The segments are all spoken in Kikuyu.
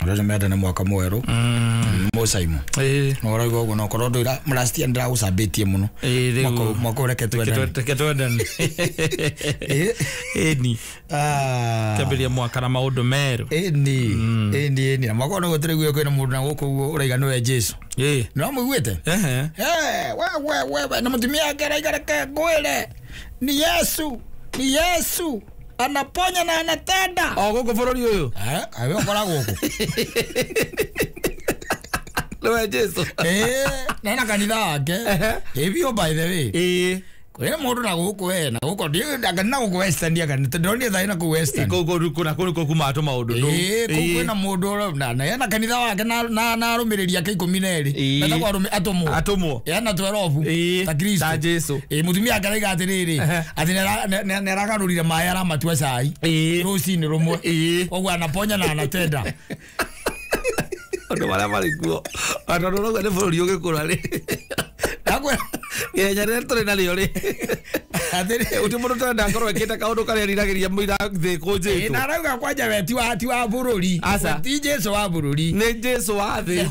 Andũ mendane mwaka mwerũ. Mũcaimo. No ũraigua ũguo no korwo ndũira last year ndĩragũcambĩtie mũno. Mwaka ũyũ reke twendane. Reke twendane. Ĩni. Kĩambĩrĩria mwaka na maũndũ merũ. Ĩni. Ĩni ĩni. Na mwaka ũyũ nĩguo tũraiguire kwĩna mũndũ na gũkũ ũguo ũraiga nĩwe Jesu. Nĩ wamũiguĩte? We na mũtumia wake araiga reke ngwĩre ni Yesu, ni Yesu anaponya na anatenda. O gũkũ bũrũri ũyũ? Kaĩ ũkoragwo gũkũ. Nĩwe Jesu. Na ena kanitha wake. Ĩbiũ by the way. Kwĩna mũndũ na gũkũ we na gũkũ ndiĩ na gũkũ Western aka ndĩronire thaa na kũu Western. Kũu na kũu nĩkuo kuma tũmaũndũ tũu. Kũu kwĩna mũndũ na ena kanitha wake na arũmĩrĩri ake 12. Metagwo arũme atũmwo. Atũmwo. Ena 12. Ta Kristo. Ta Jesu. Mũtumia wake araiga atĩrĩrĩ atĩ nĩaragarũrire maĩ aramatua cai. Rũcinĩ rũmwe. Koguo anaponya na anatenda. Andũ marĩa marĩ kuo. Tondũ ũrauga nĩ bũrũri ũgĩkũra rĩ. Ihenya rĩrĩa tũrĩ narĩo rĩ. Gũtirĩ mũndũ ũtarenda akorwo ekĩte kaũndũ karĩa eriragĩria mũira thĩ ĩkũnjĩtwo. Na arauga kwanja we ti wa bũrũri. Aca. Ti Jesu wa bũrũri. Nĩ Jesu wa thĩ.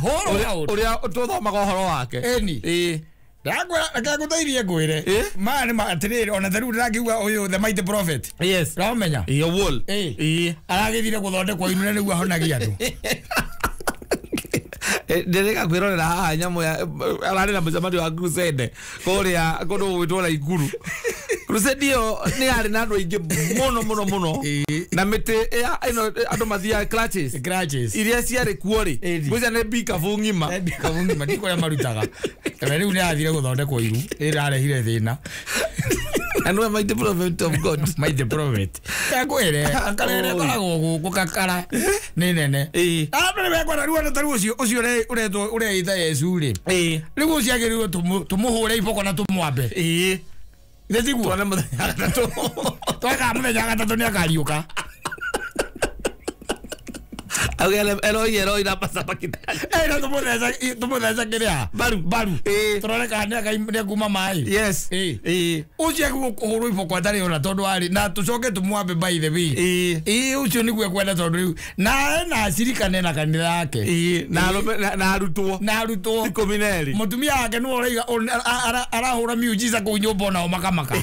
Ũrĩa tũthomaga ũhoro wake. Ĩni. Ndakwĩra reke ngũteithie ngwĩre. Maya nĩ atĩrĩrĩ ona ta rĩu ndĩrakiuga ũyũ the mighty prophet. Yes. Ũramenya? Ĩĩ Owuor. Aragĩthire gũthondekwo inune nĩguo ahonagie andũ. Ndĩrĩka kwĩrorera haha nyamũ ya ararĩ na mũcemanio wa crusade kũrĩa kũndũ gũgwĩtwo Naikuru. Crusade ĩyo nĩ yarĩ na andũ aingĩ mũno mũno mũno na mĩtĩ ĩno andũ mathiaga crutches. Crutches. Iria ciarĩ kuo rĩ ngwĩciria nĩ mbikabu ng'ima. Nĩ mbikabu ng'ima ndikũ kũrĩa marutaga. Kana rĩu nĩ arathire gũthondekwo iru ĩrarehire thĩna. And we mighty prophet of God. Mighty prophet. Kakwere, akarere koragwo gũkũ kakara nĩ nene. Andũ nĩ mekwenda rĩu ona ta rĩu ũcio ũcio ũretwo ũreita Yesu rĩ. Rĩu ũcio agĩrĩirwo tũmũhũre iboko na tũmwambe. Ithe tiguo? Tuone mũthenya wa gatatũ. Tweka mũthenya wa gatatũ nĩ akariũka. Auge Eloi Eloi na pasapakitani. Na tũmũtheca kĩrĩa? Mbaru. Mbaru. Tũrore kana nĩakuma maĩ. Yes. Ũcio agĩrĩirwo kũhũrwo iboko atarĩ ona tondũ arĩ na tũcoke tũmwambe by the way. Ũcio nĩguo ekwenda tondũ rĩu na ena acirika na kanitha yake. Na arũme na arutwo. Na arutwo. 12. Mũtumia wake nĩwe ũraiga arahũra miujiza kũu nyũmba onao makamaka.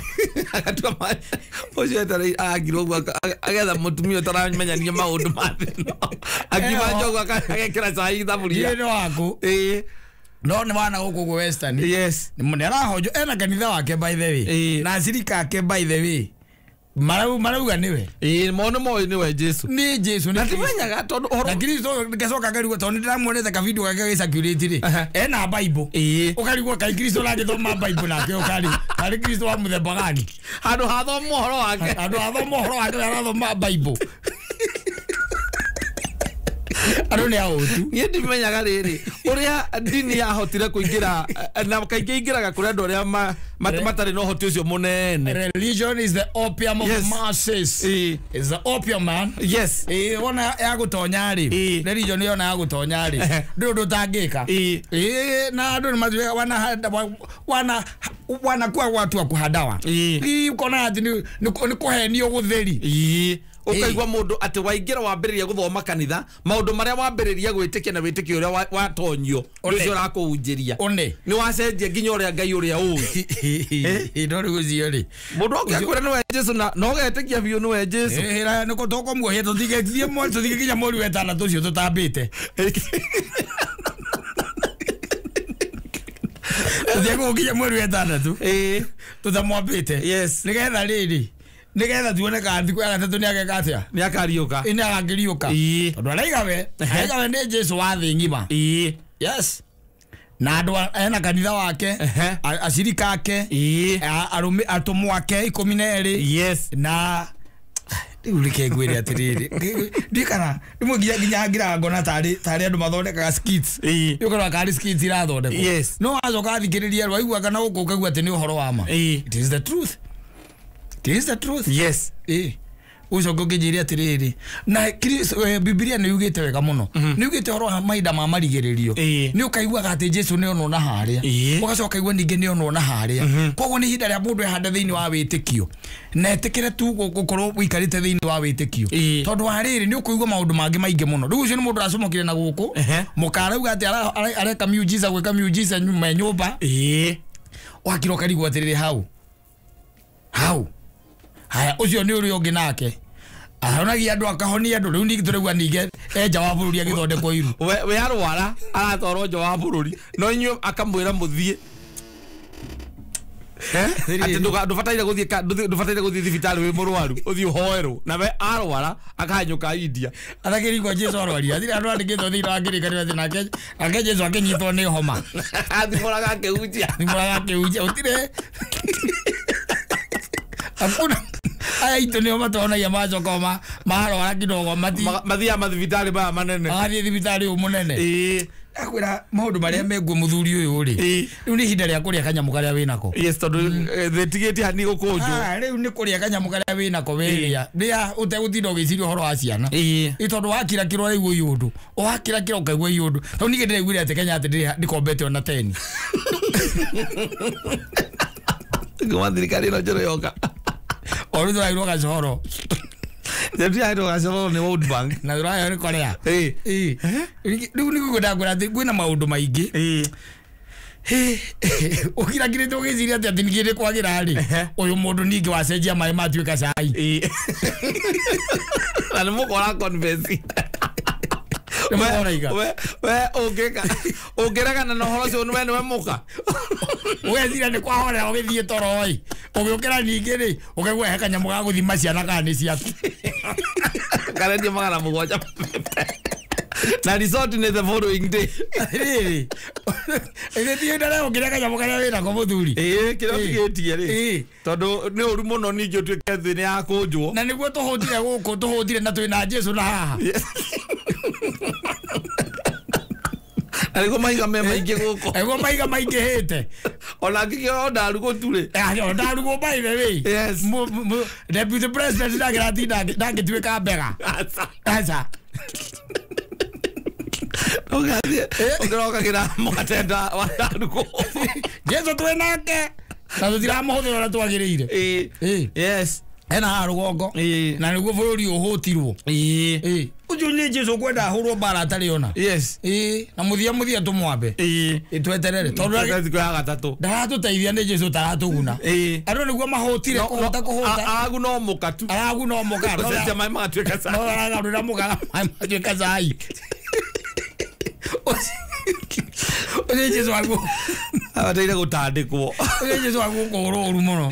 Agatua maĩ. Ũcio etereire arangirwo ũguo agetha mũtumia ũtaramenyania maũndũ ma thĩ ĩno. Akiuma njogu agekĩra cai thaburia. Nĩ waku. No nĩ wana gũkũ ũguo Western. Yes. Nĩ arahonjwo ena kanitha wake by the way. Na acirika ake by the way. Marauga nĩwe. Mo nĩ moĩ nĩwe Jesu. Nĩ Jesu. Na timenyaga tondũ ũhoro. Na Kristo ngacoka ngarigwo tondũ nĩndĩramuonete ka video gake gagĩcirculate rĩ. Ena Bible. Ũkarigwo kaĩ Kristo aragĩthoma Bible nake ũkarĩ. Karĩ Kristo wa mũthemba gani? Handũ hathoma ũhoro wake. Handũ hathoma ũhoro wake arathoma Bible. Andũ nĩ aũtu. Niĩ ndimenyaga rĩrĩ ũrĩa ndini yahotire kũingĩra na kaingĩ ingĩraga kũrĩ andũ arĩa matarĩ na ũhoti ũcio mũnene. Religion is the opium of masses. Is the opium man. Yes. Wona ya gũtonya rĩ. Religion yona ya gũtonya rĩ. Ndũrĩ ũndũ ũtangĩka. Na andũ nĩ matuĩkaga wana wanakuwa watu wa kuhadawa. Ũkona atĩ nĩ kũhenio gũtheri. Ũkaigua mũndũ atĩ waingĩra wambĩrĩria gũthoma kanitha maũndũ marĩa wambĩrĩria gwĩtĩkia na wĩtĩkio ũrĩa watonyio ũcio ũrakũhunjĩria nĩ wacenjia nginya ũrĩa Ngai ũrĩa ũĩ. No rĩu ũcio rĩ mũndũ oke akwĩra nĩwe Jesu na ũgetĩkia biũ nĩwe Jesu. Nĩkũ tũkũmuohia tũthige nginya mweri wa ĩtandatũ ũcio tũtambĩte. Tũthiĩ kũu nginya mweri wa ĩtandatũ tũtamwambĩte. Yes. Nĩgetha rĩrĩ nĩgetha tuone kana thikũ ya gatatũ nĩageka atĩa. Nĩakariũka. Nĩagakĩriũka. Tondũ araiga we nĩ Jesu wa thĩ ng'ima. Yes. Na andũ ena kanitha wake acirika ake arũme atũmwo ake 12. Yes. Na rĩu reke ngwĩre atĩrĩrĩ ndikana rĩmwe nginya ngiraga ngona tarĩ andũ mathondekaga skits. Ũkorwo karĩ skits irathondekwo. Yes. No wacoka athikĩrĩria waigua kana gũkũ ũkaigua atĩ nĩ ũhoro wa ma. It is the truth. It is the truth. Yes. Ucoke ũkĩnjĩre atĩrĩrĩ na Biblia nĩ yugĩte wega mũno nĩ yugĩte ũhoro wa mahinda ma marigĩrĩrio nĩ ũkaiguaga atĩ Jesu nĩ onwo na harĩa ũgacoka ũkaigua ningĩ nĩ onwo na harĩa koguo nĩ ihinda rĩa mũndũ ehande thĩinĩ wa wĩtĩkio na etĩkĩre tu gũkorwo ũikarĩte thĩinĩ wa wĩtĩkio tondũ wa rĩrĩ nĩ ũkũigua maũndũ mangĩ maingĩ mũno rĩu ũcio nĩ mũndũ ũracomokire na gũkũ mũkarauga atĩ areka miujiza gwĩka miujiza me nyũmba wakira ũkarigwo atĩrĩrĩ hau hau haya ucio ni uri ungi nake ahonagia andu akahonia andu riu ningi turaigua ninge enja wa bururi agithondekwo iru we arwara aratwarwo nja wa bururi no inyuĩ akamwĩra mũthiĩ atĩ ndũbataire gũthiĩ thibitarĩ wĩ mũrwaru ũthiĩ ũhoerwo na we arwara akahanyũka India athakĩrigwo Jesu arwaria athire andũ andĩkĩtwo thĩinĩ wa kĩrĩkanĩro atĩ nake Jesu akĩnyitwo nĩ homa athimũraga akĩhunjia gũtirĩ hakuna aya itũ nĩo matonagia macoka marwara kidogo mathiaga mathibitarĩ maya manene magathiĩ thibitarĩ ũyũ mũnene akwĩra maũndũ marĩa menguo mũthuri ũyũ rĩ rĩu nĩ ihinda rĩa kũrĩa kanyamũ karĩa wĩnako yes tondũ thĩtigĩtie hani gũkũnjwo rĩu nĩ kũrĩa kanyamũ karĩa wĩnako wĩrĩa rĩa ũtegũtinda ũgĩciria ũhoro wa ciana ĩ tondũ wakirakĩrwo ũraigua iũndũ wakirakĩra ũkaigua iũndũ tondũ ningĩ ndĩraiguire atĩ Kenya atĩ ndĩkombete ona teni ngoma thirikari ĩno njerũ yoka o rĩu tũrairwo gacoro tũrairwo gacoro nĩ World Bank na tũrayo nĩ Korea rĩu nĩguo ndakwĩra atĩ kwĩna maũndũ maingĩ ũkirakirĩte ũgĩciria atĩ atĩ ningĩ nĩ kwagĩra rĩ ũyũ mũndũ ningĩ wacenjia maĩ matuĩka cai na nĩ mũkora confess we ũngĩregana na ũhoro ũcio we nĩwe mũka ũgeciria nĩ kwahorera ũgĩthiĩ toro ĩ ũgĩũkĩra ningĩ rĩ ũkaigua he kanyamũ ga gũthima ciana kana nĩ ciaku karendio 700 na resort nĩ the following day rĩrĩ ĩgĩthiĩ ndare ũkĩrĩa kanyamũ karĩa wĩnako mũthuri kĩrĩa ũtigĩtie rĩ tondũ nĩ ũru mũno ningĩ ũtuĩke thĩ nĩ yakũnjwo na nĩguo tũhũtire gũkũ tũhũtire na twĩna Jesu na haha na nĩguo mahiga me maingĩ gũkũ nĩguo mahiga maingĩhĩte ona angĩkĩona ndarugũ tu rĩ ndarugũ by the way yes deputy president ndangĩratinda ndangĩtuĩka mbega aca ũgathiĩ ũkĩrokagĩra mũgate wa ndarugũ Jesu twĩ nake na tũtiramũhũthĩra ũrĩa twagĩrĩire yes hena haha rũgongo na nĩguo bũrũri ũhũtirwo ũcio nĩ Jesu kwenda ahũrwo mbara atarĩ ona yes na mũthia mũthia tũmwambe tweterere tondũ thikũ ya gatatũ ndaratũteithia nĩ Jesu taratũguna andũ nĩguo mahũtire kũhũta kũhũta araguna o mũka tu araguna o mũka gũcenjia maĩ magatuĩka cai no aragarũra mũka maĩ magatuĩka cai ũcio Jesu waguo abataire gũtandĩkwo ũcio Jesu waguo kũhũrwo ũru mũno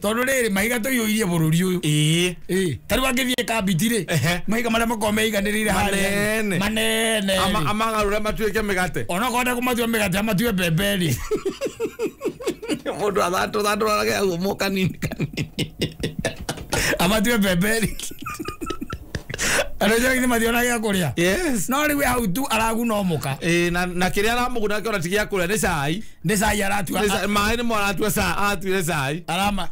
tondũ rĩrĩ mahiga tũiyũirie bũrũri ũyũ ta rĩu angĩthiĩ Kambiti rĩ mahiga marĩa makoragwo meiganĩrĩire harĩa manene amagarũre matuĩke mĩgate onokorwo ndekũmatua mĩgate amatue mbembe rĩ mũndũ athandũrage ũmũ kanini kanini amatue mbembe rĩ andũ acio nĩ mationaga gĩa kũrĩa yes no rĩu hau tu araguna o mũka na kĩrĩa aramũguna kĩona ti gĩa kũrĩa nĩ cai nĩ cai aratua maĩ nĩmo aratua cai aratuire cai arama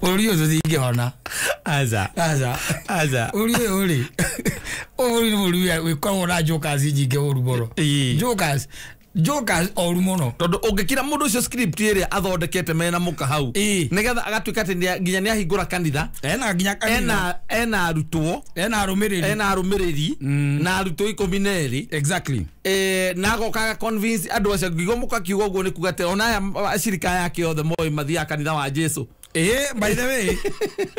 bũrũri ũyũ tũtingĩhona aca aca aca bũrũri ũyũ rĩ bũrũri nĩ bũrũri wĩkoragwo na jokers nyingĩ ũru mũno jokers jokers oru mũno tondũ ũngĩkira mũndũ ũcio script ĩrĩa athondekete mena mũka hau nĩgetha agatuĩka atĩ nginya nĩ ahingũra kanitha ena nginya kanitha ena arutwo ena arũmĩrĩri na arutwo 12 exactly na agoka aga convince andũ acio ngiuga mũka kiuga ũguo nĩ kuga atĩ ona aya acirika yake othe moĩ mathiaga kanitha wa Jesu by the way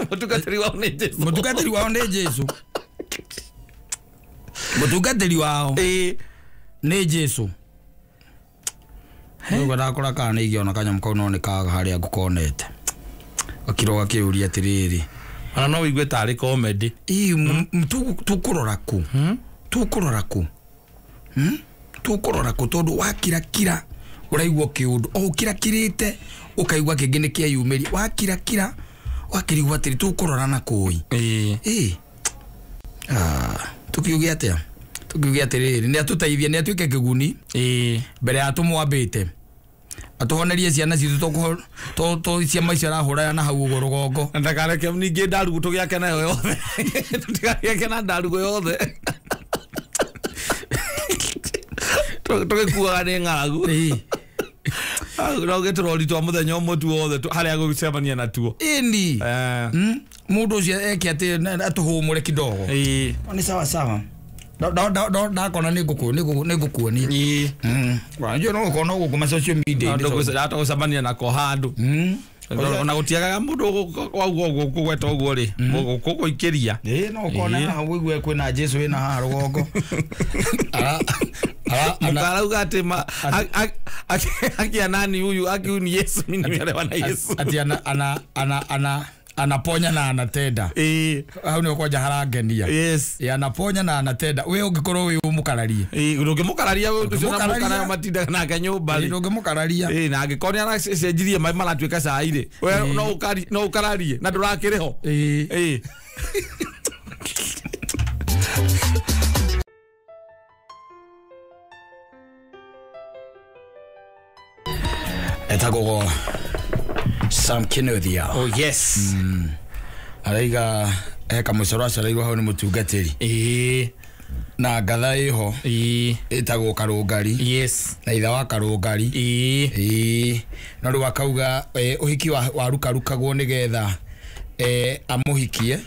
mũtungatĩri wao nĩ Jesu mũtungatĩri wao nĩ Jesu mũtungatĩri wao nĩ Jesu rĩu ndakora kana nĩ ingĩona kanyamũ kau no nĩ kaga harĩa ngũkonete gakirwo gakĩũria atĩrĩrĩ ona no wĩigue tarĩ comedy tũkũrora kũ tũkũrora kũ tũkũrora kũ tondũ wakirakira ũraigua kĩũndũ o ũkirakirĩte ũkaigua kĩngĩ nĩ kĩeyumĩria wakirakira wakĩrigwo atĩrĩ tũkũrora na kũi tũkiuge atĩa tũkiuge atĩrĩrĩ nĩ atũteithie nĩ atuĩke kĩguni mbere ya tũmwambĩte Atuhonerie ciana citũ to ciama icio arahũra na hau ũguo rũgongo. Na ndakareke ningĩ ndarugu tũgĩake nayo yothe. Tũtigagĩake na ndarugu yothe. Tũgĩkuaga nĩ ng'aragu. No gĩtũrori twa mũthenya ũmwe tu wothe harĩa gũcemania natuo. Ĩni. Mũndũ ũcio eke atĩ atũhũmũre kidogo. Nĩ sawa sawa. Ndakona nĩ ngũkuonia. Wanjua no ũkona gũkũ ma social media. Ndagũcemania nako handũ. Ona gũtiagaga mũndũ wauga ũguo kũgweta ũguo rĩ gũgũikĩria. No ũkona haha ũigue kwĩna Jesu wĩna haha rũgongo. Mũkarauga atĩ akia nani huyu aki ni Yesu mimi nimeelewa na Yesu. Ati anaponya na anatenda. Hau nĩ kwanja harangenia. Yes. Anaponya na anatenda. We ũngĩkorwo wĩ ũmũkararie. Ndũngĩmũkararia ũcio na mũkararia matindaga nake nyũmba rĩ. Ndũngĩmũkararia. Na angĩkorwo nĩ aracenjirie maĩ maratuĩka cai rĩ. We no ũkararie na ndũrakĩrĩ ho. Etagwo Sam Kenothia. Oh yes. Araiga eka mucoro acereirwo hau nĩ mũtungatĩri. Na ngatha ĩho. Ĩtagwo Karũngari. Yes. Na ithe wa Karũngari. No rĩu akauga ũhiki warukarukagwo nĩgetha amũhikie.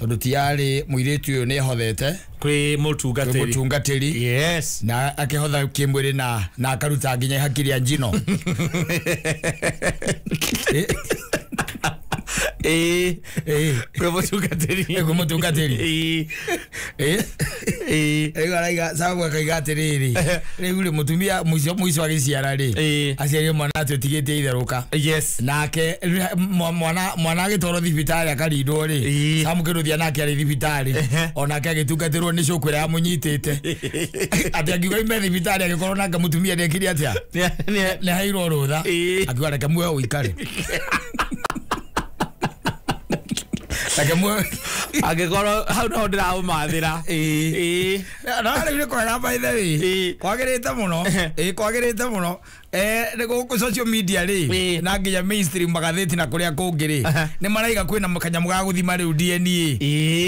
Tondũ ti yarĩ mũirĩtu ũyũ nĩehothete kwĩ mũtungatĩri. Yes. Na akĩhotha kĩmwĩrĩ na akaruta nginya ihaki rĩa njino. Kwĩ mũtungatĩri. Kwĩ mũtungatĩri. Rĩu araiga sababu akaiga atĩrĩrĩ rĩu rĩ mũtumia mũico agĩciara rĩ aciarire mwana atĩ ũtigĩte itherũka. Yes. Nake mwana agĩtwarwo thibitarĩ akarindwo rĩ Sam Kĩnuthia nake arĩ thibitarĩ onake agĩtungatĩrwo nĩ cũkũ ĩrĩa amũnyitĩte atĩ angiuga ime thibitarĩ agĩkorwo nake mũtumia nĩekire atĩa nĩ aheirwo rũtha akiuga reke muoyo ũikare. Angĩkorwo hau no ndĩraũmathĩra. No rĩu nĩ kwega by the way. Kwagĩrĩte mũno. Kwagĩrĩte mũno. Nĩ gũkũ social media rĩ na nginya mainstream magathĩti na kũrĩa kũngĩ rĩ nĩ maraiga kwĩna kanyamũ ga gũthima rĩu DNA.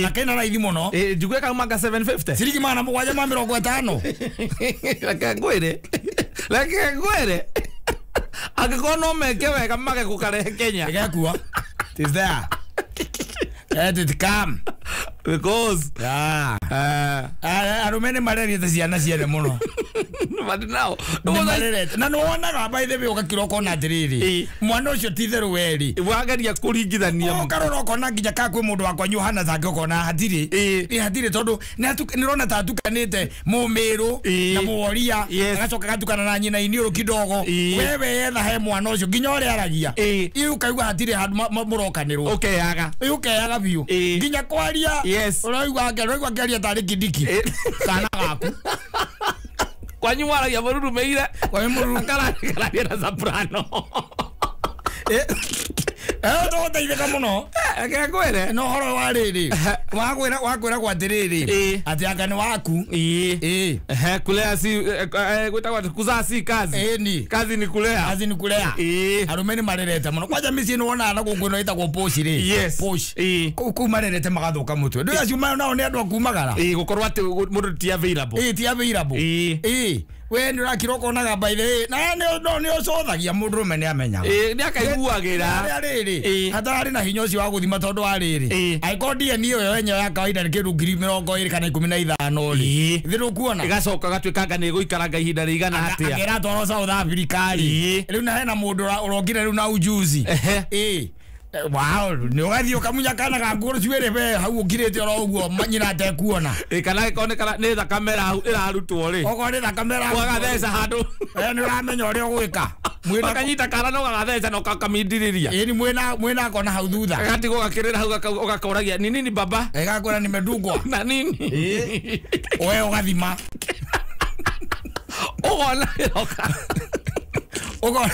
Na kena raithi mũno. Njigue kauma ka 750. Ciringi 750. Reke ngwĩre. Reke ngwĩre. Angĩkorwo no meke wega mage gũkarehe Kenya. Gĩgakua. It is there. Let it come. Because arũme nĩ marerete ciana ciene mũno. But now na nĩ wonaga by the way ũgakira ũkona atĩrĩrĩ mwana ũcio ti itherũ werĩ wageria kũringithania ũkarora ũkona nginya ka kwĩ mũndũ wa kwanyu ũhana take ũkona hatirĩ hatirĩ tondũ nĩ ũrona ta atukanĩte mũmĩrũ na mũworia agacoka agatukana na nyina iniũrũ kidogo wewe yetha he mwana ũcio nginya ũrĩa aragia ũkaigua hatirĩ handũ mũrokanĩrwo ũkeyaga ũkeyaga biũ nginya kwaria ũraigua akĩaria tarĩ Kindiki kana gaku kwanyu waragia mũrurumeire akararia na soprano. Tũgũteithĩka mũno. Reke ngwĩre no ũhoro wa rĩrĩ wakwĩragwo atĩrĩrĩ atĩ anga nĩ waku. Kulea si gwĩtagwo atĩ kuzaa si kazi. Kazi ni kulea. Kazi ni kulea. Arũme nĩ marerete mũno kwanja mĩciĩ nĩ wonaga na gũkũ ĩno ĩtagwo posh rĩ. Posh. Kũu marerete magathũka mũtwe. Ndũĩ acio nao nĩ andũ a kumagara. Gũkorwo atĩ mũndũ ti available. Ti available. We nĩ ũrakira ũkonaga by the way na nĩ ũcothagia mũndũrũme nĩ amenyaga. Nĩ akaiguagĩra. Rĩrĩ hatararĩ na hinya ũcio wa gũthima tondũ wa rĩrĩ angĩkorwo DNA ĩyo yenyewe ya kawaida nĩ kĩndũ 20,000 kana 15 rĩ thĩ ndũkuona ĩgacoka gatuĩkanga nĩ ĩgũikaranga ihinda rĩigana atĩa angĩratwarwo South Africa rĩ rĩu na hena mũndũ ũrokire rĩu na ujuzi. Wow, nĩ ũgathiĩ ũkamunya kana gaku rũcuĩrĩ we hau ũkirĩte oro ũguo nyina atekuona. Kana ĩkonekana nĩ thakame ĩrarutwo rĩ. Okorwo nĩ thakame ĩrarutwo. Ũgagatheca handũ. Nĩ ũramenya ũrĩa ũgwĩka. Ũkanyita kana na ũgagatheca na ũkakamindĩrĩria. Ĩni mwĩna kona hau thutha. Gagatigwo gakĩrĩra hau ũgakoragia ni nini baba? Gagakwĩra nimedungwa. Na nini? We ũgathima. Ũgona ĩroka. Ũgona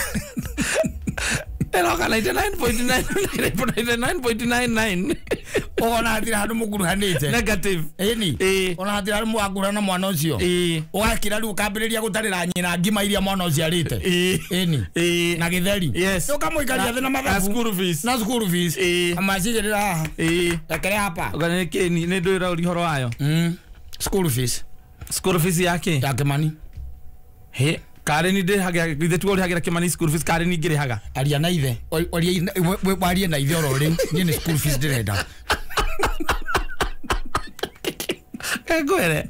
Eroka 99.99.99. Ũkona hatirĩ handũ mũkuruhanĩte. Negative. Ĩni. Ona hatirĩ handũ mũgakũrana na mwana ũcio. Ũgakira rĩu ũkambĩrĩria gũtarĩra nyina ngima iria mwana ũcio arĩte. Ĩni. Na gĩtheri. Yes. Ũkamũikaria thĩ na mathabu. Na school fees. Na school fees. Amacigĩrĩra haha. Rekere hapa. Ũgana nĩ nĩ ndũĩ ũra ũhoro wayo. School fees. School fees yake? Ya Kimani. He. Kare ni ndĩhagira ithe tuo ũrĩhagĩra Kimani school fees kare ni ngĩrĩhaga. Aria na ithe. Warie na ithe oro rĩu. Niĩ nĩ school fees ndĩrenda. Ngwĩre.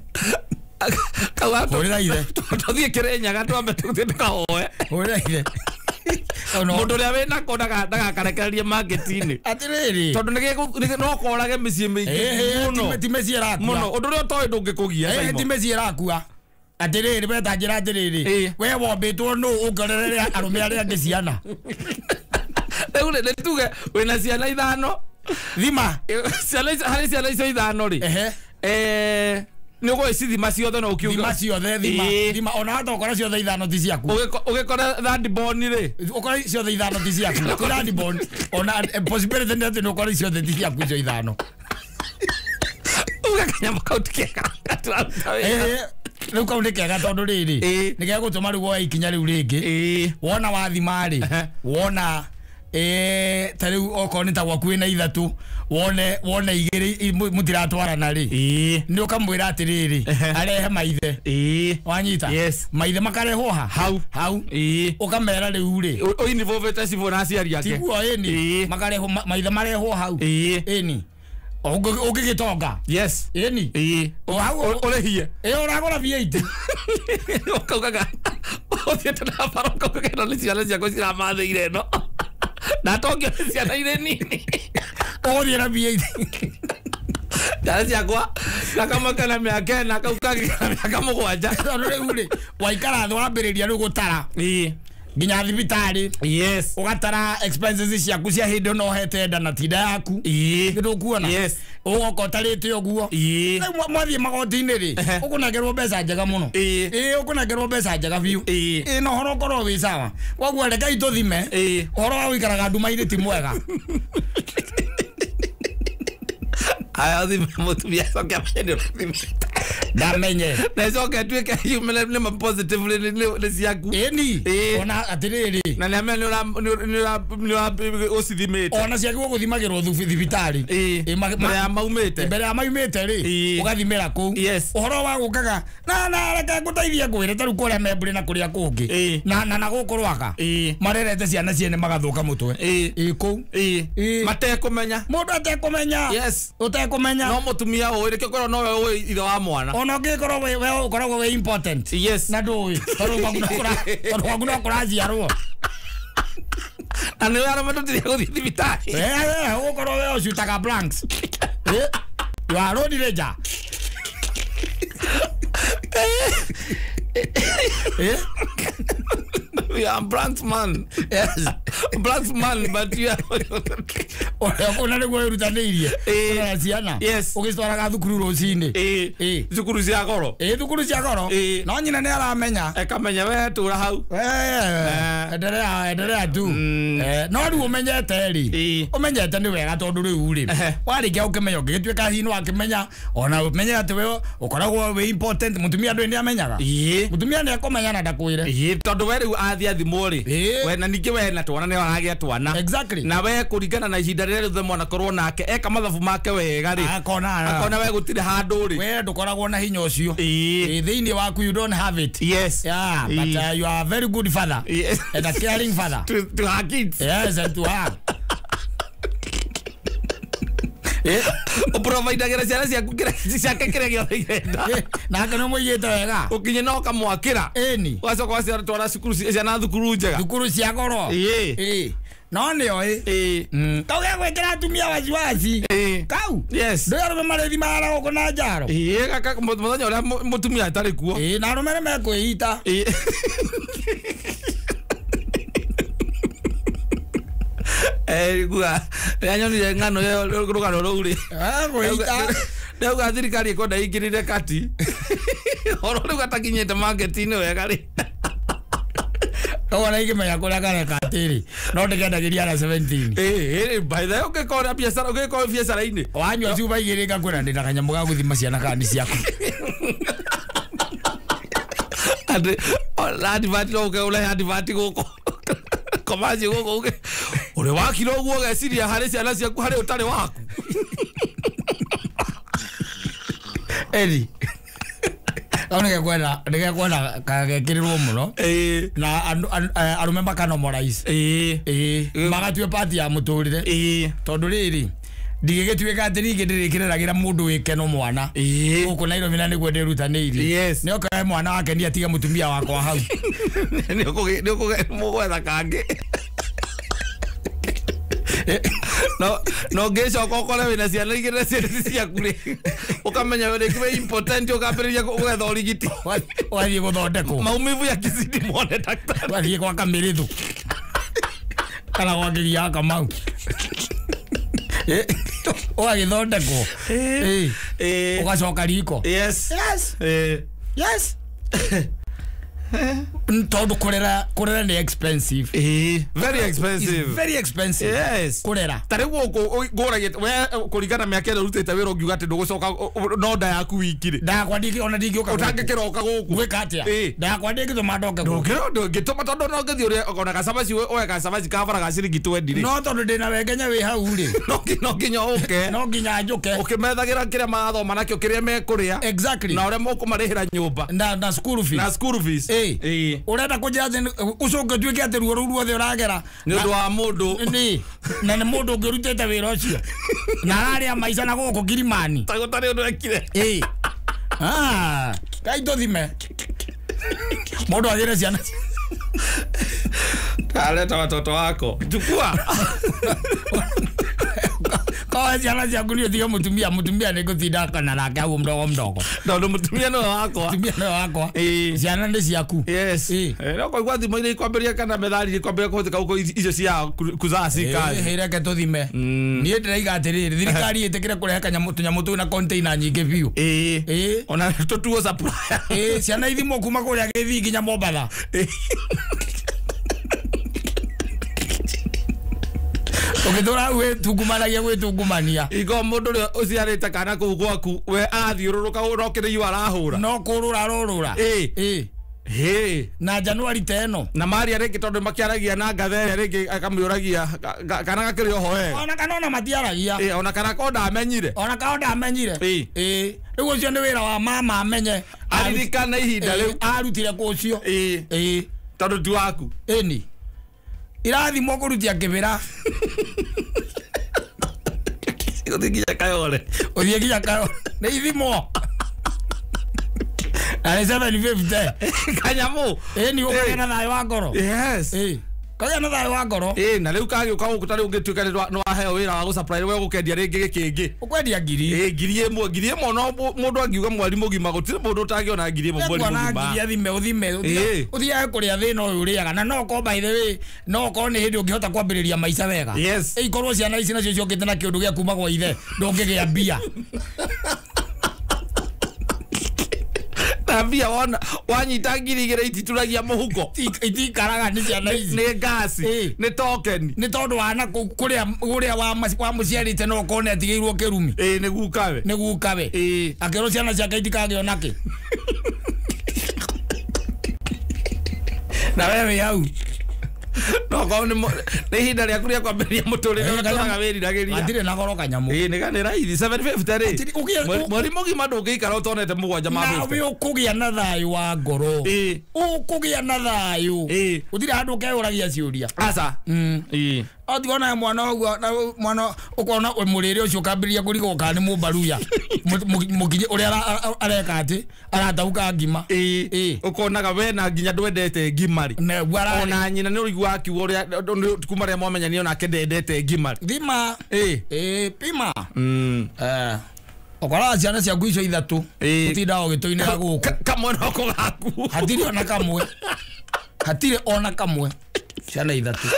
Hũrĩra ithe. Tũthiĩ Kĩrĩnyaga twambe tũthiĩ tũkahoe. Hũrĩra ithe. Mũndũ ũrĩa wĩnako ndagakarekererie market-inĩ. Atĩrĩrĩ. Tondũ no korage mĩciĩ mĩingĩ mũno. Ti mĩciĩ ĩrakua. Mũno. Ũndũ ũrĩa ũtoĩ ndũngĩkũgia. Ti mĩciĩ ĩrakua. Atĩrĩrĩ we ta njĩra atĩrĩrĩ. We wombĩtwo nũ ũngorerere arũme arĩa angĩ ciana. Rĩu nĩ tuge wĩna ciana ithano. Thima. Harĩ ciana icio ithano rĩ. Nĩ ũgũgĩcithima ciothe no ũkiuga. Thima ciothe thima. Thima ona hata ũkora ciothe ithano ti ciaku. Ũgĩkora third born rĩ. Ũkora ciothe ithano ti ciaku. Third born ona possibility nĩ atĩ nĩ ũkora ciothe ti ciaku icio ithano. Uga kanyamũ kau ti kega. Rĩu kau nĩ kega tondũ rĩrĩ nĩ gegũtũma rĩu woe ikinya rĩu rĩngĩ. Wona wathima rĩ, wona ta rĩu okorwo nĩ ta gwaku wĩna ithatũ, wone igĩrĩ mũtiratwarana rĩ, nĩ ũkamwĩra atĩrĩrĩ arehe maithe. Wanyita? Maithe makarehwo ha? Hau. Hau. Ũkamera rĩu rĩ. Ũinvolvĩte cibũ na aciari ake. Tiguo ĩni. Makarehwo maithe marehwo hau. Ĩni. Ũngĩgĩtonga. Yes. Ĩni. Ũrĩhie. Ũragũra V8. Ũkaugaga ũthiĩte na bara ũkaugaga ĩno nĩ ciana ciakwa ciramathĩire ĩno. Ndatongio nĩ ciana irĩ nini. Ũgũthiĩ na V8. Ciana ciakwa gakamwe kena mĩaka ĩna kau kangĩ kena mĩaka mũgwanja. Tondũ rĩu rĩ waikara thĩ wambĩrĩria rĩu gũtara. Nginya thibitarĩ. Yes. Ũgatara expenses ciaku cia hĩndĩ no ũhete nda na tinda yaku. Nĩ ndũkuona? Yes. Ũgoka ũtarĩte ũguo. Rĩu mwathiĩ magoti-inĩ rĩ, ũkũnengerwo mbeca njega mũno. Ũkũnengerwo mbeca njega biũ. Na ũhoro ũkorwo wĩ sawa. Koguo rekei tũthime. Ũhoro wa gũikaraga nduma-inĩ ti mwega. Aya thime mũtumia acoke amenye nĩ ũrathimĩte. Ndamenye. Na ĩcoke ĩtuĩke yumĩre nĩ ma positively nĩ ciaku. Ĩni. Ona atĩrĩrĩ. Na nĩ amenye nĩ ũcithimĩte. Ona ciagĩrĩirwo gũthimagĩrwo thibitarĩ. Mbere ya maumĩte. Mbere ya maumĩte rĩ, ũgathimĩra kũu. Ũhoro wa gũkaga na reke ngũteithie ngwĩre ta rĩu kũrĩa Membure na kũrĩa kũngĩ. Na gũkũ Rwaka. Marerete ciana ciene magathũka mũtwe. Kũu. Matekũmenya. Mũndũ atekũmenya. Yes. Ũtekũmenya. No mũtumia ũĩ rĩkĩo korwo nowe ũĩ ithe wa mwana. Ona ũngĩkorwo we ũkoragwo wĩ important. Yes. Na ndũĩ. Tondũ gwaku no kũraciarwo. Na nĩ arĩa matũtirie gũthiĩ thibitarĩ. Ũgũkorwo we ũcutaga blanks. You are road ranger. We are blanks man. Yes. Blanks man, but you are. Ona nĩguo wĩrutanĩirie. Kũrora ciana. Yes. Ũgĩcitwaraga thukuru rũcinĩ. Thukuru cia goro. Thukuru cia goro. No nyina nĩ aramenya. Ekamenya we tũra hau. Endelea endelea tu. No rĩu ũmenyete rĩ. Ũmenyete nĩ wega tondũ rĩu rĩ. Warĩkia ũkĩmenya ũngĩgĩtuĩka hihi nĩ wakĩmenya ona ũmenye atĩ we ũkoragwo wĩ important mũtumia ndũĩ nĩ amenyaga. Mũtumia nĩ akũmenya na ndakwĩre. Tondũ we rĩu athiĩ athimwo rĩ. We na ningĩ we na twana nĩ aragĩa twana. Exactly. Na we kũringana na ihinda rĩrĩa rĩothe mwana korwo nake eka mathabu make wega rĩ. Akona we gũtirĩ handũ rĩ. We ndũkoragwo na hinya ũcio. Thĩinĩ waku you don't have it. Yes. Yeah, but you are a very good father. Yes. And a caring father. To her kids. Yes, and to her. Ũprovidagĩra ciana ciaku ciake kĩrĩa gĩothe irenda. Nake nĩ ũmũigĩte wega. Ũkinye no ũkamwakĩra. Ĩni. Ũgacoka ũgacitwara cukuru ciana thukuru njega. Thukuru cia goro. No nĩ oĩ. Kau gegwĩkĩra atumia waciwaci. Kau. Yes. Ndũĩ arũme marĩthimaga gũkũ na njaro. Mũthenya ũrĩa mũtumia atarĩ kuo. Na arũme nĩ mekwĩita. Kuga rĩrĩa nyonire ng'ano ĩyo rũgano rũu rĩ. Kwĩita. Ndauga thirikari ĩkwenda ĩingĩrĩre kati. Ũhoro rĩu gatakinyĩte market-inĩ wega rĩ. Koguo ingĩmenya kũrĩa kareka atĩrĩ no ndĩkendagĩria na 17. By the way ũngĩkora biacara ũngĩkorwo biacara-inĩ wanyua cuba igĩrĩ ngakwĩra ndĩna kanyamũ ga gũthima ciana kana nĩ ciaku. Andĩ advert no ũke ũrehe advert gũkũ komaci gũkũ ũke ũrĩ wakira ũguo ũgeciria harĩ ciana ciaku harĩ ũtarĩ waku. Eri kau nĩgekwenda kagekĩrĩrwo mũno na arũme makanomoraice magatue pati ya mũtũrĩre tondũ rĩrĩ ndigĩgĩtuĩka atĩ ningĩ ndĩrĩkĩrĩragĩra mũndũ wĩkeno mwana gũkũ Nairobi na nĩguo ndĩrutanĩirie nĩ okoe mwana wake niĩ atige mũtumia wakwa hau nĩ ũgwetha kangĩ no ngĩcoka ũkore wĩna ciana igĩrĩ na ciana ici ciaku rĩ ũkamenya rĩngĩ wĩ impotent ũkambĩrĩria gwetha ũrigiti ũgathiĩ gũthondekwo maumivu ya kizidi muone daktari ũgathiĩ gwa Kamĩrĩthũ kana gwa Kĩgia wa Kamau ũgagĩthondekwo ũgacoka riko. Yes. Yes. Yes. Tondũ kũrera nĩ expensive. Very expensive. It's very expensive. Yes. Kũrera. Ta rĩu gũkũ ngũragia we kũringana mĩaka ĩrĩa ũrutĩte wĩra ũngiuga atĩ ndũgũcoka no nda yaku wiki rĩ. Nda yakwa ona ndingĩũka. Ũtangĩkĩroka gũkũ. Gwĩka atĩa? Nda yakwa ndĩngĩtũma ndoke gũkũ. Ndũngĩtũma tondũ no ngĩthiĩ ũrĩe ona gacabaci oe gacabaci ka bara ga ciringi 20 rĩ. No tondũ ndĩna wengenya wĩ hau rĩ. No nginya ũke. No nginya njũke. Ũkĩmethagĩra kĩrĩa marathoma nakĩo kĩrĩa mekũrĩa. Exactly. Na ũrĩa mũkũmarĩhĩra nyũmba. Na school fees. Na school fees. Urenda kũnjĩra atĩ ũcoke ũtuĩke atĩ ruo rũu ruothe ũragera nĩ ũndũ wa mũndũ nĩ na nĩ mũndũ ũngĩ ũrutĩte wĩra ũcio na ararĩa maica na gũkũ Kilimani ta gũtarĩ ũndũ ekire. Kai tũthime mũndũ agĩre ciana aleta watoto wako chukua kwa ciana ciaku nĩ ũtige mũtumia mũtumia nĩ ngũtinda kana nake hau mdogo mdogo tondũ mũtumia nĩwe wakwa mũtumia nĩwe wakwa ciana nĩ ciaku. Yes. No kũigua thimũ iria ikwambĩrĩria kana methali iria ikwambĩrĩria kũhũthĩka gũkũ icio cia kuzaa si kazi. Reke tũthime niĩ ndĩraiga atĩrĩrĩ thirikari ĩtĩkĩre kũrehe kanyamũ tũnyamũ tũu na container nyingĩ biũ. Ona tũtuo supplier. Ciana ithimwo kuma kũrĩa Gĩthii nginya Mombatha. Ũgĩtũra gwĩtungumanagia gwĩtungumania Igo mũndũ ũrĩa ũciarĩte kana kũu gwaku we athiũrũrũka no kĩrĩiyo arahũra no kũrũra arũrũra. Na Januari ta ĩno na maria rĩngĩ tondũ makĩaragia na ngathe ĩrĩa rĩngĩ akamĩũragia kana gakĩrĩ oho wega ona kana ona matiaragia ona kana ko ndamenyire ona kana ndamenyire. Rĩu ũcio nĩ wĩra wa mama amenye aririkane ihinda rĩu arutire kũ ũcio tondũ ti waku. Ĩni irathimwo kũrutia kĩbĩra ũthiĩ nginya Kayole ũthiĩ nginya Kayole nĩ ithimwo na nĩ 750 kanyamũ. Ĩni ũkagĩa na thayũ wa ngoro. Yes. Kagĩa na thayũ wa ngoro. Na rĩu kagĩũka gũkũ ta rĩu ũngĩtuĩka nĩ waheo wĩra wa gũsupply we ũgũkendia rĩngĩ gĩkĩngĩ ũkwendia ngiri ngiri ĩmwe no mũndũ angiuga mweri mũgima gũtirĩ mũndũ ũtangĩona ngiri ĩmwe mweri mũgima. Ngiri athime ũthime ũthiage kũrĩa thĩna ũyũ ũrĩaga na no ũkorwo by the way no ũkorwo nĩ hĩndĩ ũngĩhota kwambĩrĩria maica wega. Ikorwo ciana ici nacio ciokĩte na kĩũndũ gĩa kuma gwa ithe ndũngĩgĩa mbia na mbia wona wanyita ngiri igĩrĩ itituragia mũhuko itikaraga nĩ ciana ici nĩ ngasi nĩ token nĩ tondũ wa na kũrĩa ũrĩa wa mũciarĩte no ũkorwo nĩ atigĩirwo kĩrumi. Nĩ gukawe nĩ gukawe akĩrwo ciana ciake itikagĩo nakĩ na wewe wĩ hau no korwo nĩ ihinda rĩaku rĩa kwambĩrĩria mũtũrĩre ũtũraga wĩriragĩria hatirĩ na goro kanyamũ. Nĩ nĩ raithi 750 rĩ mweri mũgima ndũngĩikara ũtonete mũgwanja ma 50 nawe ũkũgĩa na thayũ wa ngoro ũkũgĩa na thayũ gũtirĩ handũ ũkeyũragia ciũria aca. Otigona mwana ũguo na mwana ũkona mũrĩre ũcio ũkambĩrĩria kũrigwo kana nĩ mũmbaruya mũkinye ũrĩa areka atĩ aratauka ngima. Ũkonaga we na nginya ndwendete ngima rĩ ona nyina nĩ ũriguaga akiuga ũrĩa kuma rĩrĩa mwamenyanire onake ndendete ngima rĩ thima pima ũkoraga ciana ciaku icio ithatũ ũtindaga ũgĩtũinĩra gũkũ kamwe noko gaku hatirĩ ona kamwe hatirĩ ona kamwe ciana ithatũ.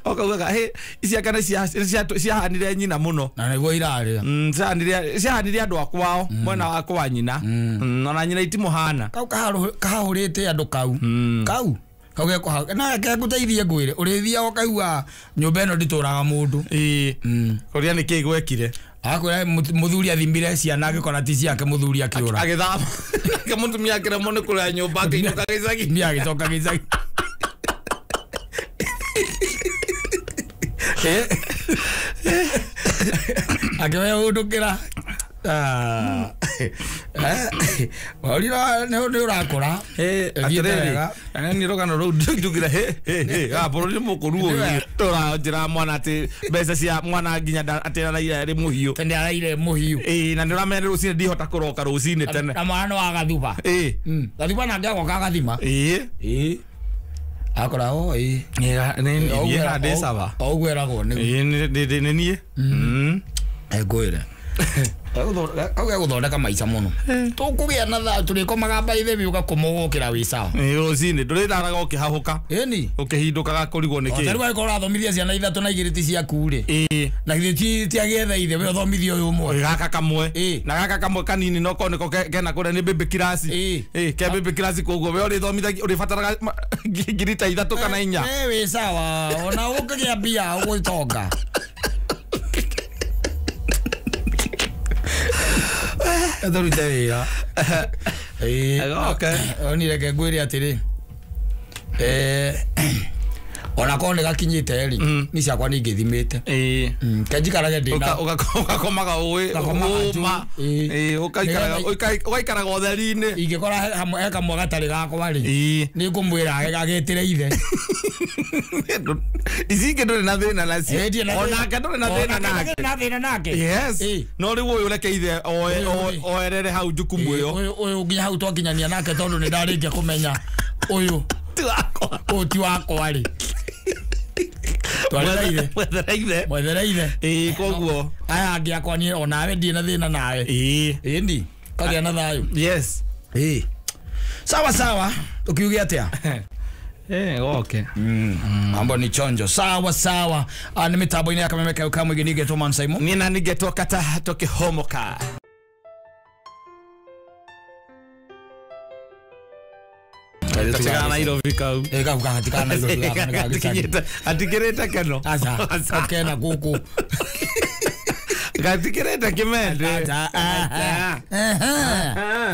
Ũkaugaga ici anga nĩ ciahanire nyina mũno na nĩguo irarĩa ciahanire andũ a kwao mwena wa kwa nyina ona nyina itimũhana kau kahahũrĩte andũ kau kau Kau geko na ke nguteithie ngwire urithia ukaigua nyumba ino ndituraga mundu. Kuria ni ki gwekire akwira muthuri athimbire ciana agikora ti ciake muthuri akiura agithama ke mutumia akiremwo ni kuria nyumba akiinũka gicagi ni agicoka gicagi. Akĩwehũndũkĩra waurira nĩ ũrakũra atĩrĩrĩ nĩ rũgano rũu njugire bũrũri mũkũru ũyũ tũranjĩra mwana atĩ mbeca cia mwana nginya atĩ araire arĩ mũhiũ tene araire mũhiũ na nĩ ũramenya nĩ rũcinĩ ndihota kũroka rũcinĩ tene na mwana no agathuba gathuba nake agoka agathima akora o nĩ sawa o ũguo eragwo nĩ niĩ ngwĩre kau gegũthondeka maica mũno tũkũgĩa na thayũ tũrĩkomaga mbaithe bi ũgakoma ũgokĩra wĩ sawa rũcinĩ ndũrĩraraga ũkĩhahũka ĩni ũkĩhindũkaga kũrigwo nĩ kĩ tarĩu angĩkorwo ũrathomithia ciana ithatũ na igĩrĩ ti ciaku rĩ na githĩ ti agĩetha ithe we ũthomithie ũyũ ũmwe gaka kamwe na gaka kamwe kanini no korwo nĩko kena kũrĩa nĩ baby class ke baby class koguo we ũrĩthomithagia ũrĩbataraga ngiri ta ithatũ kana inya wĩ sawa ona ũkĩgĩa mbia ũgũtonga tũrute wĩra oni reke ngwĩre atĩrĩ ona korwo nĩ gakinyĩte rĩ ni ciakwa nĩ ingĩthimĩte kenjikarage ndĩna ũgakomaga ũĩ ũma ũgaikaraga ũtheri-inĩ ingĩkora he kamwe gatarĩ gakwa rĩ nĩ ngũmwĩra agĩtĩre ithe ici ingĩ ndũrĩ na thĩna nacio onake ndũrĩ na thĩna nake na thĩna nake yes no rĩu ũyũ reke ithe oerere hau jukumu ĩyo ũyũ nginya hau twakinyania nake tondũ nĩ ndarĩkia kũmenya ũyũ ti wakwa ũyũ ti wakwa rĩ twethere ithe koguo aya angĩ akwa niĩ onawe ndirĩ na thĩna nawe ĩni kagĩa na thayũ yes sawa sawa ukiuge atĩa okay mambo ni chonjo sawa sawa ni mitambo-inĩ ya Kameme kau kamwe nĩngetwo Man Simon niĩ na nĩngetwo Kata tũkĩhomoka Katigana Nairobi kau kau katigana Nairobi kau atikirite keno aca okena guku gatikirite kimende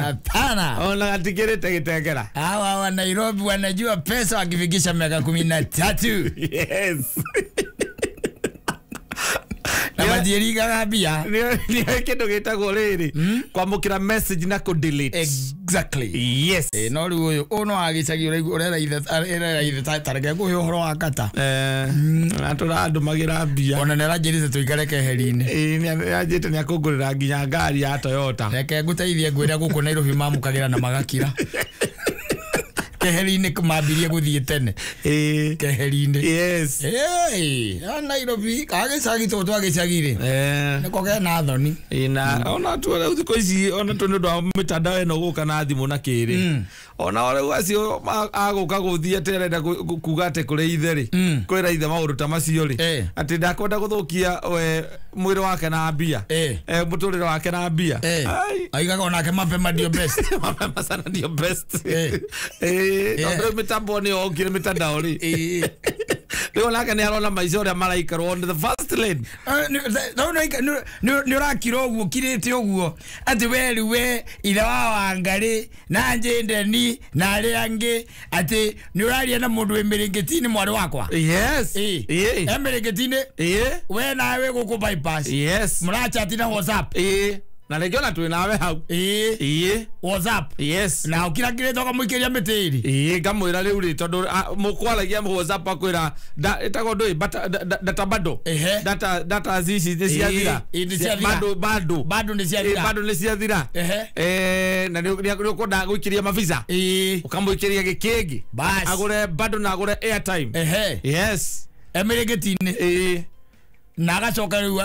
hapana ona gatikirite gitegera hawa wa Nairobi wanajua pesa wakifikisha miaka 13 yes na majiriga mbia ni kindu gitagwo riri kwamukira message na ku delete exactly yes no riu uyu uno agicagi urera ithe tareke nguhe uhoro wa Kata atura andumagira mbia ona nĩ aranjĩrĩte tũikare keheri-inĩ nĩ anjĩte nĩ akũngũrĩra nginya ngari ya Toyota reke ngũteithie ngwĩre gũkũ Nairobi mamũkagĩra na magakira keheri-inĩ mambirie gũthiĩ tene keheri-inĩ yes Nairobi kagĩcagi tũ twagĩcagi-rĩ nĩko kena thoni na ona tu rĩu thikũ ici ona tu nĩ ũndũ wa mĩtandao ĩno gũka na thimũ na kĩrĩ ona rĩu acio agũka gũthiĩ atĩ arenda kuga atĩ kũrĩ ithe rĩ kwĩra ithe maũndũ ta macio rĩ atĩ ndakwenda gũthũkia we mwĩrĩ wake na mbia mũtũrĩre wake na mbia aigaga onake mapema ndio best mapema sana ndio best tondũ mĩtambo nĩ yokire mĩtandao rĩ rĩu onake nĩ arona maica ũrĩa maraikarwo on the first lane nĩ ũrakira ũguo ũkirĩte ũguo atĩ we rĩu we ithe wa Wangarĩ na Njĩndeni na arĩa angĩ atĩ nĩ ũraria na mũndũ wĩ mĩrĩngĩti-inĩ mwarĩ wakwa yes e mĩrĩngĩti-inĩ we nawe gũkũ bypass yes mũrachati na WhatsApp na rĩngĩ ona twĩ nawe hau WhatsApp yes na ũkirakĩrĩte ũkamũikĩria mĩtĩri ngamwĩra rĩu rĩ tondũ mũkwaragia WhatsApp akwĩra ĩtagwo ndũĩ data bado data ici nĩ ciathira bado bado nĩ ciathira bado nĩ ciathira na nĩ ũkwenda gũikĩria mavisa ũkamũikĩria gĩkĩngĩ agũre bado na agũre airtime yes emĩrĩngĩti-inĩ na agacoka rĩu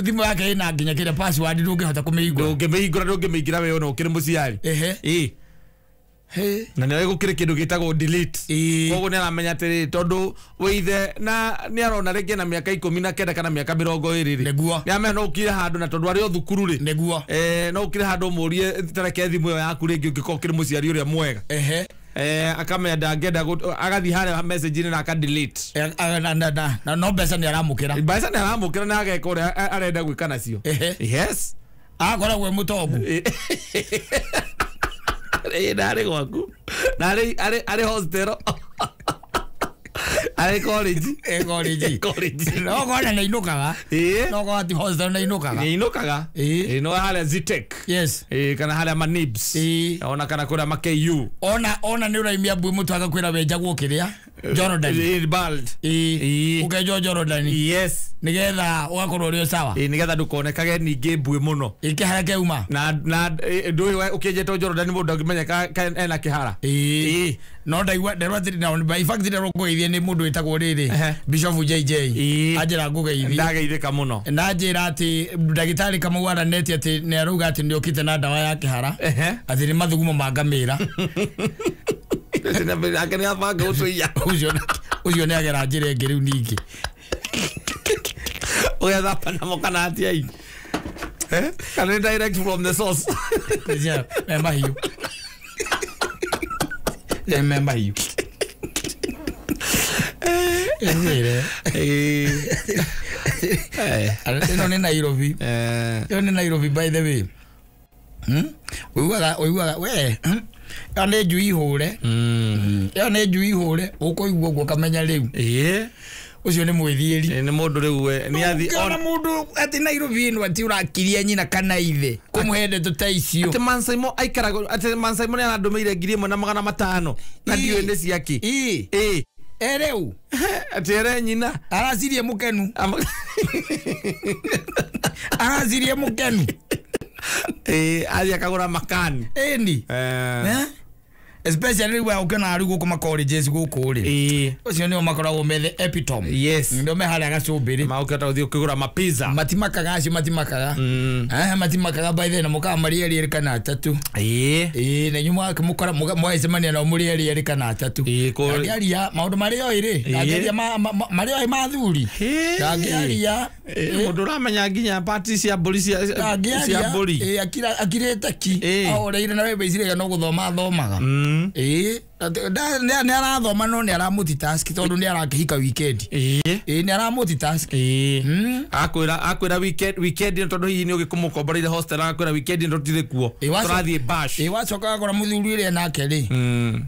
thimũ yake ĩna nginya kĩrĩa password ndũngĩhota kũmĩhingũra ndũngĩmĩhingũra ndũngĩmĩingĩra we ona ũkĩrĩ mũciari na nĩ gũkĩrĩ kĩndũ gĩtagwo delete koguo nĩ aramenya atĩrĩ tondũ wĩ ithe na nĩ arona rĩngĩ na mĩaka 19 kana mĩaka 20 rĩ nĩ amenya no ũkire handũ na tondũ arĩ o thukuru rĩ no ũkire handũ ũmũrie tareke thimũ ĩyo yaku rĩngĩ ũngĩkorwo ũkĩrĩ mũciari ũrĩa mwega Akamenda ngenda agathi haria message na aka delete. Na no mbeca ni aramukira. Mbeca ni aramukira na ageka uria arenda gwika nacio. Yes. Akoragwo mutongu. Na ari gwaku. Na ari hostel. Ari college. College. No kona na inukaga. No kwa ati hostel na inukaga. Ni inukaga. No haria Zitec. Yes. Kana haria Manibs. Ona kana kuria ma KU. Ona ni uraimia mbui mutu agakwira wenjagwo kiria. Jordan. Bald. Ukenjwo Jordan. Yes. Nigetha ugakorwo uri sawa. Nigetha ndukonekage ningi mbui muno. Ikihara keuma. Na ndui ukienjetwo Jordan mundu angimenya ena kihara. No ndaigua nderwo atiri na in fact nderwo ngugeithie ni mundu witagwo riri Bishop JJ. Anjira ngugeithie. Ndageithika muno. Na anjira ati ndagitari Kamau araneti ati ni arauga ati ndiokite na ndawa ya kihara. Ati ni mathugumo ma ngamĩra. Ake ni abanga gutuiya. Ucio ni agera njira ĩngĩ rĩu ningĩ. Ũgethamba namo kana atia i? Kana direct from the source. Me mahiũ. Me mahiũ. Ĩno nĩ Nairobi. Ĩno nĩ Nairobi by the way. Ũiguaga we ĩyo nĩ njui hũre. Ĩyo nĩ njui hũre ũkũigua ũguo ũkamenya rĩu. Ucio ni mwithieri. Ni mundu riu ni athi ona mundu ati Nairobi ino ati urakiria nyina kana ithe kumuhe ndeto ta icio. Ati Mansaimo aikaraga ati Mansaimo ni arandumiire 1500 na ndiũĩ nĩ ciaki. Ereu ati ere nyina aracirie mukenu. Aracirie mukenu. Athi akagura makani. Eni. Especially we ukena ari guku ma colleges guku ri. Ucio nio makoragwo me the epitome. Yes. Ndio me haria gacumbiri. Ma uketa uthi ukigura ma pizza. Matimakaga acio matimakaga. Matimakaga by then muka maria ri kana atatu. Na nyuma mukora mwacemania na muri ri kana atatu. Ndagiaria maundu maria oi ri. Ndagiaria maria oi mathuri. Ndagiaria mundu uramenya nginya party cia mburi cia mburi. Akirete ki. Oreire na we iciragia no guthoma thomaga. Ni arathoma no ni ara multitask tondu ni arakihika weekend. Ni ara multitask. Akwira weekend tondu hihi ni ugikumukomboreire hostel akwira weekend ndo tutire kuo. Turathie bash. Wacoka gakora muthuri uria nake ri.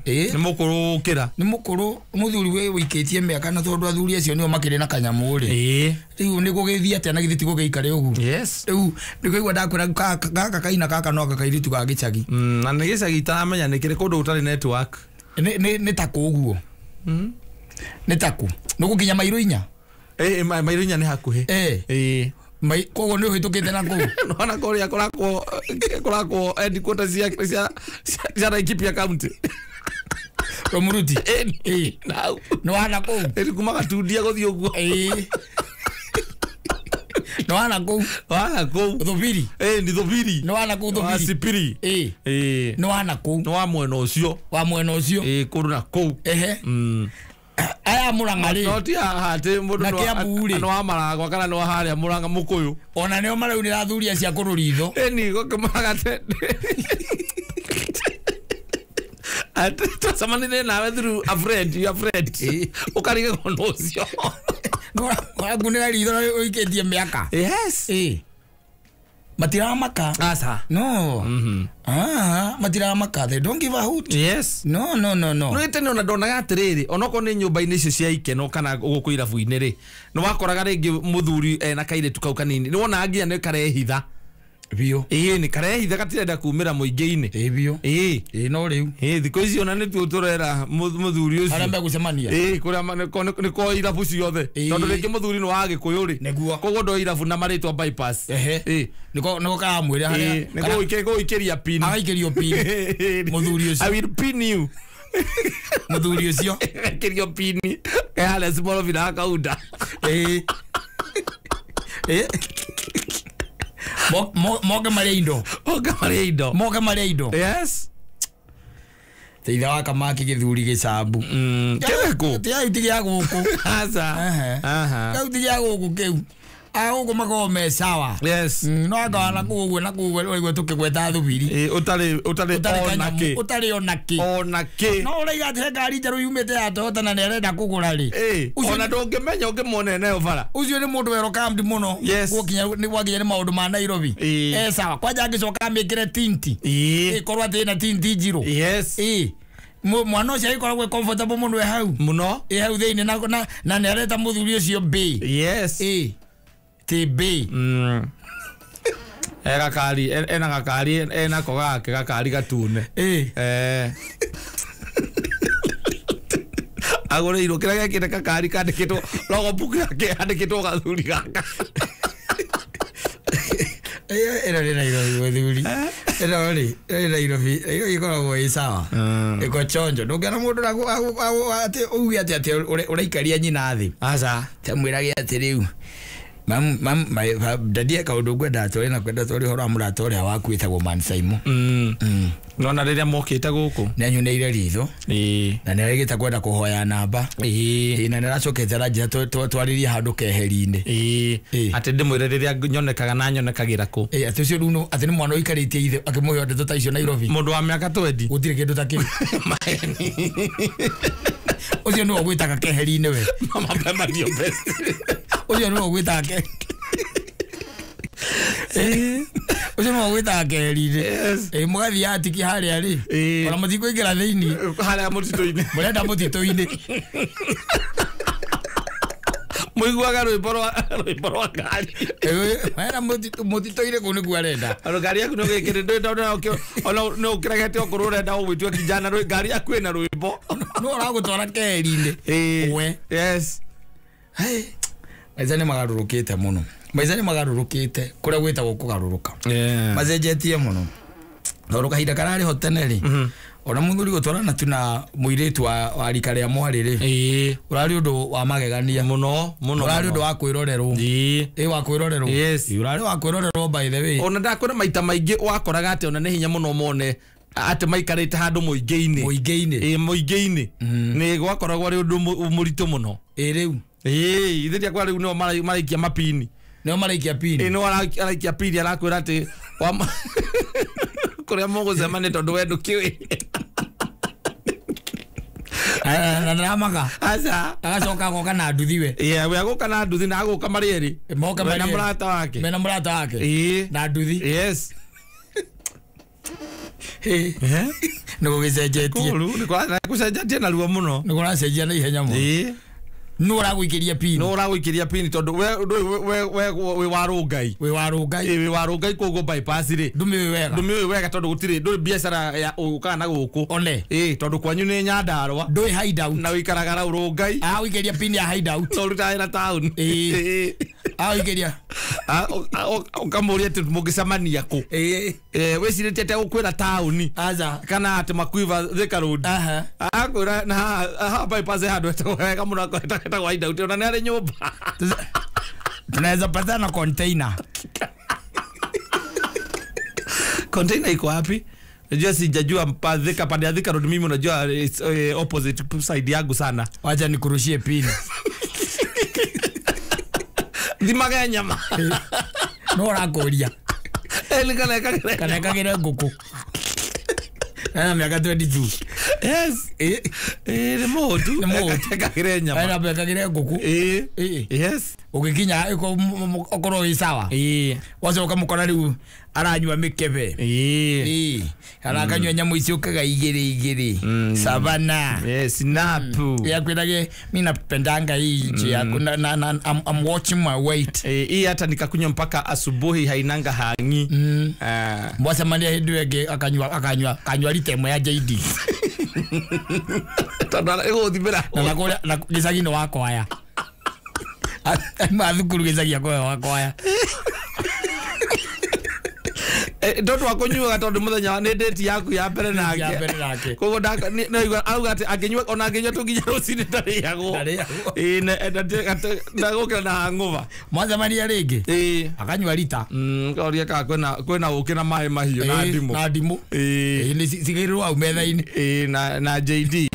Ni mukuru ukira. Ni mukuru muthuri we wikitie miaka na tondu athuri acio nio makiri na kanyamu ri. Riu ni gugithie atia na githi ti gugiikare uguo. Yes. Riu ni kuigua ndakwira gaka kaina gaka no gakairitu ga gicagi. Na ni gicagi itaramenya ni kiri kundu gutari network. Ni taku uguo. Ni taku. Nugukinya mairo inya. Mairo inya ni hakuhi. Mai koguo ni uhitukite na kuu. Nona kuria kurakwo headquarters cia Laikipia County. Romuruti. Nau. No wana kuu. Eri kuma gatundia guthii uguo. No wana kuu. Wana kuu. Thubiri. Ni thubiri. No wana kuu thubiri. Sipiri. No wana kuu. No wa mwena ucio. Wa mwena ucio. Kundu na kuu. Aya Murang'a ri. No ti haha ati mundu Na Kiambu ri. no wa Maragwa kana no haria Murang'a Mukuyu. Ona nio maraunira athuri acio akũrũ ritho. Ni gũkĩmaga ati twacemanire nawe through a friend, your friend. Ũkarigagwo nũ ũcio. Ũrakunĩra ritho na ũikĩtie mĩaka. Yes. Matiramaka. Asa. No. Matiramaka. They don't give a hoot. Yes. No. No ite no ndonaga atiriri onoko ni nyumba-inĩ icio cia ikeno kana gũkũ irabu-inĩ rĩ nĩ wakoraga rĩngĩ mũthuri ena kairĩtu kau kanini nĩ wonaga nginya nĩ karehitha biũ. Nĩ karehitha gatirenda kumĩra mũingĩ-inĩ. Biũ. No rĩu. Thikũ ici ona nĩtuo tũrera mũthuri ũcio. Arĩa megũcemania. Kũrĩa nĩ ko irabu ciothe. Tondũ rĩngĩ mũthuri nĩ wa Gĩkũyũ rĩ. Nĩguo. Koguo ndo irabu na marĩtwa bypass. Nĩko karamwĩra harĩa. Nĩ gũikĩria pin. Agaikĩrio pin. Mũthuri ũcio. I will pin you. Mũthuri ũcio. Agaikĩrio pin. Ke harĩa Small Villa akaunda. Moke marĩa indo. Moke marĩa indo. Moke marĩa indo. Yes. Teitha wa kamaki gĩthuri gĩcambu. Kĩrĩkũ? Ti gĩa gũkũ. Aca. Kĩu ti gĩa gũkũ kĩu. Agũkũ makoragwo me sawa. Yes. No anga na kũu ũguo na kũu ũguo tũkĩgweta thubiri. Ũtarĩ ona kĩ. Ũtarĩ ona kĩ. Ona kĩ. No ũraiga atĩ he ngari njerũ yumĩte ya Toyota na nĩarenda kũgũra rĩ. Ona ndũngĩmenya ũngĩmuona nayo bara. Ũcio nĩ mũndũ welcomed mũno. Yes. Gũkinya nĩ maũndũ ma Nairobi. Sawa. Kwanja angĩcoka amĩkĩre tinti. Ĩkorwo atĩ ĩna tinti njirũ. Yes. Mwana ũcio agĩkoragwo comfortable mũno e hau. Mũno. E hau thĩinĩ na nĩareta mũthuri ũcio B. Yes. TB. Gakari ena gakari ena ko gake gakari gatune. Agũrĩirwo kĩrĩa gekĩte gakari kandĩkĩtwo logbook yake yandĩkĩtwo gathuri gaka. Ĩno nĩ Nairobi mũthuri. Ĩno rĩ, ĩno Nairobi, ĩno ĩkoragwo ĩ sawa. Ĩko chonjo. Ndũngĩona mũndũ atĩ uge atĩ ũraikaria nyina thĩ. Aca. Tamwĩrage atĩ rĩu mam dadie kaũndũ ngwenda atware na kwenda tware ũhoro wa mũrata ũrĩa waku wĩtagwo Man Saimo. Nona rĩrĩa mokĩte gũkũ nĩanyunĩire ritho. Na nĩaregĩte kwenda kũhoya namba. Na nĩaracokete aranjĩra twarĩrie handũ keheri-inĩ. Atĩ ndĩmwĩre rĩrĩa nyonekaga na nyonekagĩra kũ. Atĩ ũcio rĩu atĩ nĩ mwana ũikarĩtie ithe akĩmũhe ndeto ta icio Nairobi. Mũndũ wa mĩaka 20. Gũtirĩ kĩndũ ta kĩu. Ũcio nĩwe ũgwĩtaga keheri-inĩ we. Mama Pema ndio best. Ũcio nĩwe ũgwĩtaga ke. Ũcio nĩwe ũgwĩtaga keheri-inĩ. Mũgathiĩ atiki harĩa rĩ. Ona mũtikũingĩra thĩinĩ. Harĩa mũtitũ-inĩ. Mũrenda mũtitũ-inĩ. Mũiguaga rwĩmbo rwa ngari. Mũrenda mũtitũ-inĩ kũu nĩkuo arenda. Ona ngari yaku nĩ ona nĩ ũkĩregete okorwo ũrenda ũgwĩtua kijana ngari yaku ĩna rwĩmbo. No ũragũtwara keheri-inĩ. We. Yes. Maica nĩ magarũrũkĩte mũno. Maica nĩ magarũrũkĩte kũrĩa gwĩtagwo kũgarũrũka. Macenjetie mũno. Tondũ kahinda kararĩ ho tene rĩ. Ona mũthuri gũtwarana tu na mũirĩtu wa rika rĩa mwarĩ rĩ. Ũrarĩ ũndũ wa magegania. Mũno mũno. Ũrarĩ ũndũ wa kwĩrorerwo. Wa kwĩrorerwo. Yes. Ũrarĩ wa kwĩrorerwo by the way. Ona ndakwĩra maita maingĩ wakoraga atĩ ona nĩ hinya mũno mone atĩ maikarĩte handũ mũingĩ-inĩ. Mũingĩ-inĩ. Mũingĩ-inĩ. Nĩ gwakoragwo arĩ ũndũ mũritũ mũno. Rĩu. Ithe rĩakwa rĩu nĩo maraikia mapini. Nĩo maraikia pini. Nĩo araikia pini arakwĩra atĩ kũrĩa mũgũcemania tondũ we ndũkĩũĩ. Na nĩaramaga. Aca. Agacoka agoka na nduthi we. We agoka na nduthi na agoka marĩ erĩ. Moka marĩ Mena mũrata wake. Mena mũrata wake. Na nduthi. Yes. Nĩ gũgĩcenjetie. Kũu nĩ gũcenjetie narua mũno. Nĩ kũracenjia na ihenya mũno. No ũragũikĩria pini. No ũragũikĩria pini tondũ we wĩ wa Rũngai. Wĩ wa Rũngai. Wĩ wa Rũngai koguo bypass rĩ. Ndũmĩũĩ wega. Ndũmĩũĩ wega tondũ gũtirĩ ndũrĩ biacara ya ũkaga na gũkũ. One. Tondũ kwanyu nĩ Nyandarũa. Ndũĩ hideout. Na ũikaraga rau Rũngai. Agũikĩria pini ya hideout. No ũrutaga wĩra town. Agũikĩria. Ũkamũria atĩ mũngĩcemania kũ. Wĩcirĩtie atĩ agũkwĩra taũni. Aca. Kana atĩ Makuiva Thika Road. Akwĩra na haha bypass handũ hetagwo wega mũno etagwo hideout ona nĩ arĩ nyũmba. Tunaweza patana container. Container iko wapi? Unajua sijajua Thika pande ya Thika Road mimi unajua it's opposite side yangu sana. Wacha nikurushie pini. Thimaga nyama. No ũrakũria. Kana Kana ekagĩre ngũkũ. Ena mĩaka 22. Yes. Nĩ mũhũtu. Nĩ mũhũtu. Ekagĩre nyama. Ena ekagĩre ngũkũ. Yes. Ũgĩkinya ũkorwo wĩ sawa. Wacoka mũkora rĩu aranyua mĩkebe. Kana akanyua nyamũ ici ũkaga igĩrĩ igĩrĩ. Savana. Snap. Yakwĩrage mi napendanga hii nchi yako na I'm watching my weight. Hii hata nikakunywa mpaka asubuhi hainanga hangi. Mwacemania hĩndĩ ĩngĩ akanyua rita ĩmwe ya JD. Tondũ ĩgũthimĩra. Na kũrĩa na gĩcagi-inĩ wa kwaya. Aima thukuru gĩcagi akoya wa kwaya. Tondu wa kunyuaga tondu muthenya ni date yaku ya mbere nake koguo auga ati anginyua ona anginyua tunginya rucini ndariagwo ndagukira na hangover mwacemania ringi akanyua rita kauria ka kwina uki na maĩ mahiũ na ndimũ na ndimũ ni cigĩrĩrwo hau metha-inĩ na JD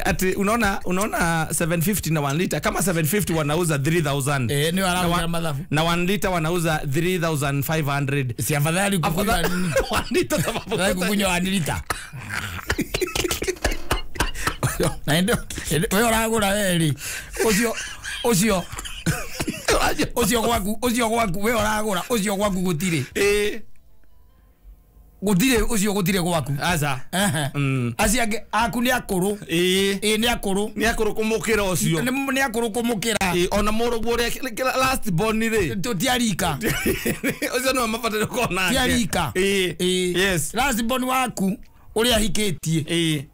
ati unaona 750 na 1 liter kama 750 wanauza 3000 ni wararuta mathabu na 1 liter wanauza 3500 si afadhali kukunywa 1 liter sababu kukunywa 1 liter na ndio wewe uragura weri ucio ucio ucio gwaku ucio gwaku wewe uragura ucio gwaku gutire gutire ucio gutire gwaku aca acio angi aku ni akuru ni akuru ni akuru kumukira ucio ni akuru kumukira ona murugu uria last born ri tutiarika ucio no mabatire kona tiarika yes last born waku uria ahikitie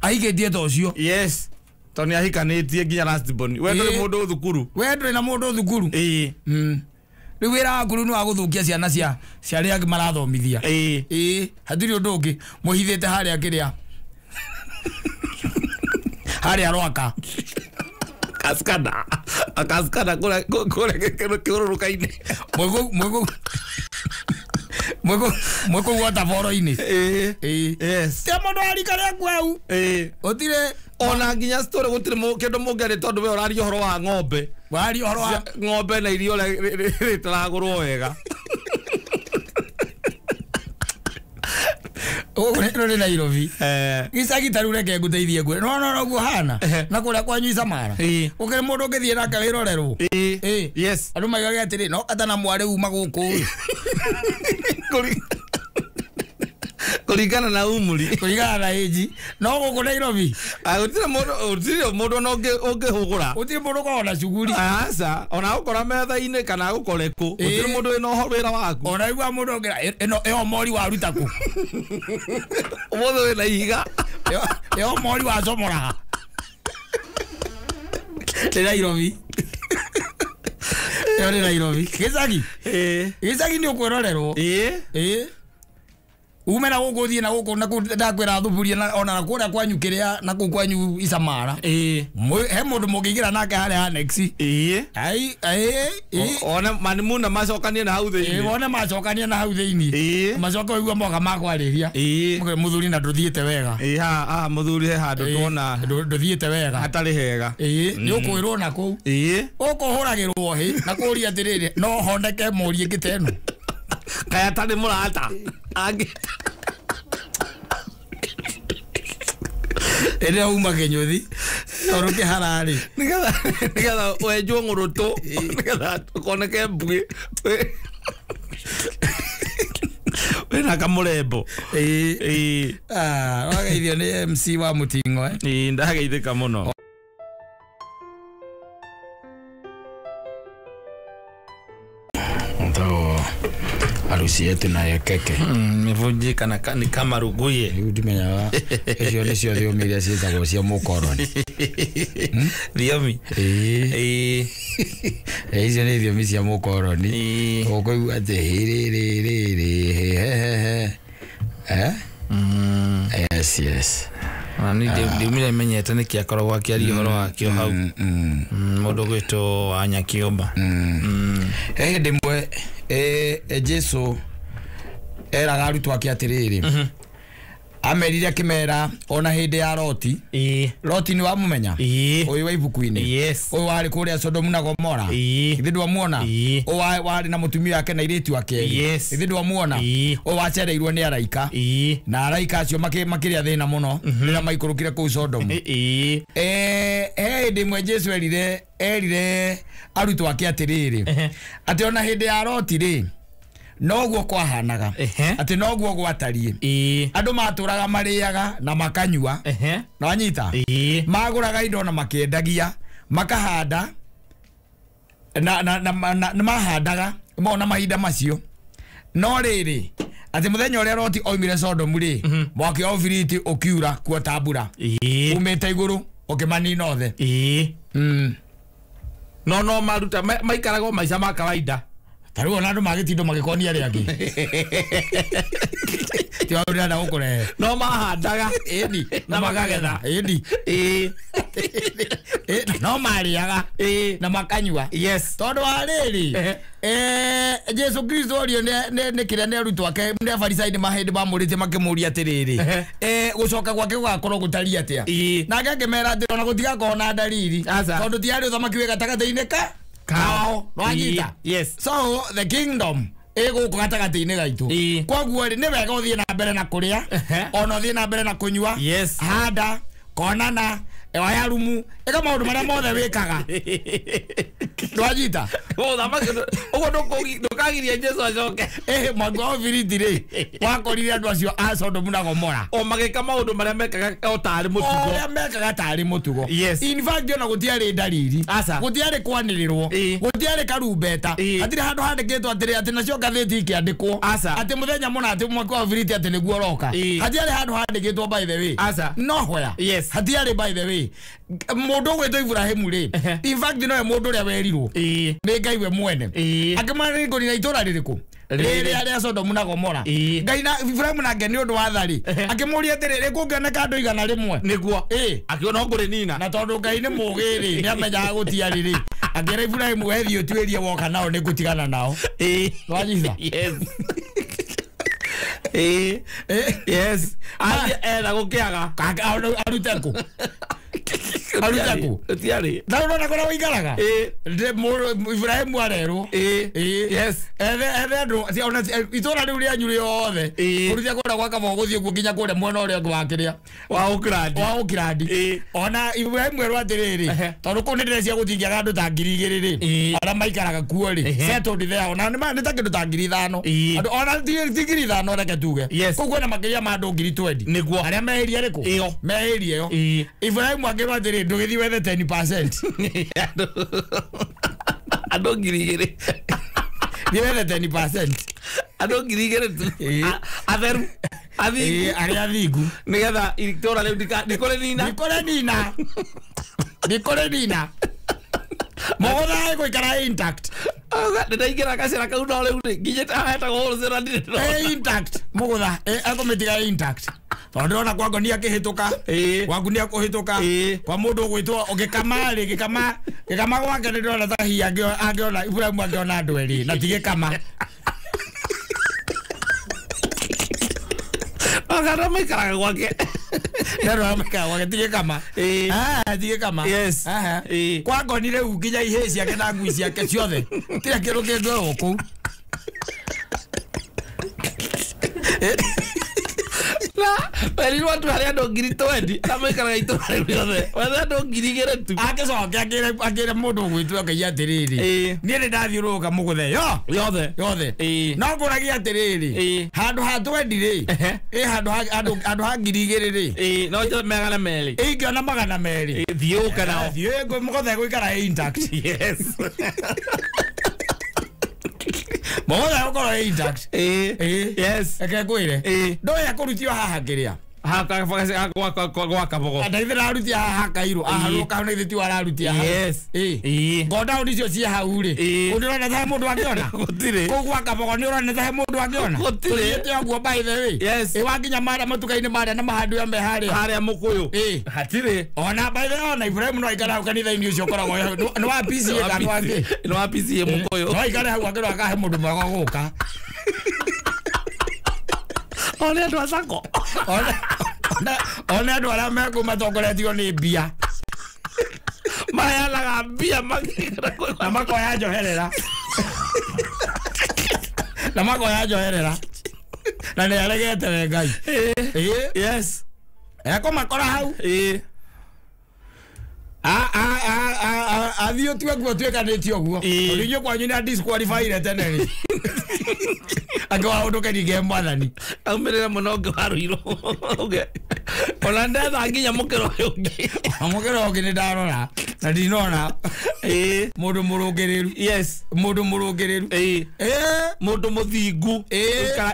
ahikitie to ucio yes to ni ahikanitie nginya last born we nduri mundu thukuru we nduri na mundu thukuru riu wira waku riu ni wa guthukia ciana cia aria angi marathomithia hatiri undu ungi muhithite haria kiria haria rwaka kaskana akaskana kura kiururuka-ini mwiko gwata boro-ini yes ti mundu arika riaku hau gutire ona nginya story gutire kindu mungeri tondu we uraria uhoro wa ng'ombe waria uhoro wa ng'ombe na irio ritaragurwo wega uguo ni Nairobi gicagi ta riu reke nguteithie ngwire no no noguo hana na kuria kwanyu Isamara gukiri mundu ungithie nake wirorerwo yes andu maigage atiri no atana mwari uma guku kuringana na umri kuringana na age no guku Nairobi gutire mundu gutire mundu ona ungihugura gutire mundu ukoragwo na cuguri aca ona gukora metha-ini kana gukore ku gutire mundu wina wira waku ona igua mundu ungira ino iyo mori waruta ku umuthi wina ihiga iyo mori wacomoraga ni Nairobi iyo ni Nairobi gicagi gicagi ni ukwirorerwo ume na guku thie na guku na ndakwira thuburia ona na kuria kwanyu kiria na kuu kwanyu Isamara he mundu mungigira nake haria annex ai ai ona manimuna macokanie na hau thiini wone macokanie na hau thiini macoka uigua moka makwariria muthuri na nduthiite wega ha muthuri he handu tuona nduthiite wega hatari hega ni ukwirwo na kuu ukuhuragirwo hi na kuria atiriri no honeke murie ngite kaya tari murata angi ĩrĩa uma kĩnyũthi tondũ kĩhararĩ nigetha wenjwo ng'ũrũtũ nigetha ũkoneke mbuĩ wĩna kamũrembo wageithio nĩ MC wa Mũting'o ndageithĩka mũno. Harusi yetu na ya keke imevunjika na ni kama ruguye riu ndimenyaga icio nicio thiomi iria ciĩtagwo cia mũkoroni thiomi icio nĩ thiomi cia mũkoroni ũkũigua atĩ hĩrĩrĩrĩrĩ hehehe yes yes na ni ndiumire menyete nĩkĩ akoragwo akĩaria ũhoro wakĩo hau mũndũ gwĩtwo Wanya Kĩũmba he hĩndĩ ĩmwe Jesu eraga arutwo ake atiriri amerire akimera ona hindi ya Loti Loti ni wamumenya uyu wa ibuku-ini uyu wari kuria Sodomu na Gomora ithi ndwamuona uyu wari na mutumia wake na iritu ake ithi ndwamuona uyu wacereirwo ni araika na araika acio makiria thina muno rira maikurukire kuu Sodomu he hindi imwe Jesu erire arutwo ake atiriri ati ona hindi ya Loti ri noguo kwahanaga ati noguo gwatarie andu maturaga mariaga na makanyua na wanyita maguraga indo na makiendagia makahanda na mahandaga mona mahinda macio no riri ati muthenya uria Loti oimire Sodomu ri mwaki wa ũbiriti ukiura kuota mbura umite iguru ukimanina othe no maruta maikaraga maica ma kawaida Ta rĩu ona andũ magĩtindo magĩkonia arĩa angĩ. Ti wa ũrĩa gũkũrehe. No mahandaga. Ĩni. Na makagetha. Ĩni. Ĩĩ. No marĩaga. Ĩĩ. Na makanyua. Yes. Tondũ wa rĩrĩ Jesu Kristo orio nĩ kĩrĩa nĩ arutwo ake nĩ Afarisai nĩ mahĩndĩ mamũrĩtie makĩmũria atĩrĩrĩ, gũcoka gwake gũgakorwo gũtariĩ atĩa? Nake akĩmera atĩ ona gũtigakorwo na dalili tondũ ti harĩ ũthamaki wĩ gatagatĩ-inĩ ka kao. Nwanyita? Yes. So the kingdom ĩ gũkũ gatagatĩ-inĩ gaitũ. Koguo rĩ nĩ wega ũthiĩ na mbere na kũrĩa ona ũthiĩ na mbere na kũnyua. Yes. Handa, konana, oya rumu, ĩka maũndũ marĩa mothe wĩkaga. Nwanyita? Ũguo ndũkagiria Jesu acoke. Mwaki wa ũbiriti rĩ wakorire andũ acio a Sodomu na Gomora o magĩka maũndũ marĩa mekaga o tarĩ mũtugo. Ũrĩa mekaga tarĩ mũtugo. Yes. In fact ona gũtiarĩ dalili. Aca. Gũtiarĩ kwanĩrĩrwo. Gũtiarĩ karumbeta. Hatirĩ handũ handĩkĩtwo atĩrĩ atĩ nacio ngathĩti ikĩandĩkwo. Aca. Atĩ mũthenya mũna atĩ mwaki wa ũbiriti atĩ nĩguo ũroka. Hatiarĩ handũ handĩkĩtwo by the way. Aca. Nowhere. Yes. Hatiarĩ by the way. Mũndũ ũgwĩtwo Ibrahimu rĩ, in fact nowe mũndũ ũrĩa werirwo nĩ Ngai we mwene. Akĩmwĩra nĩ ngũnina itũra rĩrĩkũ? Rĩrĩa rĩa Sodomu na Gomora. Ngai na Ibrahimu nake nĩ ũndũ wa tha-rĩ, akĩmũria atĩrĩ, rĩ kũngĩoneka andũ 100? Nĩguo. Akiona ngũrĩnina. Na tondũ Ngai nĩ mũũgĩ rĩ, nĩ amenyaga gũtiarĩ rĩ, akĩra Ibrahimu we thiĩ ũtuĩrie woka nao nĩ ngũtigana nao. Nwanyita? Yes. Yes. Etha gũkĩaga. Arute kũ? Arute kũ? Gũtiarĩ. Na ũrona kũrĩa ũikaraga? Ibrahimu arerwo. Yes. Ethe andũ itũra rĩu rĩanyu rĩothe. Kũrutia kũrĩa gwa Kabogo gũthiĩ kuo nginya kũrĩa mwena ũrĩa ũngĩ wa kĩrĩa. Wa Ũkirandi. Wa Ũkirandi. Ona Ibrahimu erwo atĩrĩrĩ, tondũ kũu nĩ ndĩreciria gũtingĩaga andũ ta 2000 rĩ, arĩa maikaraga kuo rĩ, settled there, ona nĩ ta kĩndũ ta 5000. Andũ ona ti 5000 reke tuge. Yes. Kũu kwĩna makĩria ma andũ 20,000. Nĩguo. Arĩa me area ĩrĩkũ? Ĩyo. Me area ĩyo. Ibrahimu akĩrwo atĩrĩ, ndũgĩthiĩ wethe 10%. Andũ 2000. Thiĩ wethe 10%. Andũ 2000 tu. Atheru. Athingu. Arĩa athingu. Nĩgetha itũra rĩu ndikũrĩnina. Ndikũrĩnina. Ndikũrĩnina. Mũgũthae gũikara intact. Ndĩraingĩra gacĩra kau no rĩu rĩ, nginyĩte haha hetagwo wholesale ndirĩ ndĩrona. Intact. Mũgũtha ekũmĩtiga intact. Tondũ ndĩrona kwa ngoni akĩhĩtũka. Kwa nguni akũhĩtũka. Kwa mũndũ ũgwĩtwo ũgĩkama rĩ, gĩkama gĩkama gwake nĩ ndĩrona ta hihi angĩona Ibrahimu angĩona andũ erĩ na ti gĩkama. Agara maikaraga gwake. Ndĩrona maikaraga gwake ti gĩkama. Ti gĩkama. Yes. Kwa ngoni rĩu nginya ihĩĩ ciake na ngui ciake ciothe. Kĩrĩa kĩndũ kĩngĩoywo kũu. Na werirwo andũ harĩ andũ 20,000 arĩa maikaraga itũra rĩu rĩothe. Wethe andũ 2000 tu. Agĩcoke akĩre mũndũ ũgwĩtwo Ngai atĩrĩrĩ, niĩ nĩ ndathiũrũrũka mũgũthe yothe. Yothe. No ngũragia atĩrĩrĩ, handũ ha 20 rĩ, handũ ha 2000 rĩ, No njoe 200. Ingĩona 200. Thiĩ ũke nao. Thiĩ mũgũthe gũikara intact. Yes. Mũgũthe gũkorwo intact. Yes. Reke ngwĩre. Ndoya kũrutio haha kĩrĩa. Gwa Kabogo. Ndaithe ararutia haha Kairũ. Aharũka hau na ithe tiwe ararutia hau. Yes. Ngo down icio ciĩ hau rĩ. Ũndĩrona ta he mũndũ angĩona? Gũtirĩ. Kũu gwa Kabogo nĩ ũrona ta he mũndũ angĩona? Gũtirĩ. Tũthiĩte ũguo by the way. Yes. Wakinya marĩa matuka-inĩ marĩa na mahandũ ya me harĩa. Harĩa Mũkũyũ. Hatirĩ. Ona by the way, ona Ibrahimu no aikare hau kanitha-inĩ ũcio ũkoragwo hau. Nĩ wa PCA kana wa kĩ? Nĩ wa PCA Mũkũyũ. No aikare hau akĩrwo akahe mũndũ mwega gũka. One andũ a Sacco. One andũ arĩa mekũu matongoretio nĩ mbia. Maheanaga mbia makĩgera Na makoya njoherera. Na makoya njoherera. Na nĩ aregete we Ngai. Yes. Ekũmakora hau. Athiĩ ũtue guo ũtuĩkanĩtie ũguo. Tondũ inyuĩ kwanyu nĩ disqualified tene rĩ. Angĩwa ũndũ kĩringe mwathani. Aumĩrĩre mũno ũngĩ wa Ruiru. Ona ndetha nginya mũkĩra ũyũ ũngĩ. Mũkĩra ũngĩ nĩ ndarora na ndinona. Mundu murungiriru. Yes. Mundu murungiriru. Mundu muthingu.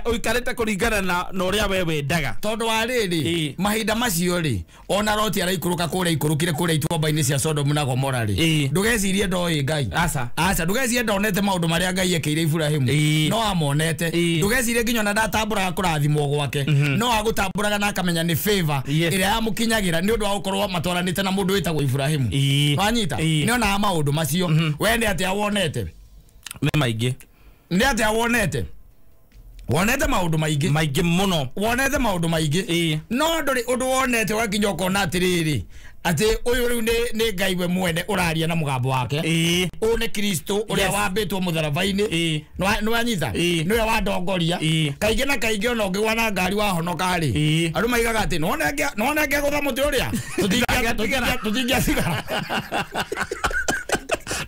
Uikarite kuringana na uria we wendaga. Tondu wa riri mahinda macio ri ona Loti araikuruka kuria ikurukire kuria ituamba-ini cia Sodom na Gomora ri ndugecirie ndoi Ngai. Aca. Aca ndugecirie ndonete maundu maria Ngai ekeire Ibrahimu. No amonete. Ndugecirie nginya ona ndatamburaga kurathimwo gwake. No agutamburaga na akamenya ni favor iria yamukinyagira ni undu wa gukorwo matwaranite na mundu witagwo Ibrahimu. Wanyita ni ona maundu macio we ni atia wonete ni maingi ni atia wonete wonete maundu maingi maingi muno wonete maundu maingi no nduri undu wonete wakinya ukona atiriri ati uyu riu ni Ngai we mwene uraria na mugambo wake. Uyu ni Kristo uria wambitwo mutharaba-ini. Ni wanyita niwe wandongoria kaingi na kaingi ona ungigwa na ngari wahonoka ri andu maigaga ati none ngegutha muti uria tutingiatigara.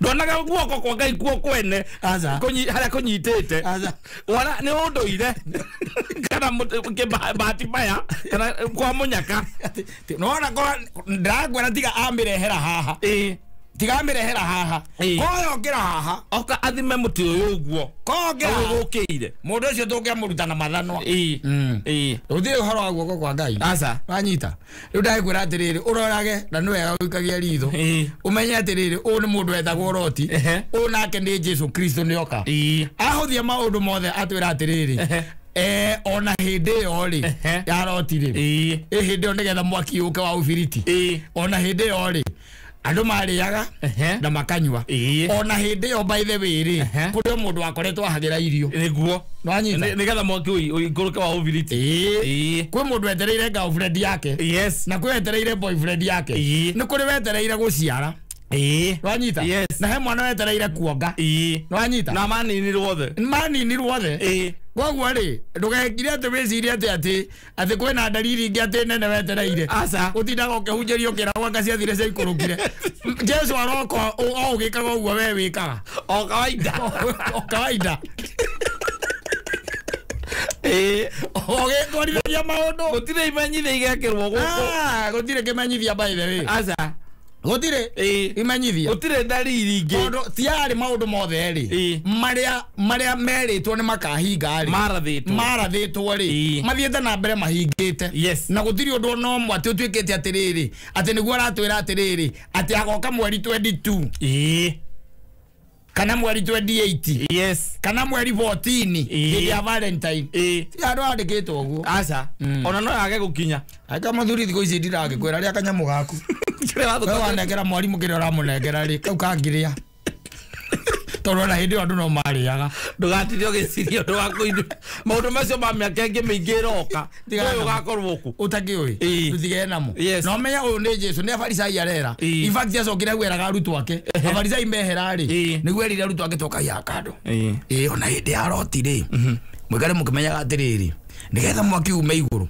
Ndonaga guoko kwa Ngai kuo kwene haria kunyitite wala ni unduire kana bahati mbaya kana kwa munyaka nona kwa ndagwera tiga amirehera haha tiga amirehera haha koyo ngira haha oka athime muti uyu uguo koyo gukiire mundu ucio tungiamuruta na mathanwa. Uthire uhoro wa guoko kwa Ngai. Aca. Wanyita riu ndakwira atiriri urorage na ni wega guikagia ritho umenye atiriri uyu ni mundu wetagwo Loti uyu nake ni Jesu Kristo ni oka ahuthia maundu mothe atwira atiriri ona hindi iyo ri ya Loti ri hindi iyo nigetha mwaki uke wa ubiriti ona hindi iyo ri andu mariaga na makanyua ona hindi iyo by the way ri kuri mundu wakoretwo ahagira irio niguo nwanyita nigetha mwaki uikũrũke wa ubiriti kwi mundu wetereire girlfriend yake. Yes. Na kwi wetereire boyfriend yake. Ni kuri wetereire guciara. Nwanyita na he mwana wetereire kuonga. Nwanyita na maninirwo othe maninirwo othe. Koguo ri ndugekire ati wicirie ati ati kwina dalili ingi ati nene wetereire. Aca. Utindaga ukihunjĩrio ũkĩragwo anga ciathire ciaikũrũkire. Jesu aroka o ũgĩkaga ũguo we wĩkaga o kawaida o kawaida. Ũgĩtwarithagia maũndũ gũtirĩ imenyithia igekĩrwo gũkũ. Gũtirĩ kĩmenyithia by the way. Aca. Gũtirĩ imenyithia gũtirĩ dalili ingĩ tondu tiarĩ maũndũ mothe rĩ maria merĩtwo nĩ makahinga rĩ marathĩtwo rĩ mathiĩte na mbere mahingĩte. Yes. Na gũtirĩ ũndũ ona ũmwe atĩ ũtuĩkĩte atĩrĩrĩ atĩ nĩguo aratwĩra atĩrĩrĩ atĩ agoka mweri 22 kana mweri 28. Yes. Kana mweri 14 hĩndĩ ya Valentine. Ti andũ andĩkĩtwo ũguo. Aca. Ona no yage gũkinya aka muthuri thikũ ici ndiragĩkwĩra rĩa kanyamũ gaku we wanengera mwarimũ kĩrĩa ũramũnengera rĩ kau kangĩrĩa tondũ ona hĩndĩ ĩyo andũ no marĩaga ndũgatinde ũgĩciria ũndũ wa kũindu maũndũ macio ma mĩaka ĩngĩ mĩingĩ ĩroka ũyũ ũgakorwo kũ ũtakĩũĩ tũtigee namo. Yes. Na ũmenye ũyũ nĩ Jesu nĩ abarisai arera. In fact acokire gweraga arutwo ake abarisai mehera rĩ nĩguo erire arutwo ake tũkaiya kando. Ona hĩndĩ ya Loti rĩ mwĩkare mũkĩmenyaga atĩrĩrĩ nĩgetha mwaki ume igũrũ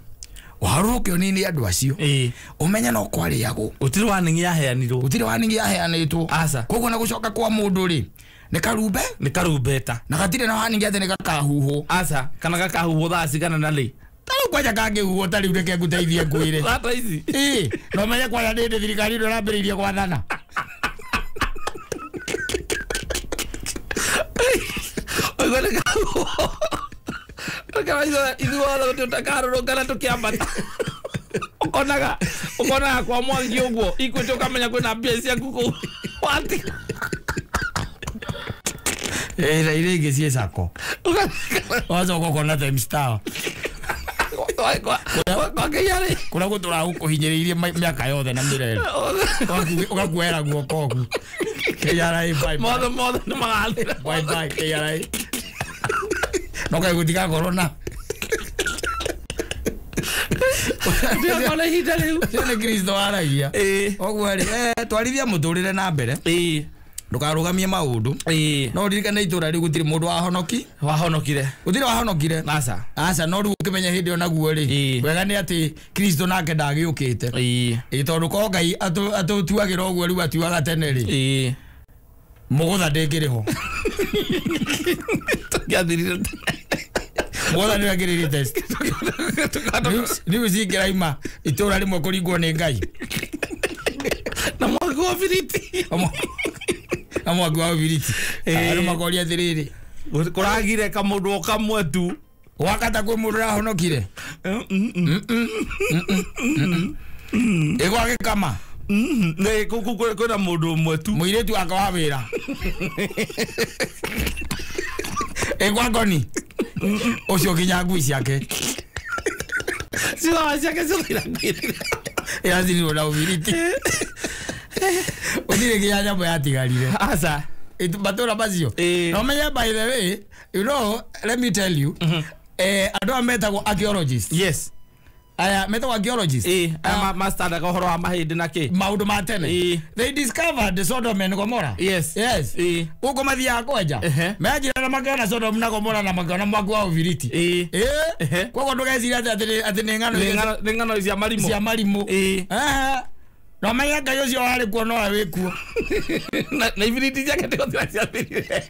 waharũrũkio nini andũ acio ũmenye no kwarĩagwo gũtirĩ warning yaheanirwo gũtirĩ warning yaheanĩtwo. Aca. Koguo na gũcoka kwa mũndũ rĩ nĩ karumbe nĩ karumbeta na gatirĩ na warning atĩ nĩ gakahuhwo. Aca. Kana gakahuhwo thaa cigana na rĩ tarĩu kwanja kangĩhuhwo tarĩu reke ngũteithie ngwĩre thaa ici na ũmenye kwanja nĩ hĩndĩ thirikari ĩno ĩrambĩrĩirie gwathana. Ũiguo nĩ kahuhwo ithuothe tũtakarũrũngana tũkĩambata ukonaga kwa mwangi ũguo Equity ũkamenya kwĩna mbia ciaku kũu watiga na iria ingĩ ciĩ sacco wacoka ũkona Times Tower kũrĩa gũtũraga gũkũhinyĩrĩirie mĩaka yothe na mĩrere ũgakuoera guoko ũguo KRA bye bye mothe mothe nĩ magathira bye bye KRA no kaĩ gũtigakorwo na Ndĩrakona ihinda rĩu ũcio nĩ Kristo waragia. Ũguo rĩ twarithia mũtũrĩre na mbere ndukarugamie maundu no ririkane itura riu gutiri mundu wahonoki wahonokire gutiri wahonokire aca aca no riu ukimenya hindi ona guo ri wega ni ati Kristo nake ndagiukite ii tondu ko Ngai atutuagira uguo riu atiuaga tene ri mugutha ndingiri ho tukiathirire mugutha ni wagirire test riu cingiraima itura rimwe kuringwo ni Ngai na mwaki wa biriti. Na mwaki wa ũbiriti. Andũ makoria atĩrĩrĩ, kũragire kamũndũ o kamwe tu. Wakata kwĩ mũndũ ũrahonokire. Ĩgwa gĩkama. Nĩ kwĩna mũndũ ũmwe tu. Mũirĩtu wake wa wĩra. Ĩgwa ngoni. Ũcio nginya ngui ciake. Ciothe ciake ciothe irathirire. Irathirire na ũbiriti. Ũthire nginya nyamũ yatigarire. Aca. Matũra macio. No menye by the way, you know, let me tell you, andũ aya metagwo archaeologists. Yes. Aya metagwo archaeologists. Aya mastandaga ũhoro wa mahĩndĩ na kĩ. Maũndũ ma tene. They discovered Sodom and Gomorrah. Yes. Yes. Gũkũ mathiaga kwenja. Menjire na makĩona Sodom na Gomorrah na makĩona mwaki wa ũbiriti. Koguo ndũgecirie atĩ nĩ ng'ano. Nĩ ng'ano cia marimũ. Cia marimũ. No menye Ngai ũcio warĩ kuo no we wĩ kuo. Na ibiriti ciake nĩgũthira ciathirire.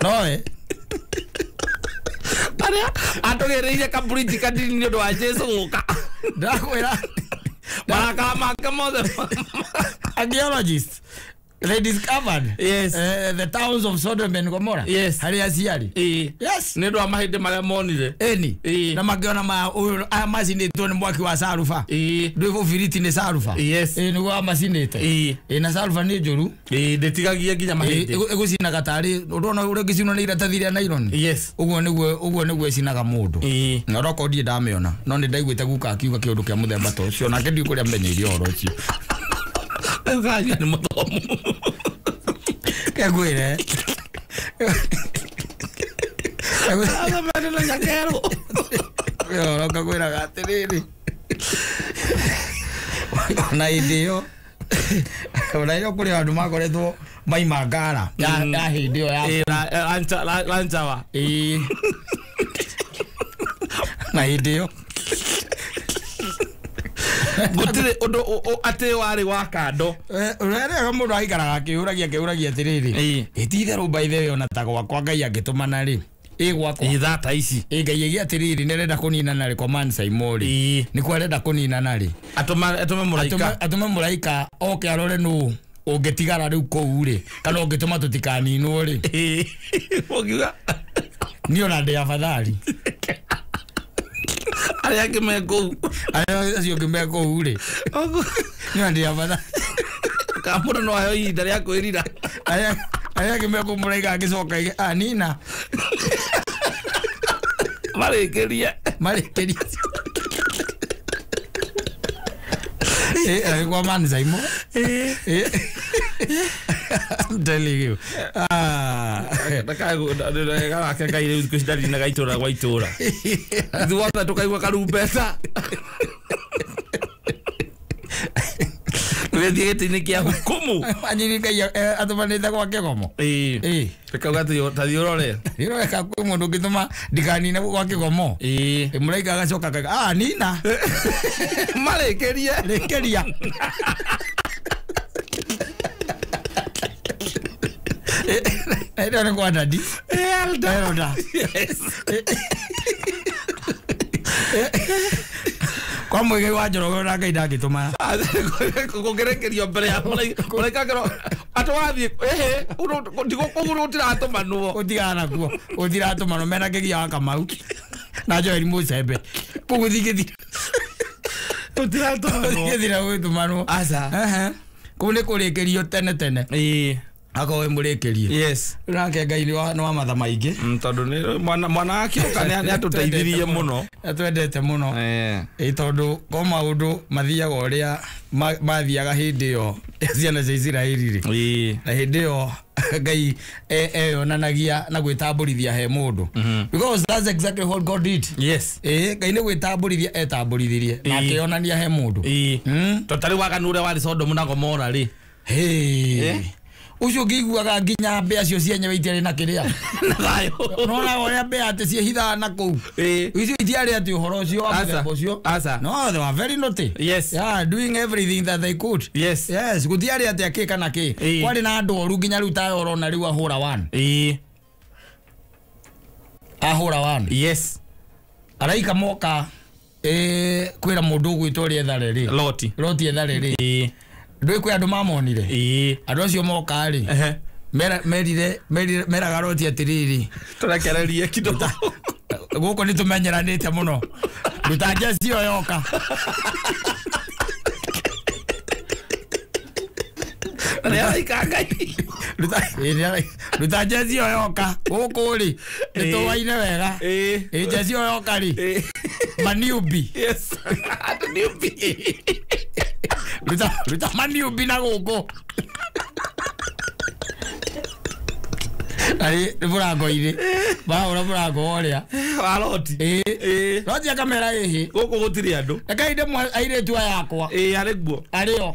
Nowe. Arĩa atũgĩrĩire kabũrinji kanini nĩ ũndũ wa Jesũ gũka. Ndakwĩra. Marakara make mothe. Archaeologists, they discovered, yes, the towns of Sodom and Gomorrah. Yes. Harĩa ciarĩ. Yes. Nĩ ũndũ wa mahĩndĩ marĩa monire. Ĩni. Na makĩona aya macinĩtwo nĩ mwaki wa sarufa. Ndũĩ ũbiriti nĩ sarufa. Yes. Nĩguo amacinĩte. Na sarufa nĩ njũru. Ndĩtigagia nginya mahĩndĩ. Ĩgũcinaga tarĩ ũrona ũrĩa ũngĩcinwo nĩ iratathi rĩa nylon. Yes. Ũguo nĩguo ĩcinaga mũndũ. Na onokorwo ndirĩ ndamĩona, no nĩ ndaiguĩte guka akiuga kĩũndũ kĩa mũthemba ta ũcio, nake ndiũĩ kũrĩa amenyeire ũhoro ũcio. Kanya nĩ mũthomu. Kegwĩre. Athomete na nyakerũ. Ũhoro ngakwĩraga atĩrĩrĩ, ona hĩndĩ ĩyo, ona ĩyo kũrĩ andũ makoretwo maima ngara ya hĩndĩ ĩyo ya Lanchawa. Na hĩndĩ ĩyo gũtirĩ ũndũ atĩ warĩ wa kando. Ũrĩa mũndũ aikaraga akĩũragia atĩrĩrĩ, ĩti-itherũ by the way ona ta gwakwa Ngai angĩtũmana rĩ, ĩ gwakwa ithaa ta ici. Ngai ĩgĩ atĩrĩrĩ, nĩarenda kũninana rĩ, kwa Man Saimo rĩ, nĩkuo arenda kũninana rĩ, atũme mũraika. Atũme mũraika oke arore nũ ũngĩtigara rĩu kũu rĩ, kana ũngĩtũma tũtikaninwo rĩ. Ũngiuga niĩ ona ndĩ afadhali. Arĩa angĩ me kũu. Arĩa acio angĩ me kũu rĩ. Niĩ ona ndĩ afadhali. Kana mũndũ no aheo ihinda rĩa kwĩrira. Arĩa angĩ me kũu mũraika angĩcoka aige, anina. Marĩkĩrie. Marĩkĩrie. Kwa Man Saimo. I'm telling you. Ndakae Ngai rĩu thikũ ici ndarinaga itũra gwa itũra. Ithuothe tũkaigua karumbeta. Tũgĩthiĩ gĩtĩ-inĩ kĩa hukumu. Anyini Ngai atũmanĩte gwa kĩgomo. Rĩkauga tathiĩ ũrore. Thiĩ ũrore kana kwĩ mũndũ ũngĩtũma ndikanine gwa kĩgomo. Mũraika agacoka akauga, nina. Marĩkĩrie. Rĩkĩria. Ĩno nĩ kwa dadi. Elda. Yes. Kwa Muigai wa Njoroge ona Ngai ndangĩtũma. Kũngĩrekerio mbere ya mũraika akĩrwo atĩ wathiĩ kũu gũtiratũmanwo. Gũtigana nakuo. Gũtiratũmanwo mena Kĩgia wa Kamau na Joel Mũcembe. Kũu gũtingĩthira. Gũtiratũmanwo. Gũtingĩthira gũgĩtũmanwo. Aca. Kũu nĩ kũrĩkĩrio tene tene. Akorwo wĩ mũrĩkĩrie. Yes. Nake Ngai nĩ wa matha maingĩ. Tondũ nĩ mwana wake ũka nĩ atũteithirie mũno. Atwendete mũno. Tondũ ko maũndũ mathiaga ũrĩa mathiaga hĩndĩ ĩyo ciana cia Isiraeli rĩ. Na hĩndĩ ĩyo Ngai eyonanagia na gwĩtambũrithia he mũndũ. Because that's exactly what God did. Yes. Ngai nĩ gwĩtambũrithia etambũrithirie na akĩonania he mũndũ. Tondũ tarĩu waganu ũrĩa warĩ Sodomu na Gomora rĩ. Ũcio ũngĩiguaga nginya mbĩa cio cienyewe itiarĩ na kĩrĩa. Na thayũ. Nona ũrĩa mbĩa atĩ ciĩhithaga na kũu. Icio itiarĩ atĩ ũhoro ũcio wa mũthemba ũcio. No, they were very naughty. Yes. Yeah, doing everything that they could. Yes. Yes, gũtiarĩ atĩ akĩ kana kĩ. Kwarĩ na andũ oru nginya rĩu tayo ũrona rĩu ahũra one. Ahũra one. Yes. Araika moka kwĩra mũndũ ũgwĩtwo ũrĩa ethare rĩ. Loti. Loti ethare rĩ. Ndũĩ kwĩ andũ mamonire. Andũ acio moka rĩ. Merire meraga Roti atĩrĩrĩ. Tũrekererie kidogo. Gũkũ nĩ tũmenyeranĩte mũno. Ruta jezi ĩyo yoka. Ruta jezi ĩyo yoka. Gũkũ rĩ nĩ tũwaine wega. Ĩ jezi ĩyo yoka rĩ. Maniubi. Yes. Maniubi. Ruta maniubi na gũkũ. Ari nĩ mũrango-inĩ. Mahũra mũrango ũrĩa. Wa Roti. Roti akamera ĩhĩ. Gũkũ gũtirĩ andũ. Reke ndĩmwe airĩtu aya akwa. Arĩ guo. Arĩo.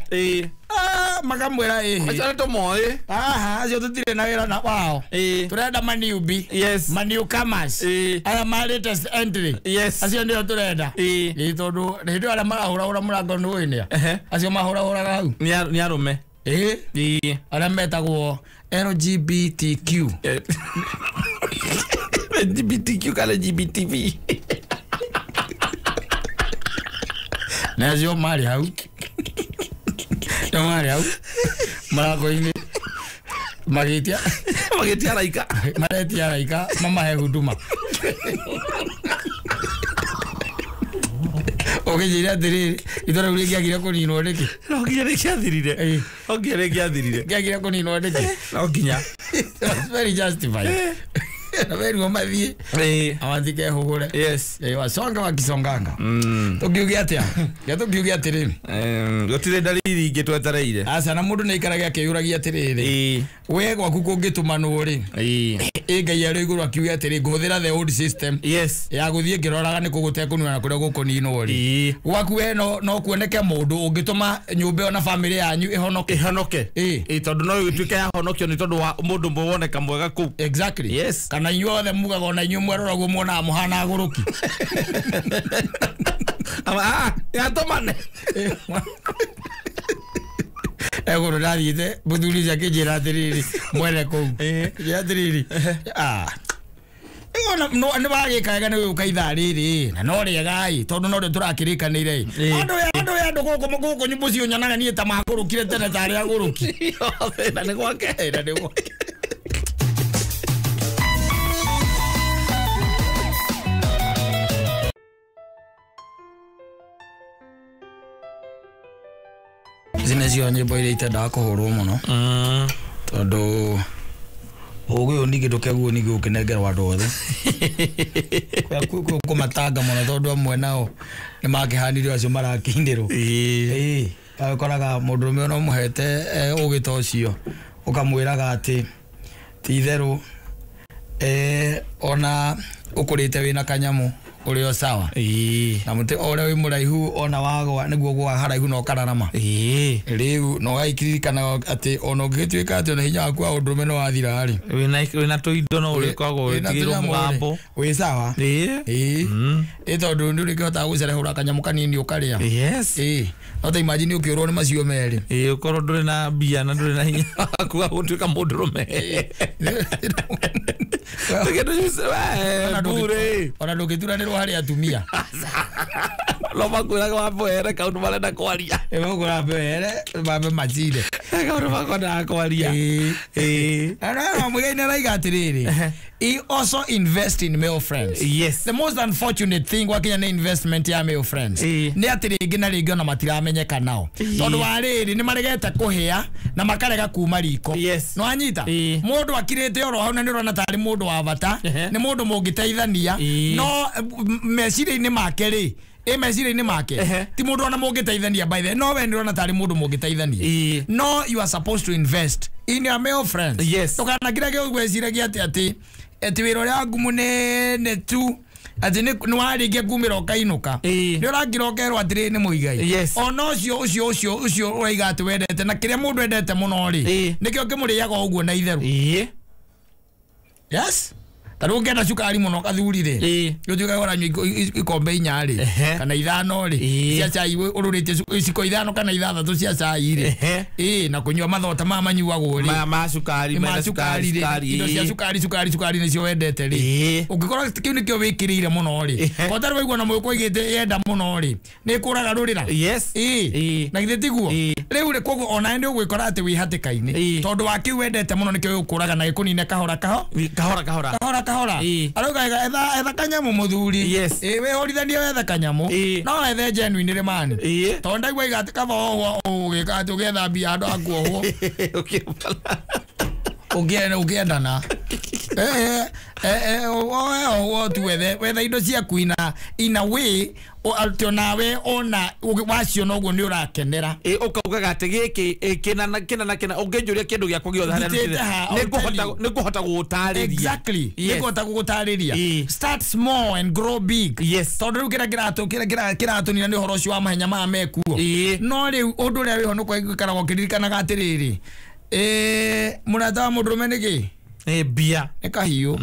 Makamwĩra ĩhĩ. Acio nĩ tũmoĩ. Aha, acio tũtirĩ na wĩra na wao. Tũrenda maniubi. Yes. Maniukamas. Aya ma latest entry. Yes. Acio nĩo tũrenda. Ĩ tondũ hĩndĩ ĩyo arĩa marahũrahũra mũrango nĩ ũĩ nĩa. Acio mahũrahũraga hau. Nĩ arũme. Arĩa metagwo LGBTQ. LGBTQ kana LGBTV. Na acio marĩ hau. Ndio marĩ hau. Mũrango-inĩ. Magĩtia. Magĩtia araika. Maretia araika mamahe huduma. Ũkĩnjĩra atĩrĩrĩ, itũra rĩu rĩngĩagire kũninwo nĩkĩ? No nginya rĩngĩathirire. No nginya rĩngĩathirire. Rĩngĩagire kũninwo nĩkĩ? No nginya. Very justified. Na werirwo mathiĩ. Amatike hũgũre. Yes. Wasonga wakisonganga. Tũngiuge atĩa? Reke tũngiuge atĩrĩrĩ. Gũtirĩ dalili ingĩ twetereire. Aca na mũndũ nĩ aikarage akĩyũragia atĩrĩrĩ. We gwaku kũngĩtũmanwo rĩ. Ĩ Ngai arĩ igũrũ akiuge atĩrĩ ngũhũthĩra the old system. Yes. Ya gũthiĩ ngĩroraga nĩ kũ gũtekũnina na kũrĩa gũkũninwo rĩ. Gwaku we no kuoneke mũndũ ũngĩtũma nyũmba ĩyo na famĩlĩ yanyu ĩhonoke. Ĩhonoke. Tondũ no ĩtuĩke yahonokio nĩ tondũ wa mũndũ ũmwe woneka mwega kũu. Exactly. Yes. Kana inyuĩ othe mugaga ona inyuĩ mwerora ũguo muonaga mũhana agũrũki. Yatũmane. Egũrũ ndathiĩte mũthuri ũcio akĩnjĩra atĩrĩrĩ mwene kũu. Akĩnjĩra atĩrĩrĩ nĩ wagĩka wega nĩ gũka ithaa rĩrĩ na no rĩega ĩ tondũ no rĩo tũrakĩrĩkanĩire ĩ. Andũ gũkũ mũciĩ ũnyonaga niĩ ta magũrũkire tene tarĩ agũrũki. Na nĩ gwake. Na nĩ gwake. Ici nĩcio nyĩmbo iria itendaga kũhũrwo mũno. Tondũ ũgĩ ũyũ ningĩ ndũkeguo ningĩ ũkĩnengerwo andũ othe. Kũmatanga mũno tondũ amwe nao nĩ makĩhanire acio marakĩinĩrwo. Ũkoraga mũndũrũme ona ũmũhete ũgĩ ta ũcio ũkamwĩraga atĩ ti itherũ ona ũkũrĩte wĩna kanyamũ ũrĩ o sawa. Na mũtĩ o ũrĩa wĩ mũraihu ona wagwa nĩguo ũgũaga haraihu na ũkararama. Rĩu na ũgakĩririkana atĩ ona ũngĩgĩtuĩka atĩ ona hinya waku wa ũndũrũme nĩ wathira rĩ. Wĩna tũindo no ũrĩkoragwo wĩtigĩirwo mũgambo. Wĩ sawa. Ĩ tondũ nĩ ũrĩkĩhotaga gũcerehũra kanyamũ kanini ũkarĩa. Yes. No ta imagine ũkĩũrwo nĩ macio merĩ. Ũkorwo ndũrĩ na mbia na ndũrĩ na hinya waku wa gũtuĩka mũndũrũme. Ona ndũngĩturanĩrwo harĩ atumia. No makwĩraga wambe kaũndũ marenda kwaria. Makwĩraga wambe mambe macire. Kaũndũ makwendaga kwaria. Mũigai nĩ araiga atĩrĩrĩ. He also invest in male friends. Yes. The most unfortunate thing wakinya nĩ investment ya male friends. Nĩ atĩ rĩngĩ na rĩngĩ ona matiramenyeka nao. Tondũ wa rĩrĩ nĩ maregete kũhĩa na makarega kuma riko. Yes. No anyita. Mũndũ akirĩte oro hau na nĩ ũrona tarĩ mũndũ wa bata, nĩ mũndũ mũngĩteithania, no meciria-inĩ make rĩ, meciria-inĩ make ti mũndũ ona mũngĩteithania by the no we nĩ ũrona tarĩ mũndũ mũngĩteithania. No you are supposed to invest in your male friends. Yes. Ndũkanakirage ũgwĩciragia atĩ atĩ wĩra ũrĩa waku mũnene tu atĩ nĩ warĩkia kumĩra ũkainũka nĩ ũrakira ũkerwo atĩrĩ nĩ mũigai. Yes. Ona ũcio ũcio ũcio ũcio ũraiga atĩ wendete na kĩrĩa mũndũ endete mũno rĩ nĩkĩo kĩmũrĩaga ũguo na itherũ. Yes. Ta rĩu ũngĩenda cukari mũno kathuri rĩ, Ĩĩ. ũtuĩke ũranyua ikombe 4 rĩ Ehe. kana 5 rĩ Ĩĩ. cia cai, ũrũrĩtie iciko 5 kana 6 cia cai rĩ. Ehe. Ĩĩ, na kũnyua mathota maya manyuagwo rĩ, ma cukari, ma mena cukari rĩ, indo cia ĩĩ. cukari cukari cukari nĩcio wendete rĩ, Ĩĩ. ũngĩkorwo kĩu nĩkĩo wĩkĩrĩire mũno rĩ, Ehe. ko tarĩ waigua na mwĩkũ aigĩte yenda mũno rĩ, nĩ ĩkũraga rũrĩra. Yes. Ĩĩ. Ĩĩ. Na githĩ tiguo? Ĩĩ. Rĩu rĩ, koguo onawe nĩ ũgwĩkora atĩ wĩ hatĩka-inĩ Ĩĩ. tondũ wa kĩu wendete mũno nĩkĩo gĩgũkũraga na gĩkũnine kahora kahora Kahora kahora. kahora kahora. Ĩĩ. Arauga etha kanyamũ mũthuri. Yes. Ĩĩ, wĩhũrithanie wethe kanyamũ. Ĩĩ. No wethe genuine rĩ mani. Ĩĩ. Tondũ ndaigua iga atĩ kaba wohwo ũgĩka atĩ ũgĩetha mbia handũ ha kuohwo ũngĩendana. Oe tu wethe indo ciaku ina way atĩ onawe ona waciona ũguo nĩ ũrakenera. Ĩ, ũkaugaga atĩ gĩkĩ kĩna na kĩna na kĩna, ũngĩnjũria kĩndũ gĩakwa gĩothe harĩa Ndutĩte ha, ndutĩte, I'll tell you. nĩngũhota gũgũtarĩria. Exactly. Yes. Nĩngũhota gũgũtarĩria. Ĩĩ. Start small and grow big. Yes. Tondũ rĩu kĩrĩa kĩratũnina nĩ ũhoro ũcio wa mahenya maya mekuo. Ĩĩ. No rĩu ũndũ ũrĩa wĩho nĩ gũikaragwo ũkĩririkanaga atĩrĩrĩ, mũrata wa mũndũrũme nĩ kĩ? Ĩ, mbia. Nĩ kahiũ.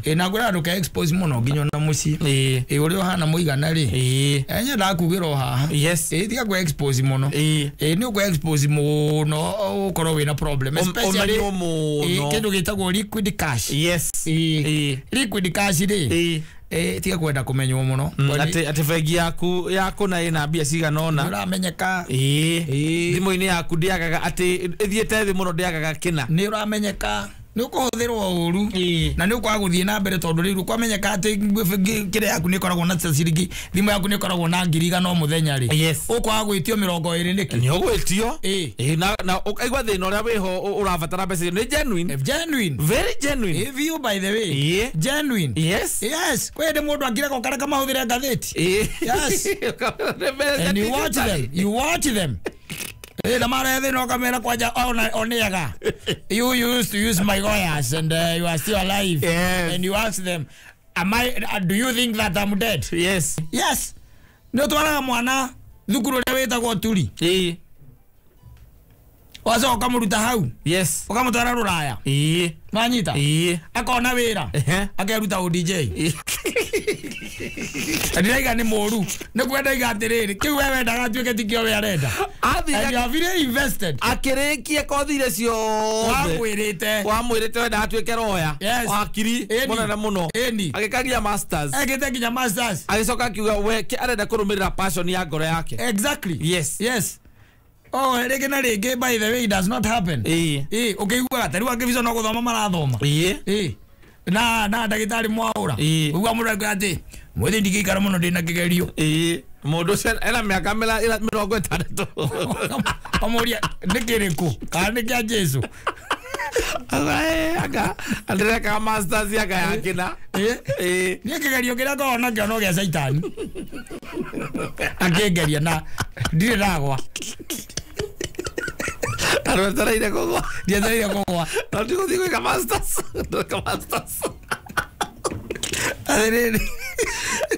Ĩ, na ngwĩra ndũke expose mũno nginya ona mũciĩ. Ĩĩ. Ĩ, ũrĩa ũhana mũigana rĩ, Ĩĩ. nyendaga kugĩra o haha. Yes. Ĩ, tiga kũ expose mũno. Ĩĩ. Ĩ, nĩ ũkũ expose mũno ũkorwo wĩna problem, especially ũmenywo mũno. ĩ, kĩndũ gĩtagwo liquid cash. Yes. Ĩ, Ĩĩ. liquid cash rĩ, Ĩĩ. ĩ, tiga kwenda kũmenywo mũno. Atĩ bengi yaku yakũna ĩna mbia cigana ũna. Nĩ ũramenyeka. Ĩĩ. Ĩĩ. Thimũ-inĩ yaku ndĩagaga atĩ ĩthiĩte thĩ mũno, ndĩagaga kĩna. Nĩ ũramenyeka, nĩ ũkũhũthĩrwo ũru Ĩĩ. na nĩ ũkwaga gũthiĩ na mbere tondũ rĩu kwamenyeka atĩ kĩrĩa yaku nĩ ĩkoragwo na ciringi, thimũ yaku nĩ ĩkoragwo na 100,000 o mũthenya rĩ, Yes. ũkwaga gwĩtio 20 nĩkĩ? Nĩ ũgwĩtio. Ĩĩ. Ĩĩ, na ũkaigua thĩna ũrĩa wĩho ũrabatara mbeca icio nĩ genuine. Genuine. Very genuine. Ĩ, biũ, by the way. Ĩĩ. Genuine. Yes. Yes, kwĩ hĩndĩ mũndũ angirega ũkareka mahũthĩre ngathĩti. Ĩĩ. Yes. And you watch them, you watch them. Eh, na mara thĩna ũkamera kwanja ona oneaga. You used to use my lawyers and you are still alive. Yes. And you ask them, am I do you think that I'm dead? Yes. Yes. Nĩ ũtwaraga mwana thukuru ũrĩa wĩtagwo turi. Ĩĩ. Wacoka ũkamũruta hau. Yes. Ũkamũtwara rũraya. Ĩĩ. Manyita. Ĩĩ. Akona wĩra. Ehe. Akeruta ũDJ. Ndiraiga nĩ mũru. Nĩ kwenda iga atĩrĩrĩ, kĩu we wendaga atuĩke tikĩo we arenda. Athiĩ And you are very invested. Akĩrĩkia kothi iria ciothe Wamwĩrĩte. Wamwĩrĩte wenda atuĩke roya. Yes. Wakiri Ĩni. mũnene mũno. Ĩni. Agĩkagia masters. Ekĩte nginya masters. Agĩcoka akiuga we arenda kũrũmĩrĩra passion ya ngoro yake. Exactly. Yes. Yes. Oh, rĩngĩ na rĩngĩ, by the way, it does not happen. Ĩĩ. Ĩĩ, ũkĩiguaga ta rĩu angĩbico no gũthoma marathoma. Ĩĩ. Ĩĩ. Na ndagĩtarĩ mwaũra. Ĩĩ. Ũguo mũndũ akiuga atĩ mwĩthĩ ndingĩikara mũno ndĩna kĩgerio. Ĩĩ, mũndũ ũcio ena mĩaka 60. Ũmũria nĩ kĩrĩkũ kana nĩ kĩa Jesu. Anga ndĩrekaga masters anga ya kĩna. Ĩĩ. Ĩĩ. Niĩ kĩgerio kĩrĩa ngoragwo nakĩo no gĩa caitani akĩngeria na ndirĩ ndagwa. Na ndwetereire kũgwa. Ndietereire kũgwa. No ndigũthiĩ gwĩka masters, ndĩreka masters. Atĩrĩrĩ.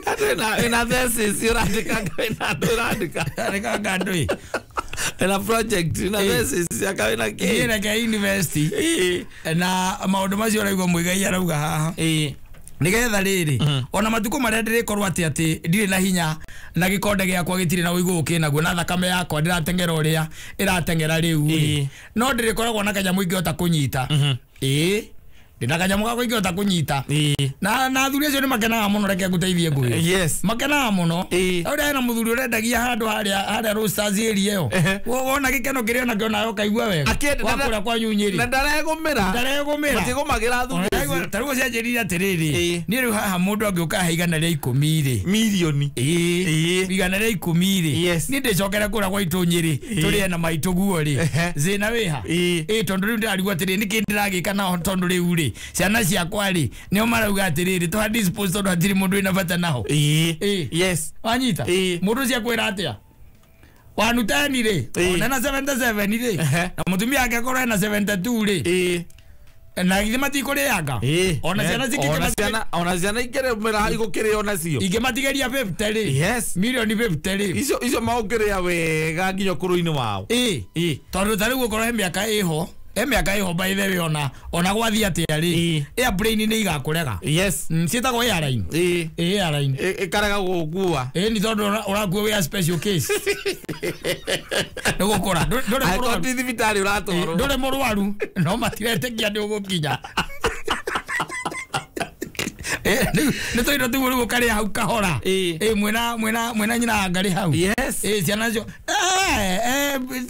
Atĩ wĩna thesis ũrandĩka, wĩna andũ ũrandĩka. Andĩkanga andũ ĩ. Wĩna project, wĩna Ĩĩ. thesis aka wĩna kĩ. Niĩ reke university. Ĩĩ. Na maũndũ macio ũraigua Mũigai arauga haha, Ĩĩ. nigetha rĩrĩ ona matukũ marĩa ndĩrĩkorwo atĩ ndirĩ na hinya na gĩkonde gĩakwa gĩtirĩ na ũigũ kĩnaguo na thakame yakwa ndĩrateng'era ũrĩa ĩrateng'era rĩu rĩ, Ĩĩ. no ndĩrĩkoragwo na kanyamũ ingĩhota kũnyita. Ĩĩ, ndĩna kanyamũ gakwa ingĩhota kũnyita. Ĩĩ. Na athuri acio nĩ makenaga mũno, reke ngũteithie ngwĩre. Yes. Makenaga mũno. Ĩĩ. Ũrĩa hena mũthuri ũrendagia handũ harĩa Roasters area ĩyo. Ehe. Wona gĩkeno kĩrĩa onakĩo nawe ũkaigua wega. Akĩenda- Wa kũrĩa kwa Nyunyĩrĩ. Na ndaregũmĩra. Ndaregũmĩra. Matigũmagĩra athuri acio. Ta rĩu cianjĩrire atĩrĩrĩ, Ĩĩ. niĩ rĩu haha mũndũ angĩũka he 110 rĩ, Mirioni. ĩĩ, Ĩĩ. 110 rĩ, Yes. niĩ ndĩcokere kũrĩa gwaitũ Nyĩrĩ tũrĩe na maitũ guo rĩ, Ehe. zĩna wĩha. Ĩĩ. Ĩĩ, tondũ rĩu ndĩrarigwo atĩrĩrĩ, nĩkĩ ndĩragĩka nao, tondũ rĩu rĩ ciana ciakwa rĩ nĩo marauga atĩrĩrĩ twa dispose tondũ hatirĩ mũndũ wĩna bata naho. Ĩĩ. Ĩĩ. Yes. Wanyita. Ĩĩ. Mũndũ ũcio akwĩra atĩa wanuteni rĩ, Ĩĩ. ona ena 77 rĩ, Ehe. na mũtumia ake akorwo ena 72 rĩ, Ĩĩ. na githĩ matikũrĩanga? Ĩĩ. Ona ciana Ona ciana, ona ciana ikĩrĩmĩra igũkĩrĩo nacio. ingĩmatigeria 50 rĩ, Yes. milioni 50 rĩ. Icio maũngĩrĩa wega nginya ũkũrũ-inĩ wao. Ĩĩ. Ĩĩ. Tondũ ta rĩu ũkorwo he mĩaka ĩho Mĩaka ĩho by the way ona gwathiĩ atĩa rĩ, airplane nĩ igakũrega. Yes. Ciĩtagwo airline. Airline Ĩkarega gũgũkua. Nĩ tondũ ũrakua wĩ a special case. Nĩ gũkũra. Ndũrĩ mũrwaru. Ti thibitarĩ ũratwarwo. Ndũrĩ mũrwaru no matiretĩkia nĩ ũgũkinya. Nĩ tũindo tũguo rĩu ũkarĩa hau kahora. Mwĩna nyina ngarĩ hau. Yes. Ciana cio.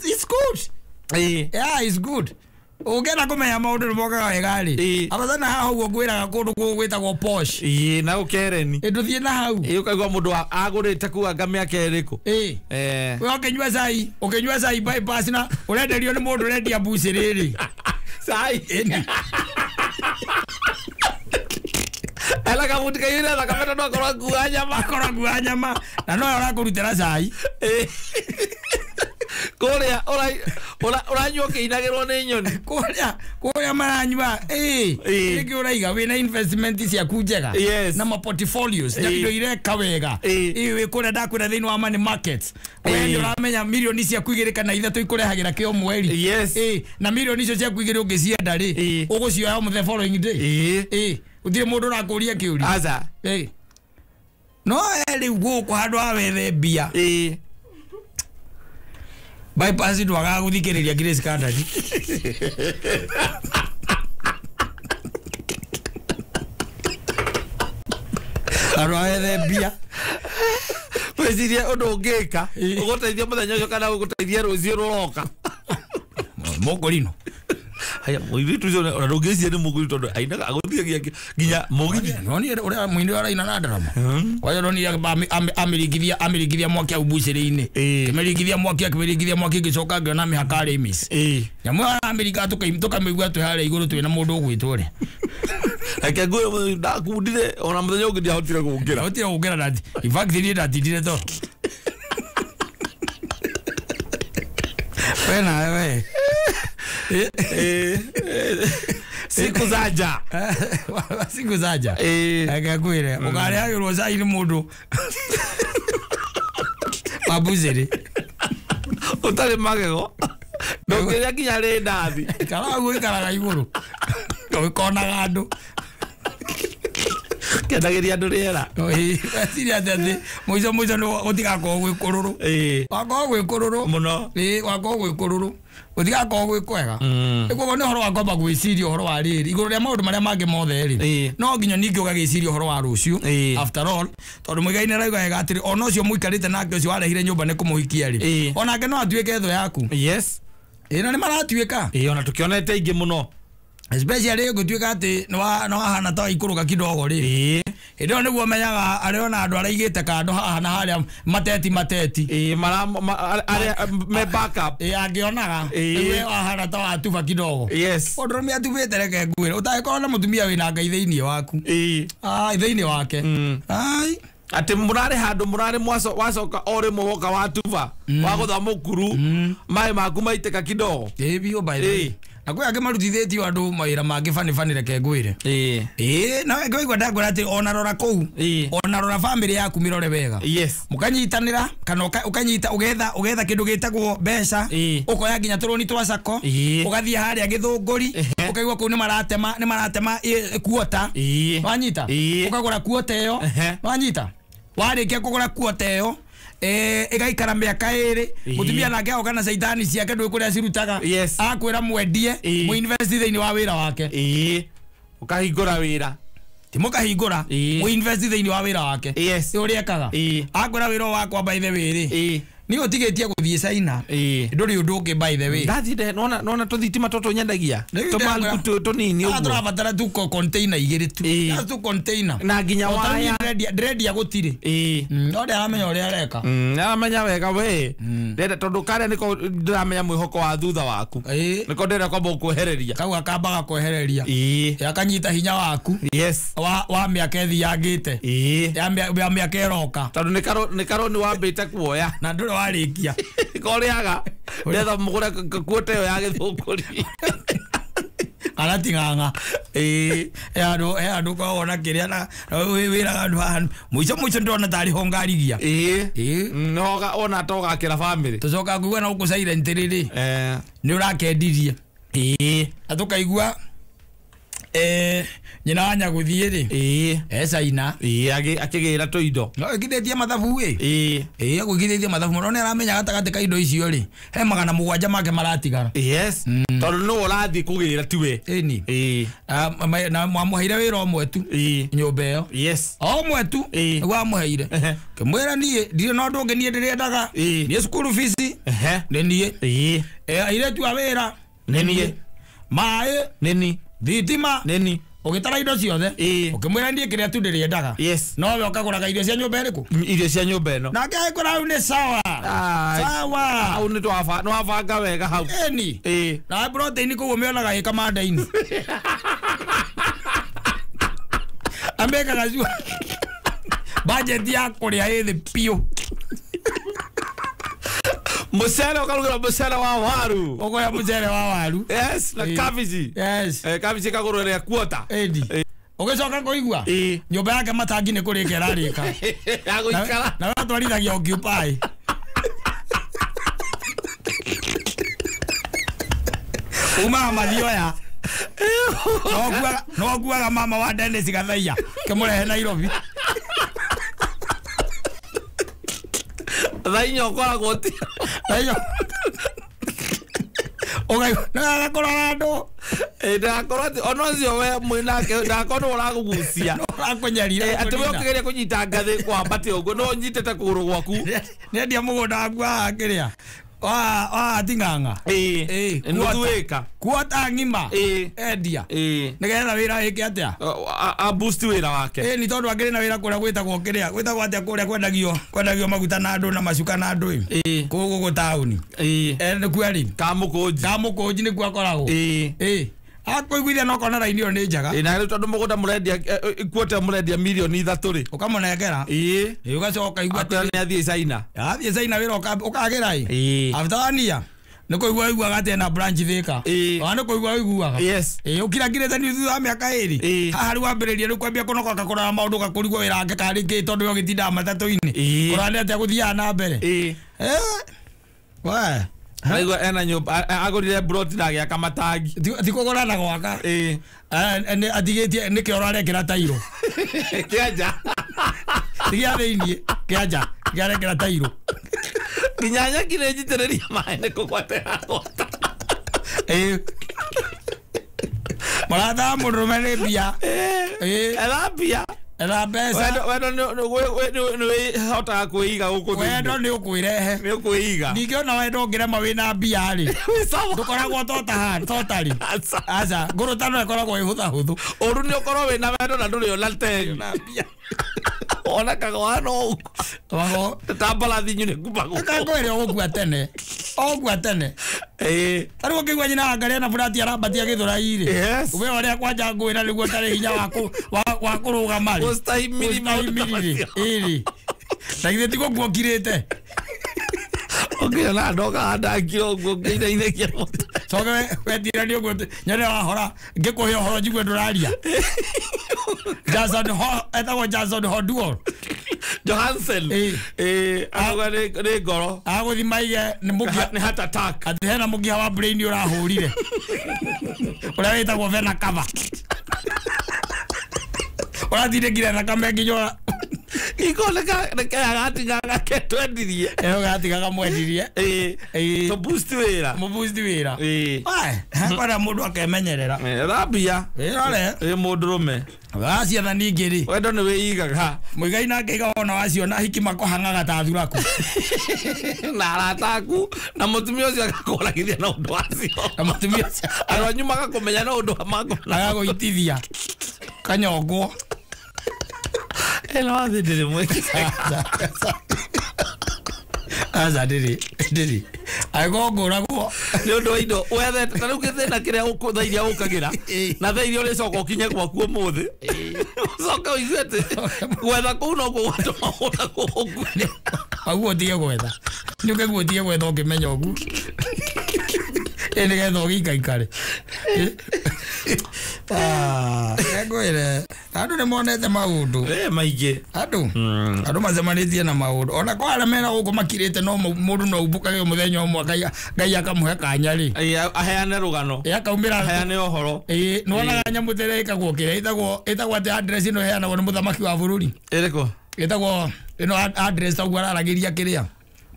It's good. Yeah, it's good. Ũngĩenda kũmenya maũndũ nĩ mokaga wega rĩ. Abathana haha ũguo ngwĩraga kũndũ gwĩtagwo posh. Na ũkereni. Ndũthiĩ na hau. Ũkaigua mũndũ agũrĩte kuu anga mĩaka ĩrĩkũ. We ũkĩnyua cai bypass na ũrenderio nĩ mũndũ ũrendia mbuci rĩrĩ. Cai. Ela kamuti kaiyũire thakame tondũ akorwo akua nyama. Akorwo akua nyama na nowe ũrakũrutĩra cai. Kũrĩa ũranyua ũkĩinagĩrwo nĩ nyoni. Kũrĩa maranyua rĩngĩ ũraiga wĩna investment ciaku njega. Yes. Na ma portfolios na indo ireka wega. Wĩ kũrĩa ndakwĩra thĩinĩ wa money markets. We nĩ ũramenya mirioni ciaku 2 kana 3 ikũrehagĩra kĩo mweri. Yes. Na mirioni icio ciaku 2 ũngĩcienda rĩ, ũgũcioya on the following day. Gũtirĩ mũndũ ũrakũria kĩũria. Aca. No rĩu gũkũ handũ ha wethe mbia. Bypass ndwagaga gũthikĩrĩria Grace Kandani. Handũ ha wethe mbia. Wĩcirie ũndũ ũngĩka ũgũteithia mũthenya ũcio kana ũgũteithia rũciũ rũroka. Mũkũrino. Haya, mũirĩtu ũcio ona ndũngĩciria nĩ mũkũrinũ tondũ ainaga agũthiagia nginya mũgithi. Nonire ũrĩa mũini araina na ndarama. Kwanja ndonire amĩringithia mwaki hau mbucĩrĩ-inĩ. Kĩmĩringithia mwaki akĩmĩringithia mwaki ngĩcoka ngĩona mĩhaka Remis. Nyamũ ĩyo aramĩringa tũkamĩigua twĩ harĩa igũrũ twĩna mũndũ ũgwĩtwo ũrĩa. Reke ngwĩre ndakundire ona mũthenya ũngĩ ndiahotire gũkĩra. Ndahotire gũkĩra ndati. In fact niĩ ndatindire toro. We nawe we. Siku zaja. Siku zaja. Reke ngwĩre ũkarehagĩrwo cai nĩ mũndũ wa mbucĩrĩ. Ũtarĩ magego. Ndũngĩrĩa nginya rĩndathi. Ikaraga ũguo ikaraga igũrũ. Ũkonaga andũ. Kendagĩria andũ rĩera. Weciria atĩ mũico mũico nĩ gũtigakorwo gwĩ kũrũrũ. Wakorwo gwĩ kũrũrũ. Mũno. Wakorwo gwĩ kũrũrũ. Gũtigakorwo gwĩ kwega. Koguo nĩ ũhoro wa kwamba gwĩciria ũhoro wa rĩrĩ igũrũ rĩa maũndũ marĩa mangĩ mothe rĩ, no nginya ningĩ ũgagĩciria ũhoro wa rũciũ. After all, tondũ Mũigai nĩ arauga wega atĩrĩ ona ũcio mũikarĩte nake ũcio warehire nyũmba nĩ kũmũhikia rĩ, onake no atuĩke thũ yaku. Yes. Na nĩ maratuĩka. Ona tũkĩonete aingĩ mũno. Especially gũtuĩka atĩ nĩ wahana ta waikũrũka kidogo rĩ. Hĩndĩ ĩyo nĩguo menyaga arĩa ona andũ araigĩte kando haha na harĩa mateti mateti. Arĩa me backup. Angĩonaga nĩwe wahana ta watuba kidogo. Yes. Ũndũ atubĩte reke ngwĩre ũtangĩkorwo na mũtumia wĩna Ngai thĩinĩ waku. Thĩinĩ wake. Ai. Atĩ mũrarĩ handũ mũrarĩ wacoka o rĩmwe woka watuba wagũtha mũkuru maĩ maku maitĩka kidogo. Biũ by the way. Na kwĩ angĩ marutithĩtio andũ mawĩra mangĩ bani bani reke ngwĩre. Na ngũigua ndakwĩra atĩ ona rora kũu, ona rora family yaku mĩrore wega. Yes. Mũkanyitanĩra kana ũkanyita ũgetha kĩndũ gĩtagwo mbeca, ũkoya nginya tũrũni twa sacco, ũgathiĩ harĩa Gĩthũngũri, ũkaigua kũu nĩ maratema kuota. Wanyita? Ũkagũra kuota ĩyo. Wanyita? Warĩkia kũgũra kuota ĩyo, ĩgaikara mĩaka 2, mũtumia nake agoka na caitani ciake ndũĩ kũrĩa cirutaga. Akwĩra mwendie, mũinvest thĩinĩ wa wĩra wake. Ũkahingũra wĩra. Ti mũkahingũra, mũinvest thĩinĩ wa wĩra wake. Ũrĩa ekaga. Akwĩra wĩra wakwa by the way rĩ, Ni utigetie guthie China. Nduri undu ungi by the way. Ndathire nona nona tuthitima tutu nyendagia. Tumalu tunini uguo. Turabatara tu container igiri tu. Just tu container. Na nginya waya ndrendia gutiri. No ndiramenya uria areka. Aramenya wega we. Ndenda tondu karia niko ndiramenya mwihoko wa thutha waku. Niko ndira kwamba ukwehereria. Kau akambaga kwehereria. Akanyita hinya waku. Yes. Wa miaka ĩthiangĩte. Ya miaka ĩroka. Tondu nĩ karo ni wambĩte kuoya. Na ndũrĩ warĩkia. Korĩaga. Ndetha mũgũre kuote ĩyo ya gĩthũngũri. Kana ting'ang'a. He andũ ũkoragwo kĩrĩa na wĩraga andũ haha mũico mũico ndĩrona tarĩ ho ngarigia. No ona ta ũgakĩra family. Tũcoka kũigua na gũkũ silent rĩrĩ. Nĩ ũrakendirie. Na tũkaigua nyina wa Nyagũthiĩ rĩ China akĩgĩra tũindo no ĩkithĩtie mathabu ĩ agũikithĩtie mathabu mũno nĩ aramenya gatagatĩ ka indo icio rĩ he 700 make maratigara. Yes, tondũ nĩ ũrathiĩ kũgĩra tiwe. Ĩni na mwamũheire wĩra ũmwe tu nyũmba ĩyo. Yes, o ũmwe tu nĩguo amũheire. Kĩmwĩra niĩ ndirĩ na ũndũ ũngĩ niĩ ndĩrĩendaga niĩ cukuru fees nĩ niĩ, airĩtu a wĩra nĩ niĩ, maĩ nĩ niĩ, thitima nĩ niĩ, ũgĩtara indo ciothe ũkĩmwĩra niĩ kĩrĩa tu ndĩrĩendaga. Yes, no we ũkagũraga irio cia nyũmba ĩrĩkũ? Irio cia nyũmba ĩno. Nake agĩkora hau nĩ sawa sawa, hau nĩ twabanga wega hau. Ĩni na protein kũguo mĩonaga ĩ kamanda-inĩ. Amekaga cua budget ya kũrĩa ĩ thĩ biũ. Mucere ũkarugĩra mucere wa waru. Ũkoya mucere wa waru. Yes, na cabbage. Yes. Cabbage ĩkagũrwo ĩrĩa quarter. Ĩndi. Ũgĩcoka kũigua nyũmba yake matangi nĩ kũrĩka ĩrarĩka. Ya gũikara. Na watwarithagia occupy. Umaga mathioya. No kuaga mama wa Dennis Gathaiya kĩmũrehe Nairobi. Thaa inya ũkoragwo ti ũkaigua nĩagakorora andũ. Ndagakorwo atĩ ona ũcio we mwĩnake ndagakorwo nĩwe ũrakũgucia ũrakũnyarira atĩ we ũkĩgeria kũnyita ngathĩ kwambate ũguo no ũnyitĩte kũgũrũ gwaku. Nĩendia mũgũnda waku wa kĩrĩa wa Ting'ang'a. Nuthu ĩka kuota ng'ima endia nĩgetha wĩra wĩke atĩa, a boost wĩra wake. Nĩ tondũ akĩrĩ na wĩra kũrĩa gwĩtagwo kĩrĩa gwĩtagwo atĩa kũrĩa kwendagio maguta na andũ na macuka na andũ ĩ kũu gũkũ taũni. Nĩkuo rĩ Kamũkũnji nĩkuo akoragwo. Akũiguithia no kona raini ĩyo nĩ njega. Na rĩu tondũ mũgũnda mũrendia kuota mũrendia mirioni 3 rĩ ũkamũnengera. Ũgacoka igua atĩ nĩ athiĩ China. Athiĩ China wĩra ũkagĩra ĩ after 1 year nĩ kũigua ũiguaga atĩ ena branch Thika. Ona nĩ kũigua ũiguaga. Yes. Ũkirakirĩte nĩ thutha wa mĩaka 2 haha rĩu wambĩrĩria rĩu kwambia kũnogoka kũrora maũndũ ũgakũrigwo wĩra wake karĩ kĩ tondũ we ũgĩtindaga matatũ-inĩ. Kũrora nĩ atĩa gũthiaga na mbere. We Aigua ena nyũmba agũrire broti na agĩaka matangi. Ti kũgũra na gwaka. Atigĩtie nĩkĩo ũrarekĩra tairo. Kĩanja. Ti gĩa thĩiniĩ, kĩanja, kĩarekĩra tairo. Nginya nyeki nĩ njitĩrĩria maĩ nĩ kũgwata ĩragwata. Mũrata wa mũndũrũme nĩ mbia. Etha mbia. Etha mbeca. Wendo nĩ wĩhotaga kwĩiga gũkũ thĩinĩ. Wendo nĩ ũkwĩrehe. Nĩ ũkwĩiga. Ningĩ ona wendo ũngĩrema wĩna mbia rĩ, ndũkoragwo totally. Aca, ngũrũtano ĩkoragwo ĩ hũthahũthũ. Ũru nĩ ũkorwo wĩna wendo na ndũrĩ ona teni. Onekaga ũhana ũguo. Ta mbarathi nyune kuma gũkũ. Ngwĩre ũgũkua tene. Ũgũkua tene. Tarĩu ũkĩigua nyina wa Ngarĩ ena burati arambatia Gĩthũrai rĩ. Yes. We ũrĩa kwanja ngwĩra nĩguo ũtarĩ hinya wa kũrũgama rĩ. Gũstahimili maũndũ ta macio. Ĩrĩ. Na githĩ ti gũkua ũkirĩte. Ũkĩona ndoka ndangire ũguo ngĩinainagia mũtwe. Coke wetirania ũguo nyone wahora ngĩkũhe ũhoro njigue ndũraria. Jason Ho etagwo Jason Hoduol. Johansen. Auga nĩ ngoro. Agũthi maige nĩ mũkiha nĩ heart attack. Atĩ hena mũkiha wa brain ũrahũrire. Ũrĩa wĩtagwo vena cava. Ũratindĩkire thakame nginya Iko nĩ gatigaga ketwendirie. Ĩyo gatigaga mwendirie. To boost wĩra. Mũ boost wĩra. Kwenda mũndũ akemenyerera. Thambia. Ĩrore. Mũndũrũme. Wacietha ningĩ rĩ. Wendo nĩ wĩigaga. Mũigai nake iga wona waciona hiki makũhang'aga ta thuraku. Na arata aku na mũtumia ũcio agakũragithia na ũndũ wacio. Na mũtumia ũcio. Andũ anyu magakũmenya na ũndũ wa makũna. Agagũitithia. Kanyongwo. Ĩno wathi ndĩrĩ mwĩki. Aca ndĩrĩ. Angĩkorwo ngũragwo nĩ ũndũ wa indo wethete ta rĩu gĩthĩna kĩrĩa thaa iria ũkagĩra na thaa iria ũrĩcoka ũkinye gwaku ũmũthĩ ũcoke ũigue atĩ gwetha kũu nokuo gwatũma ũragwo ũkue. Waguo ũtige gwetha nĩ ũkĩguo ũtige gwetha ũkĩmenya ũguo ĩ nĩgetha ũgĩikaikare. Ngwĩre Andũ nĩ monete maũndũ. Maingĩ. Andũ macemanĩtie na maũndũ. Ona kwa arĩa mena gũkũ makirĩte no mũndũ no umbũkage mũthenya ũmwe Ngai akamũhe kanya rĩ. Aheane rũgano. Akaumĩra. Aheane ũhoro. Nĩwonaga nyamũ ta ĩrĩa ĩkagwo kĩrĩa ĩtagwo atĩ address ĩno ĩheanagwo nĩ mũthamaki wa bũrũri. Ĩrĩkũ? Ĩtagwo ĩno address ta ũguo araragĩria kĩrĩa.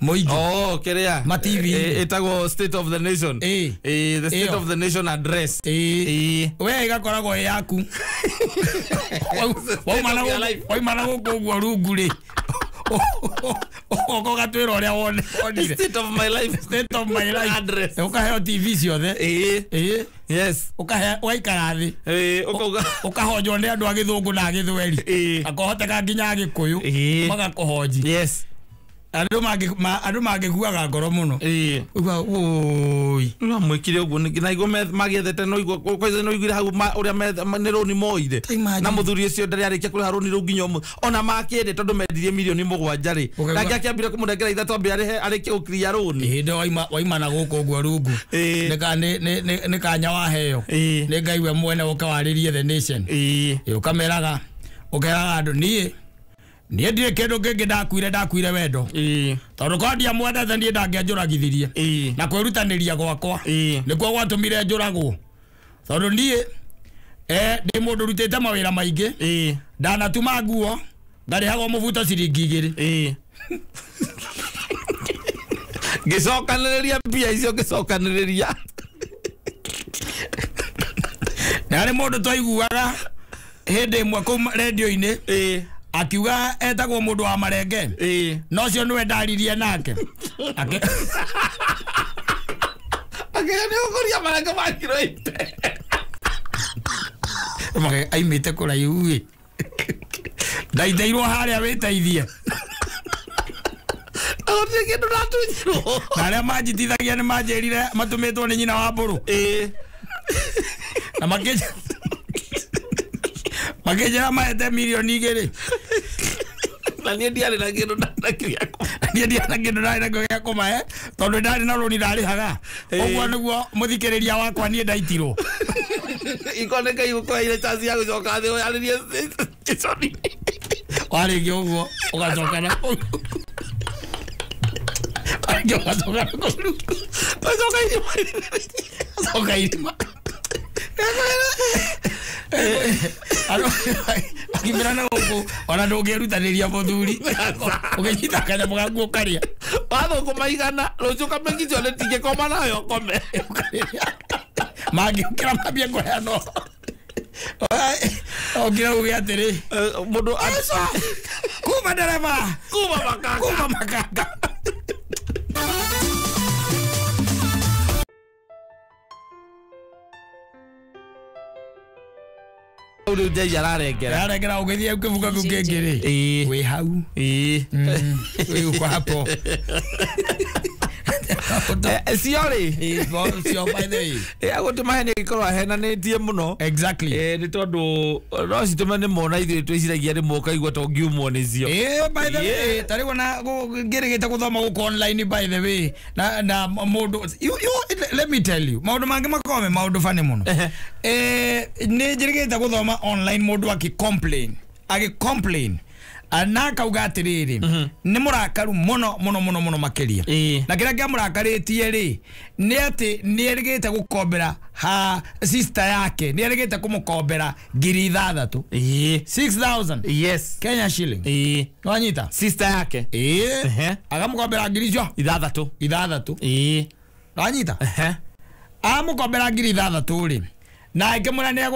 Mũingĩ. Oh, kĩrĩa. Ma TV. Ĩtagwo State of the Nation. The State of the Nation address. We ĩgakoragwo ĩ yaku. Wauma na gũkũ ũguo rungu rĩ. Ũgoka ũgatwĩra ũrĩa wonire. State of my life. State of my life. Address. Ũkaheo TV ciothe. Yes. Ũgaikara thĩ. Ũkauga. Ũkahonjwo nĩ andũ a gĩthũngũ na a gĩthweri. Akohoteka nginya a gĩkũyũ. Magakũhonji. Yes. Andũ mangĩkuaga ngoro mũno. Uga oi. No mwĩkire ũguo nĩkĩ na igua magĩethete no igua kwaica no iguire hau ũrĩa nĩ rũni moire. Na mũthuri ũcio ndarĩ arĩkia kũrĩha rũni rũu nginya ũmũthĩ. Ona makĩende tondũ mendirie milioni 7 rĩ. Nake akĩambire kũmũnengera 3 ambe arĩhe arĩkie gũkiria rũni. Hĩndĩ waima na gũkũ ũguo rungu. Nĩ kanya waheo. Nĩ Ngai we mwene ũka warĩrie the nation. Ũkameraga ũkeraga andũ niĩ niĩ ndirĩ kĩndũ kĩngĩ ndakuire wendo. Tondũ korwo ndiamwendete niĩ ndangĩanjũragithirie. Na kwĩrutanĩria gwakwa nĩkuo gwatũmire njũragwo. Tondũ niĩ ndĩ mũndũ ũrutĩte mawĩra maingĩ. Ndanatuma nguo ngarĩhagwo mũbuto ciringi 2. Ngĩcokanĩrĩria mbia icio ngĩcokanĩrĩria. Na harĩ mũndũ twaiguaga hĩndĩ ĩmwe kũu rendio-inĩ. Akiuga etagwo mũndũ wa marenge. No ũcio nĩwe ndaririe nake. Akĩra nĩ ũkũria marenge ma kiro 80. Aimĩte kũraihu ĩ. Ndaiteirwo harĩa wĩteithie. Gũtirĩ kĩndũ ndatunyirwo. Na arĩa manjitithagia nĩ manjĩrire matũmĩtwo nĩ nyina wa mbũrũ. Na makĩnjĩra mahete milioni 2. Na niĩ ndiarĩ na kĩndũ nakĩo gĩa kũmahe. Niĩ ndiarĩ na kĩndũ ndarĩ nakĩo gĩa kũmahe tondũ ndarĩ na rũni ndarĩhaga. Ũguo nĩguo mũthikĩrĩria wakwa niĩ ndaitirwo. Iko nĩ Ngai gũkũheire chance ya gũcoka thĩ ũyarĩrie iconi. Warĩkia ũguo ũgacoka na kũu. Warĩkia ũgacoka na kũu. Ũgacoka irima. Ũgacoka irima. Akĩmĩra na gũkũ ona ndũngĩrutanĩria mũthuri. Ũkĩnyita kanyamũ gaku ũkarĩa. Wathũkũma igana rũciũ kamĩngi ciothe tingĩkoma nayo ũkome. Mangĩũkĩra mambie kũheana Okĩra uge atĩrĩ mũndũ kuma ndereba kuma makanga. Kuma makanga. Rĩu Njai ararengera. Ararengera ũgĩthiĩ ũkĩbuka kĩu kĩngĩ rĩ. Wĩ hau. Wĩ uko hapo. Cio rĩ. Cio by the way. Agũtũmahe nĩ angĩkorwo ahenanĩtie mũno. Exactly. Nĩ tondũ no citũme nĩ mona ithuĩ twĩciragia rĩmwe ũkaigua ta ũngiumwo nĩcio. By the way, ta rĩu ona ngĩrĩgĩte gũthoma gũkũ online by the way. Na mũndũ you let me tell you maũndũ mangĩ makoragwo me maũndũ funny mũno. Nĩ njĩrĩgĩte gũthoma online mũndũ akĩ complain na akauga atĩrĩrĩ nĩ mũrakaru mũno mũno mũno mũno makĩria. Na kĩrĩa kĩamũrakarĩtie rĩ nĩ atĩ nĩ erĩgĩte gũkombera ha sister yake nĩ erĩgĩte kũmũkombera 6,000. 6,000. Yes. Kenya shilling. Wanyita sister yake. Akamũkombera ngiri icio 6. 6. Wanyita amũkombera 6,000 rĩ na ĩkĩmwĩra nĩ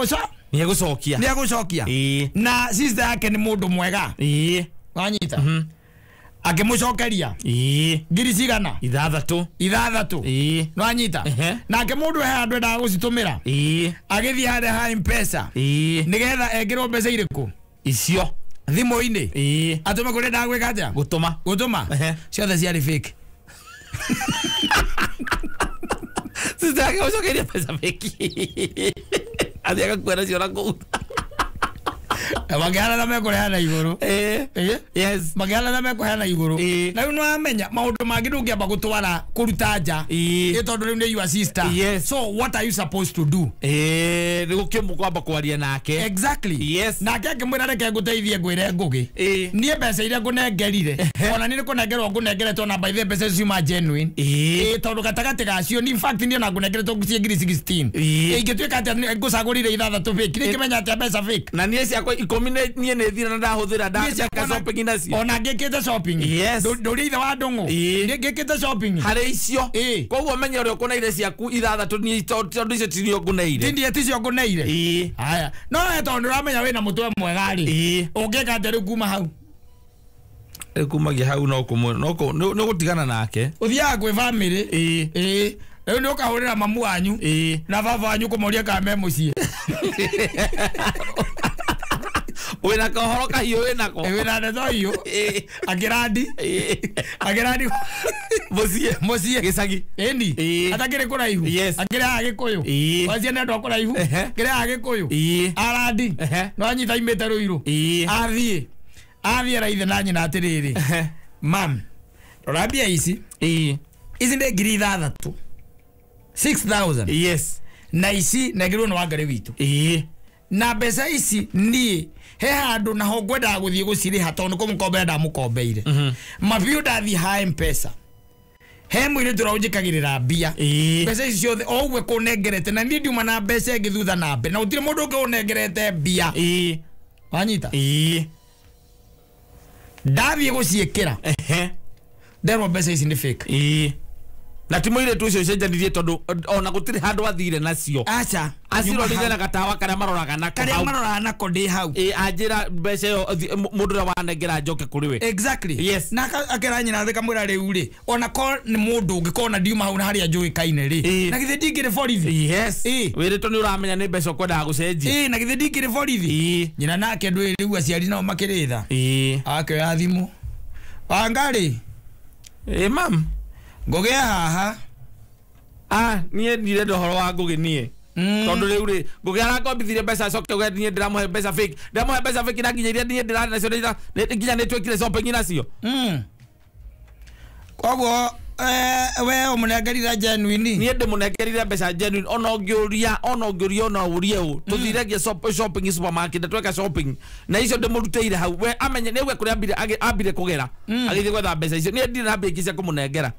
egũcokia. Nĩ egũcokia. Na sister yake nĩ mũndũ mwega. Wanyita akĩmũcokeria ngiri cigana 6. 6. Nwanyita nake mũndũ he handũ endaga gũcitũmĩra agĩthiĩ harĩa ha M-Pesa nĩgetha ekĩrwo mbeca irĩkũ icio thimũ-inĩ atũme kũrĩa endaga gwĩka atĩa gũtũma ciothe ciarĩ fake. Sister yake gũcokeria mbeca fake. Athiĩ agakuera cio na kũu. Makĩhana ta mekũrehana igũrũ. Yes. Makĩhana ta mekũheana igũrũ. Na rĩu nĩwamenya maũndũ mangĩ ndũngĩamba gũtwara kũruta nja. Ĩ tondũ rĩu nĩ your sister. Yes. So what are you supposed to do? Nĩ gũkĩmũkwamba kwaria nake. Exactly. Yes. Nake akĩmwĩra reke ngũteithie ngwĩre Ngũgĩ. Niĩ mbeca iria ngũnengerire ona niĩ nĩ kũnengerwo ngũnengeretwo na by the mbeca icio ciuma genuine. Ĩ tondũ gatagatĩ gacio in fact niĩ ona ngũnengeretwo ciĩ ngiri 16. Ingĩtuĩka atĩa ngũcagũrire ithathatũ fake, nĩngĩmenya atĩa mbeca fake. Na niĩ ciakwa ikũmi niĩ nĩ thira na ndahũthĩra ndaka shopping nacio. Ona ngĩkĩte shopping. Yes. Ndũrĩ ithe wa ndũng'ũ. Niĩ ngĩkĩte shopping. Harĩ icio. Koguo menye ũrĩa ũkũneire ciaku ithathatũ niĩ tondũ icio ticio ngũneire. Ndiĩ ticio ngũneire. Haya. No we tondũ ũramenya wĩna mũtwe mwega rĩ. Ũngĩka atĩa rĩu kuma hau? Rĩu kumagia hau no nĩ gũtigana nake. Ũthiaga kwĩ family. Rĩu nĩ ũkahũrĩra mamu wanyu na baba wanyu kũmoria kana me mũciĩ. Wĩna kohoro kahiũ wĩnako. Wĩna ndeto hiũ. Akĩrandi. Akĩrandi mũciĩ. Mũciĩ. Gĩcagi. Ĩni. Atakĩrĩ kũraihu. Yes. Akĩrĩ haha Gĩkũyũ. Wacia nĩ andũ a kũraihu. Akĩrĩ haha Gĩkũyũ. Arandi. No anyita aimĩte Rũirũ. Athiĩ. Athiĩ era ithe na nyina atĩrĩrĩ. Mam, rora mbia ici. Ici nĩ ngiri ithathatũ. 6,000. Yes. Na ici nengerwo nĩ Wangarĩ witũ. Na mbeca ici niĩ he handũ naho ngwendaga gũthiĩ gũcirĩha tondũ nĩ kũmũkombera ndamũkombeire. Mabiũ ndathiĩ ha M-Pesa. He mũirĩtu ũrĩa ũnjĩkagĩrĩra mbia. Mbeca ici ciothe o ũguo kũnengerete na niĩ ndiuma na mbeca ĩngĩ thutha na mbere na gũtirĩ mũndũ ũngĩ ũnengerete mbia. Wanyita? Ndathiĩ gũciĩkĩra. Nderwo mbeca ici nĩ fake. Na ti mũirĩtu ũcio ũcenjanirie tondũ ona gũtirĩ handũ athire nacio. Aca. Acirorire na gatawa karĩa maroraga nako. Karĩa maroraga nako ndĩ hau. Anjĩra mbeca ĩyo mũndũ ũrĩa wanengera njoke kũrĩ we. Exactly. Yes. Na akĩra nyina thĩ kamwĩra rĩu rĩ ona ko nĩ mũndũ ũngĩ kona ndiuma hau na harĩa njũĩkaine rĩ. Na githĩ ndingĩrĩ borithi. Yes. Wĩrĩtwo nĩ ũramenya nĩ mbeca ũkwendaga gũcenjia. Na githĩ ndingĩrĩ borithi. Nyina nake ndũĩ rĩu aciari nao makĩrĩ tha. Akĩoya thimũ. Wangarĩ. Mam. Ngũgĩ haha. Niĩ ndirenda ũhoro wa Ngũgĩ niĩ. Tondũ rĩu rĩ Ngũgĩ arakombithirie mbeca acoke uge niĩ ndĩramũhe mbeca fake. Ndĩramũhe mbeca fake na nginya iria niĩ ndĩrarĩ nacio nginya nĩ twĩkire shopping nacio. Koguo we ũmũnengerire genuine. Niĩ ndĩmũnengerire mbeca genuine ona ũngĩũria ona ũngĩũria ona ũrie ũ. Tũthire shopping supermarket tweka shopping na icio ndĩmũrutĩire hau we amenye nĩ we kũrĩa ambire kũgera agĩthiĩ gwetha mbeca icio. Niĩ ndirĩ na mbia ingĩ cia kũmũnengera.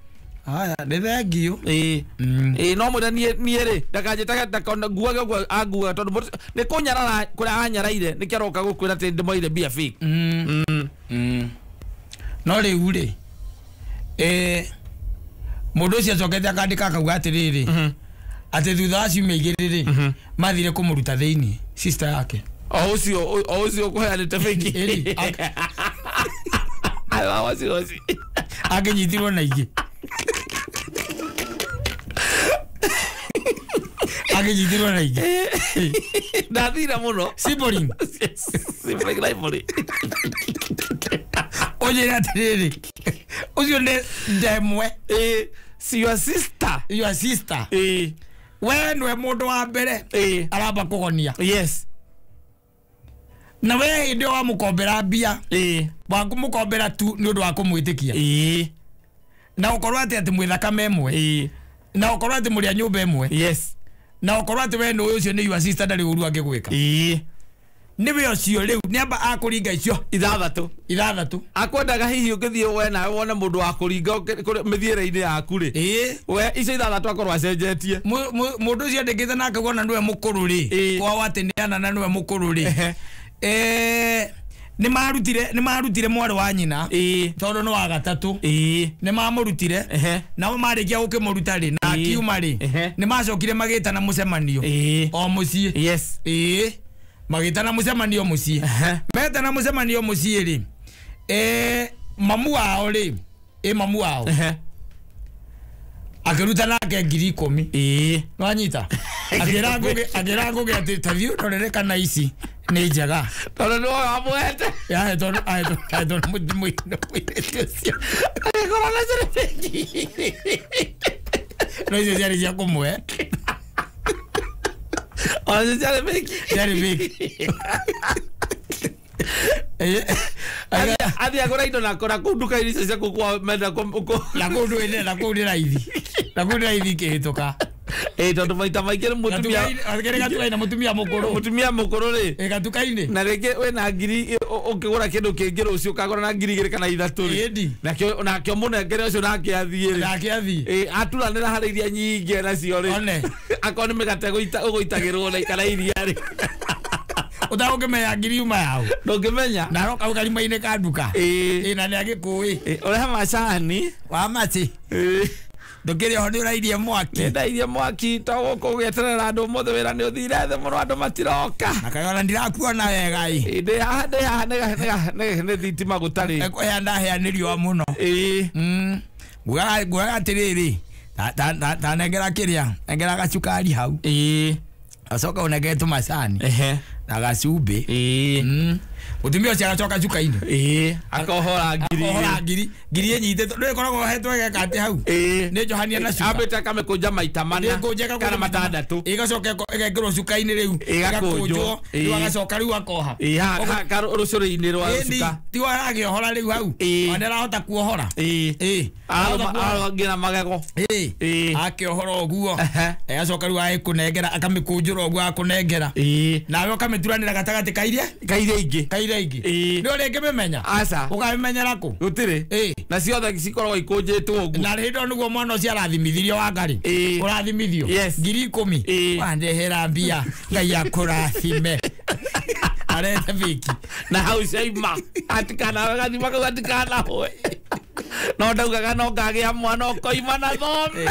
Haya, nĩ thengiũ. No mwĩre niĩ rĩ ndakanjĩtage nguage ũguo anguaga tondũ nĩ kũnyarara kũrĩa anyaraire nĩkĩo aroka gũkwĩra atĩ ndĩmoire mbia fake. No rĩu rĩ mũndũ ũcio acokete akandĩka akauga atĩrĩrĩ atĩ thutha wa ciumia igĩrĩ rĩ mathire kũmũruta thĩinĩ sister yake. O ũcio ũkũheanĩte fake. Akĩnyitirwo na ingĩ. Akĩnyitirwo na ingĩ. Ndathira mũno. Sibling. Sibling library. Ũnjĩre atĩrĩrĩ ũcio nĩ ndemwe. Si your sister. Your sister. We nĩwe mũndũ wa mbere aramba kũgonia. Yes. Na we hĩndĩ ĩyo wamũkombera mbia. Wakũmũkombera tu nĩ ũndũ wa kũmwĩtĩkia. Na ũkorwo atĩ mwĩ thakame ĩmwe. Na ũkorwo atĩ mũrĩ a nyũmba ĩmwe. Yes. Na ũkorwo atĩ we nĩ ũcio nĩ your sister ndarĩ ũru angĩgwĩka. Nĩwe ũcio rĩu nĩamba akũringa icio ithathatũ. Ithathatũ. Akwendaga hihi ũngĩthiĩ we nawe wone mũndũ wa kũringa mĩthiĩre-inĩ yaku rĩ. We icio ithathatũ akorwo acenjetie. Mũndũ ũcio andĩkĩte na akauga ona nĩwe mũkũrũ rĩ. Kwao atĩ nĩ ana na nĩwe mũkũrũ rĩ. Nĩ marutire mwarĩ wa nyina tondũ nĩ wa gatatũ. Nĩ mamũrutire nao marĩkia gũkĩmũruta rĩ na akiuma rĩ nĩ macokire magĩtana mũcemanio o mũciĩ. Yes. Magĩtana mũcemanio mũciĩ. Metana mũcemanio mũciĩ rĩ mamu wao rĩ mamu wao akĩruta nake ngiri 10. Wanyita? Akĩra Ngũgĩ atĩ ta thiĩ ũndorere kana ici nĩ njega. Tondũ nĩwe wamũhete. Tondũ mũirĩtu ũcio. Agĩkorwo nacio nĩ fake. No icio ciarĩ cia kũmũhe. Ona ciarĩ fake. Ciarĩ fake. Athi agũra indo na kũra kũu nduka-inĩ icio cia kũu kwao menda na kũu ndũĩ na kũu nĩ raithi na kũu nĩ raithi ikĩhĩtũka. Tondũ maita maingĩ nĩ mũtumia gatuka-inĩ mũtumia mũkũrũ mũtumia mũkũrũ rĩ gatuka-inĩ na rĩngĩ wĩna ngiri ũkĩgũra kĩndũ kĩngĩ rũciũ ũkagũra na ngiri 2 kana 3 rĩ nakĩo nakĩo mũnengere ũcio nake athiĩ rĩ nake athiĩ aturanĩra harĩ iria nyingĩ nacio rĩ akorwo nĩ mĩgate ũgũitagĩrwo na kana iria rĩ ũtagũkĩmenya ngiri yuma yaũ ndũngĩmenya na aroka hau karima-inĩ ka nduka na nĩ agĩkũĩ ũrehe macani wa maci ndũkĩrĩ oho nĩ ũrairie mwaki nĩ ndairie mwaki to gũkũ gweterera andũ ũmũthĩ wĩra nĩ ũthire thĩ mũno andũ matiroka na kaĩ ona ndirakuona wega ĩ ndĩ haha ndĩ haha nĩ thitima gũtarĩ ĩkũhĩa ndahĩa nĩ riũa mũno ngugaga atĩrĩrĩ ta nengera kĩrĩa nengera gacukari hau acoka ũnengere tũmacani na gacumbĩ mũtumia ũcio agacoka cuka-inĩ akohora ngiri akohora ngiri ngiri ĩnyitĩtwo ndũĩ ĩkoragwo ohetwo ĩgeka atĩ hau nĩ njohania na cuka ambĩte akamĩkũnja maita mana kana matandatũ ĩgacoka ĩgekĩrwo cuka-inĩ rĩu ĩgakũnjwo rĩu agacoka rĩu akoha rũcũrĩ-inĩ rwa cuka tiwe aragĩohora rĩu hau ona nĩ arahota kuohora ararũa na magego akĩohora ũguo agacoka rĩu agĩkũnengera akamĩkũnjũra ũguo akũnengera nawe ũkamĩturanĩra gatagatĩ ka iria ingĩ kaira ingĩ nĩ ũrĩ ngĩmĩmenya aca ũkamĩmenyera kũ gũtirĩ na ciothe cikoragwo ikũnjĩtwo ũguo na hĩndĩ ĩyo nĩguo mwana ũcio arathimithirio Wangarĩ ũrathimithio ngiri 10 wandehera mbia Ngai akũrathime arete biki na hau ciaima atikanawe gathima kau atikanahwe no ndaugaga no ngagĩa mwana ũkoima na thome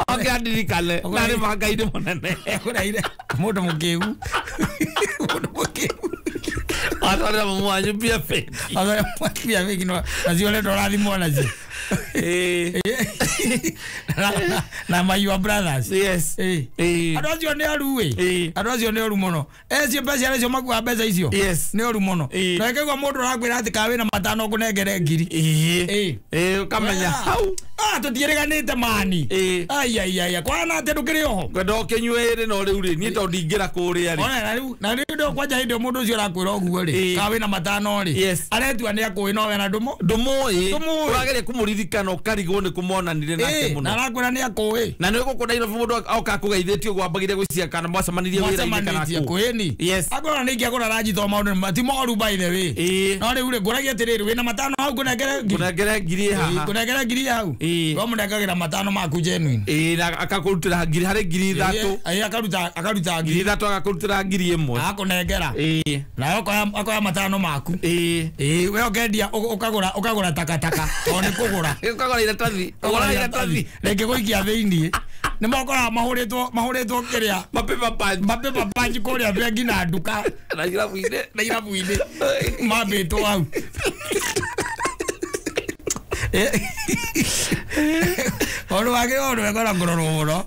oke andirikane na nĩ ma Ngai nĩ mũnene ũraire mũndũ mũkĩgu mũndũ mũkĩgu atwarĩra mamu wanyu mbia bengi atwarĩra mbia bengi nacio ũrenda ũrathimwo nacio na my your brothers yes andũ acio nĩ oru ĩ andũ acio nĩ oru mũno ecio mbeca acio makuaga mbeca icio nĩ oru mũno na ĩkaigua mũndũ ũrakwĩra atĩ ka wĩna matano ngũnengere ngiri ũkamenya hau tũtiĩrĩganĩte mani aiaiaia kwana atĩ ndũkĩrĩ oho ngwenda ũkĩnyue ĩrĩ no rĩu rĩ niĩ tondũ ndingĩra kũrĩa rĩ na rĩu ndo kwanja hĩndĩ ĩyo mũndũ ũcio ũrakwĩra ũguo rĩ ka wĩna matano rĩ aretua nĩ akũĩ no we na ndũmũĩ ũrageria kũmũririkana ũkarigwo nĩ kũmonanire nake mũno na arakwĩra nĩ akũĩ na nĩ gũkũ Nairobi mũndũ oka akũgeithĩtie ũguo ambagire gwĩciria kana mwacemanirie wĩra-inĩ kana kũ ĩni akwĩra nĩ ingĩagũra ranji tondũ maũndũ ti moru by the way no rĩu rĩ ngũragia atĩrĩrĩ wĩna matano hau ngũnengere ngiri ngũnengere ngiri haha ngũnengere ngiri hau we mũnengagĩra matano maku genuine na akakũrutĩra ngiri harĩ ngiri 3 akaruta ngiri 3 agakũrutĩra ngiri 1 akũnengera nawe ũkoya matano maku we ũkendia ũkagũra takataka tondũ nĩ kũgũra ũkagũra iratathi ũgũra iratathi rĩngĩ gũikia thĩiniĩ nĩ mokoraga mahũrĩtwo kĩrĩa mapepa punch kũrĩa bengi na nduka na irabu-inĩ mambĩtwo hau ũndũ wake ũndũ wekora ngũrorwo mũno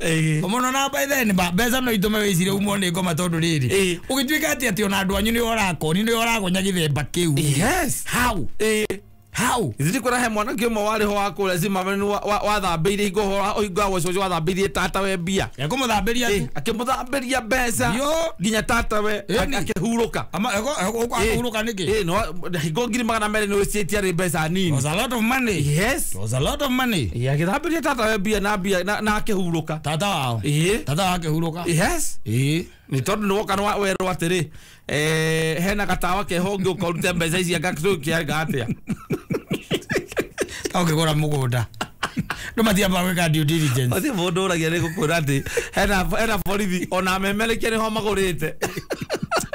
mũno na by then mbeca no itũme wĩcire umwo nĩ ngoma tondũ rĩrĩ ũgĩtuĩka atĩ atĩ ona andũ anyu nĩ ũrakoni nĩ ũragonya gĩthemba kĩu yes how how ithuĩ kwĩra he mwanake ũmwe warĩ ho wa kũrĩa Zimmerman wathambĩirie hingo hingo agwacwo wathambĩirie tatawe mbia ekũmũthambĩria tu akĩmũthambĩria mbeca nginya tatawe akĩhurũka akĩhurũka nĩkĩ hingo ngiri 200 nĩ wĩciĩtie arĩ mbeca nini was a lot of money yes was a lot of money agĩthambĩria tatawe mbia na mbia na akĩhurũka tata wao tata wao akĩhurũka yes nĩ tondũ nĩ woka werwo atĩrĩ hena gatawa keho ũngĩũka ũrute mbeca ici anga tũkĩanga atĩa ũkĩgũra mũgũnda ndũ matiambaga gwĩka due diligence ũcio mũndũ ũragia nĩ gũkwĩra atĩ hena borithi ona memerekia nĩho magũrĩte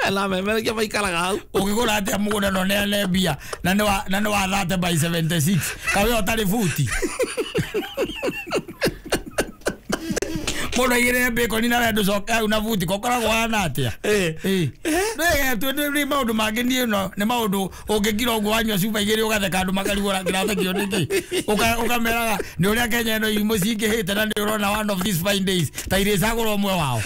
hena memerekia maikaraga hau ũngĩgũra atĩa mũgũnda na ũneane mbia na nĩ wa 30 by 76 kawe ũtarĩ buti mũndũ aigĩrĩre bacon na we ndũcoke hau na buti kokoragwo hana atĩa nĩ maũndũ mangĩ niĩ no nĩ maũndũ ũngĩkira ũguo wanyua cuba igĩrĩ ũgatheka andũ makarigwo kĩrathekio nĩkĩ ũkameraga nĩ ũrĩa Kenya ĩno irimũ cingĩhĩte na nĩ ũrona one of these fine days ta irĩcagũra ũmwe wao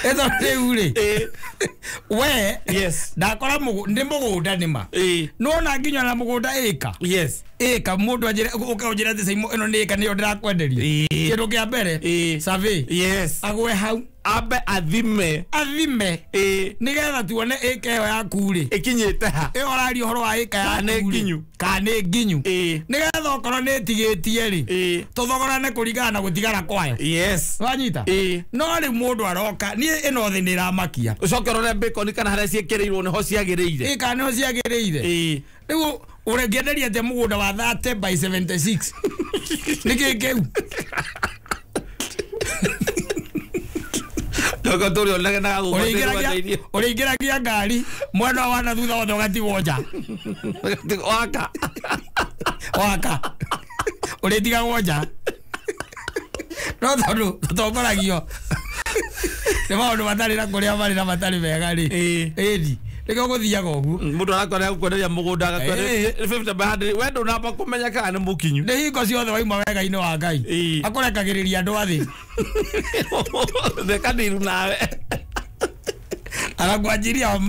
ĩto rĩu rĩ we yes ndakora nĩ mũgũnda nĩma nĩwona nginya na mũgũnda ĩka yes Ĩka mũndũ anjĩre ũke ũnjĩre atĩ Saimo ĩno nĩ ĩka nĩyo ndĩrakwenderia. Kĩndũ kĩa mbere survey. Yes. Agwe hau. Ambe athime. Athime. Nĩgetha tuone ĩka ĩyo yaku rĩ. Ĩkinyĩte ha. Ĩyo ũraria ũhoro wa ĩka yaku. Kana nĩ nginyu. Kana nĩ nginyu. Nĩgetha okorwo nĩ ĩtigĩtie rĩ. Tũthogorane kũringana na gũtigara kwayo. Yes. Wanyita? No rĩu mũndũ aroka niĩ ĩno thĩ nĩ ĩramakia. Ũcoke ũrore bacon kana harĩa ciĩkĩrĩirwo nĩho ciagĩrĩire. Ĩka nĩho ciagĩrĩire. Rĩu ũrengĩenderia atĩa mũgũnda wa 30 by 76? Nĩkĩ kĩu? Ũrĩingĩragia ngari mwena wa na thutha wothe ũgatigwo nja. Waka. Waka. Ũrĩtigagwo nja. No tondũ tũtongoragio nĩ maũndũ matarĩ na kũrĩa marĩ na matarĩ mega rĩ. Ĩni. Nĩkĩo gũthiaga ũguo. Mũndũ arakwenda gũkwenderia mũgũnda agakwenderia 50 by 100 we ndũnamba kũmenya kana nĩ mũkinyu. Nĩ hingo ciothe wauma wega-inĩ wa Ngai. Akũrekagĩrĩria andũ a thĩ. Theka ndiru nawe. Anakuajiria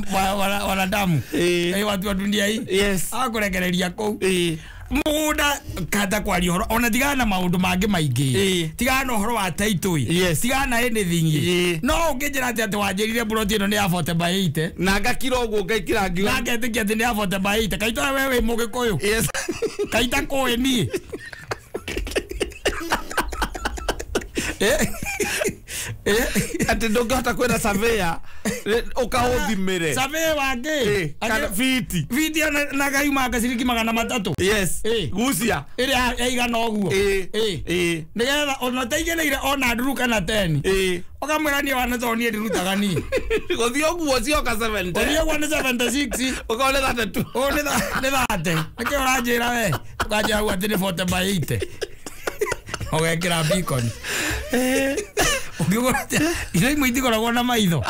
wanadamu. Watu wa dunia hii. Yes. Akũrekereria kũu. Mũgũnda kata kwaria ũhoro ona tigana na maũndũ mangĩ maingĩ. Tigana na ũhoro wa title. Yes. Tigana na anything. No ũngĩnjĩra atĩ atĩ wanjĩrire plot ĩno nĩ ya 40 by 80. Na ngakira ũguo ngaikira ngiuga. Na ngetĩkia atĩ nĩ ya 40 by 80. Kaita we wĩ Mũgĩkũyũ. Yes. Kaita kũĩ niĩ. Atĩ ndũngĩhota kwĩra surveyor ũkaũthimĩre. Surveyor wangĩ. Kana fiti. Fiti na kayuma ciringi 300. Yes. Gucia. Ĩrĩa yaigana ũguo. Nĩgetha ona ũtaigĩrĩire ona nduru kana 10. Ũkamwĩra niĩ wana tondũ niĩ ndirutaga niĩ. Gũthiĩ ũguo cioka 70. Gũthiĩ ũguo nĩ 76. Ũkona 32. Ũũ nĩ 30. Nĩkĩo ũranjĩra we. Ũkanjĩra hau atĩ nĩ 40 by 80. Ũgekĩra beacon. Ũngĩgũra atĩa? Indo imwe itikoragwo na maitho.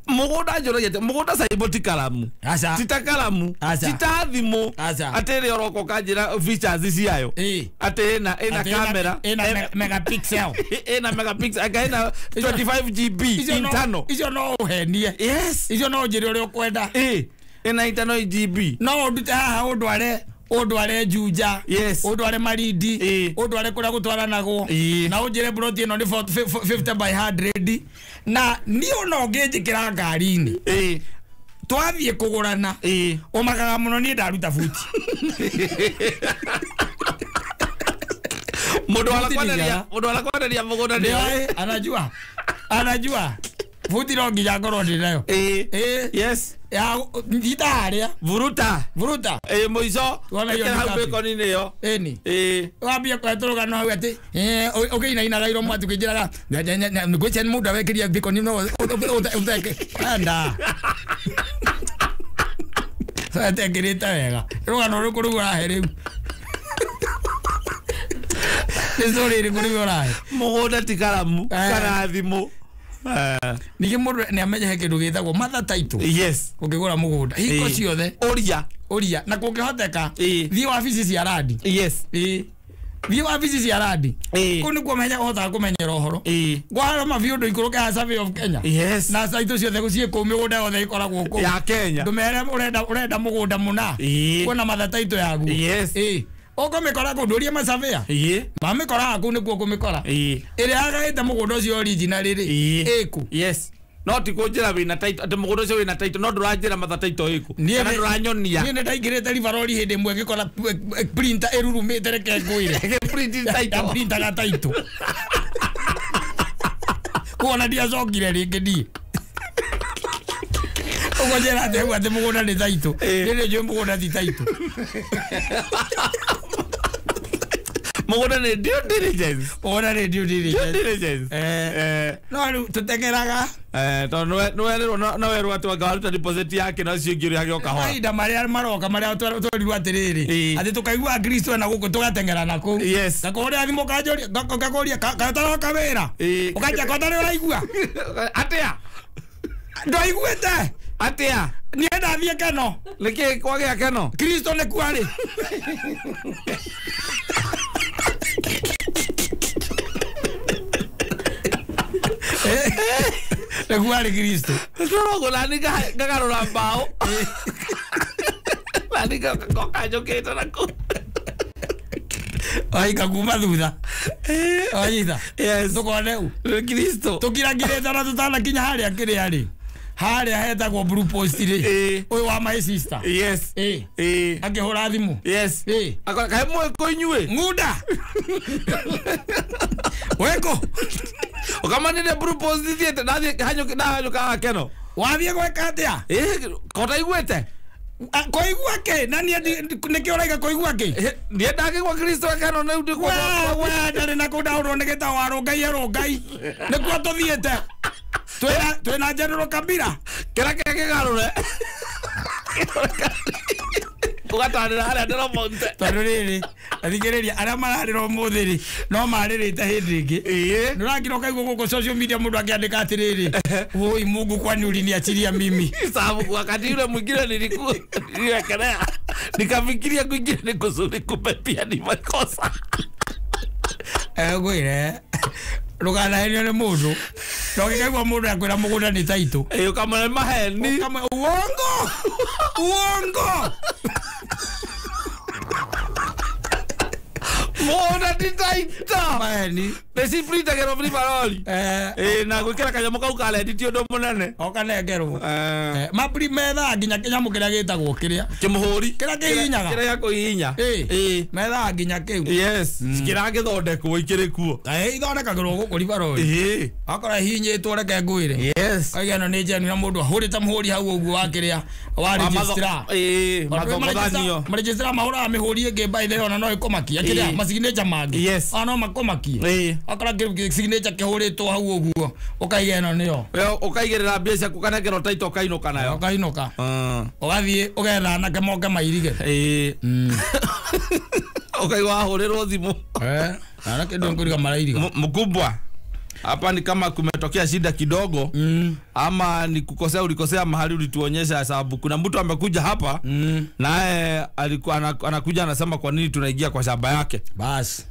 Mũgũnda njũragia atĩ mũgũnda Saimo ti karamu. Aca. Ti ta karamu. Aca. Ti ta thimũ. Aca. Atĩ ĩrĩa ũroka ũkanjĩra features ciayo. Atĩ ĩna camera. Ĩna megapixel. Ĩna megapixel. Anga ĩna 25 GB internal. Icio no ũhenie. Yes. Icio no ũnjĩre ũrĩa ũkwenda. Ĩna internal GB. No ũndute haha ũndware ũndware Juja. Yes. Ũndware Marindi. Ũndware kũrĩa gũtwaranagwo. Na ũnjĩre plot ĩno nĩ 50 by 100. Na niĩ ona ũngĩnjĩkĩra ngari-inĩ. Twathiĩ kũgũrana. Ũmakaga mũno niĩ ndaruta buti. Mũndũ arakwenderia mũgũnda nĩ anajua. Anajua. Buti no nginya ngorwo ndĩ nayo. Yes. Ya njita harĩa. Vuruta. Vuruta. Mũico. Ĩkĩra hau bacon-inĩ ĩyo. Ĩni. Wambia kwetũrũgano hau atĩ ũkĩinainaga iromo atĩ ũkĩnjĩraga ngwĩcia mũndũ awekĩria bacon no ũteke. Enda. Atekĩrĩte wega. Rũgano rũrĩkũ rũu ũrahe rĩu? Nĩ story ĩrĩkũ rĩu ũrahe? Mũgũnda ti karamu kana thimũ. Ningĩ mũndũ nĩ amenye he kĩndũ gĩtagwo mother title. Yes. Ũngĩgũra mũgũnda hingo ciothe ũria. Ũria na kũngĩhoteka thiĩ wabici cia randi. Yes. Thiĩ wabici cia randi. Kũu nĩkuo menya ũhotaga kũmenyera ũhoro. Ngwaroma biũ ũndũ ikũrũke ha Survey of Kenya. Yes. Na title ciothe ciĩ kũu mĩgũnda yothe ĩkoragwo kũu. Ya Kenya. Ndũmere ũrenda mũgũnda mũna. Kuona mother title yaguo. Yes. Ũkũmĩkora kũu ndũrie macabĩa. Mamĩkoraga kũu nĩkuo ũkũmĩkora. Ĩrĩa yagaĩte mũgũnda ũcio original rĩ ĩkũ. Yes. No ti kũnjĩra wĩna title atĩ mũgũnda ũcio wĩna title no ndũranjĩra mother title ĩkũ. Kana ndũranyonia. Niĩ nĩndaingĩrĩte ribarori hĩndĩ ĩmwe ngĩkora printer ĩrurumĩte reke ngwĩre. Ĩgĩ-print title. Ya-printaga title. Kuona ndiacokire rĩngĩ niĩ. Ũguo njĩra atĩ hau atĩ mũgũnda nĩ title. Rĩrĩ njũĩ mũgũnda ti title. Mũgũnda nĩ due diligence. Mũgũnda nĩ due diligence. Due diligence. No rĩu tũteng'eraga. Tondũ nĩwerĩrwo no werwo atĩ wanga waruta deposit yake na ũcio ũngĩ ũrĩhage o kahora. Mahinda marĩa maroka marĩa twerirwo atĩrĩrĩ atĩ tũkaigua Kristo ena gũkũ tũgateng'era na kũu. Yes. Ngakũhũrĩra thimũ ũkanjũria ngakũria kaũtaroka wĩra. Ũkanjia ũtarĩ ũraigua. Atĩa? Ndwaiguĩte? Atĩa? Niĩ ndathiĩ Keno. Nĩkĩ kwagĩa Keno? Kristo nĩkuo arĩ. Nĩkuo arĩ Kristo. Tũrogwo nani ngagarũra mbaũ. Nani ngoka njũkĩte na kũu. Aika kuma thutha. Wanyita. Yes. Tukone u. Kristo. Tukirangirite na tutanakinya haria kiria ri. Haria hetagwo Blue Post ri. Uyu wa my sister. Yes. Akihura thimu. Yes. Akora kae mweko inyue. Ngunda. Weko. Ukamanire Blue Post thiete ndathie hanyuka ndahanyuka keno. Wathie gweka atia? Kota iguete. Koigua ke na nie nikio raiga koigua ke nie ndagigwa Kristo keno na undi kwa we ndari na kundaurwo ni gita wa rungai rungai nikuo tuthiete twina General Kabila kira kira kigarure ugatanira haria ndĩromonte tondu riri athikiriria aria mararira umuthi ri no maririte hindi ingi ndurakira ukaigua guku social media mundu akiandika atiriri woi Mungu kwani uliniachilia mimi sababu wakati yule mwingine nilikuwa niliwekelea nikafikiria kwingine ni kuzuri kumbe pia ni makosa ngwire ndukanahenio ni mundu no gikaigua mundu akwira mugunda ni taito ukamwira maheni uongo uongo Mona ti taito maheni ndecibritagĩrwo biribarori na gwĩkĩra kanyamũ kau ka rendi ti ũndũ mũnene ũkanengerwo maburi methaga nginya kĩnyamũ kĩrĩa gĩtagwo kĩrĩa kĩmũhũri kĩrĩa kĩhihinyaga kĩrĩa gĩa kũhihinya methaga nginya kĩu yes kĩragĩthondekwo ikĩrĩ kuo ithondekagĩrwo gũkũ ribarori akora hihinyĩtwo reke ngwĩre yes kaiga ĩno nĩ njenu na mũndũ ahũrĩte mũhũri hau ũguo wa kĩrĩa wa registrar mathogothanio maregistrar mahũraga mĩhũri ĩngĩ by the way ona no ĩkũmakia kĩrĩa masignature mangĩ ona no makũmakie akora signature kĩhũrĩtwo hau ũguo ũkaiga ĩno nĩyo ũkaigĩrĩra mbia ciaku ũkanengerwo taito ũkainũka nayo ũkainũka ũgathiĩ ũgetha anake moke mairige ũkaigua wahũrĩrwo thimũ anake ndũkũriga marairiga mkubwa hapa ni kama kumetokea shida kidogo ama ni kukosea ulikosea mahali ulituonyesha sababu kuna mtu amekuja hapa naye alikuwa anakuja anasema kwa nini tunaingia kwa shamba yake bas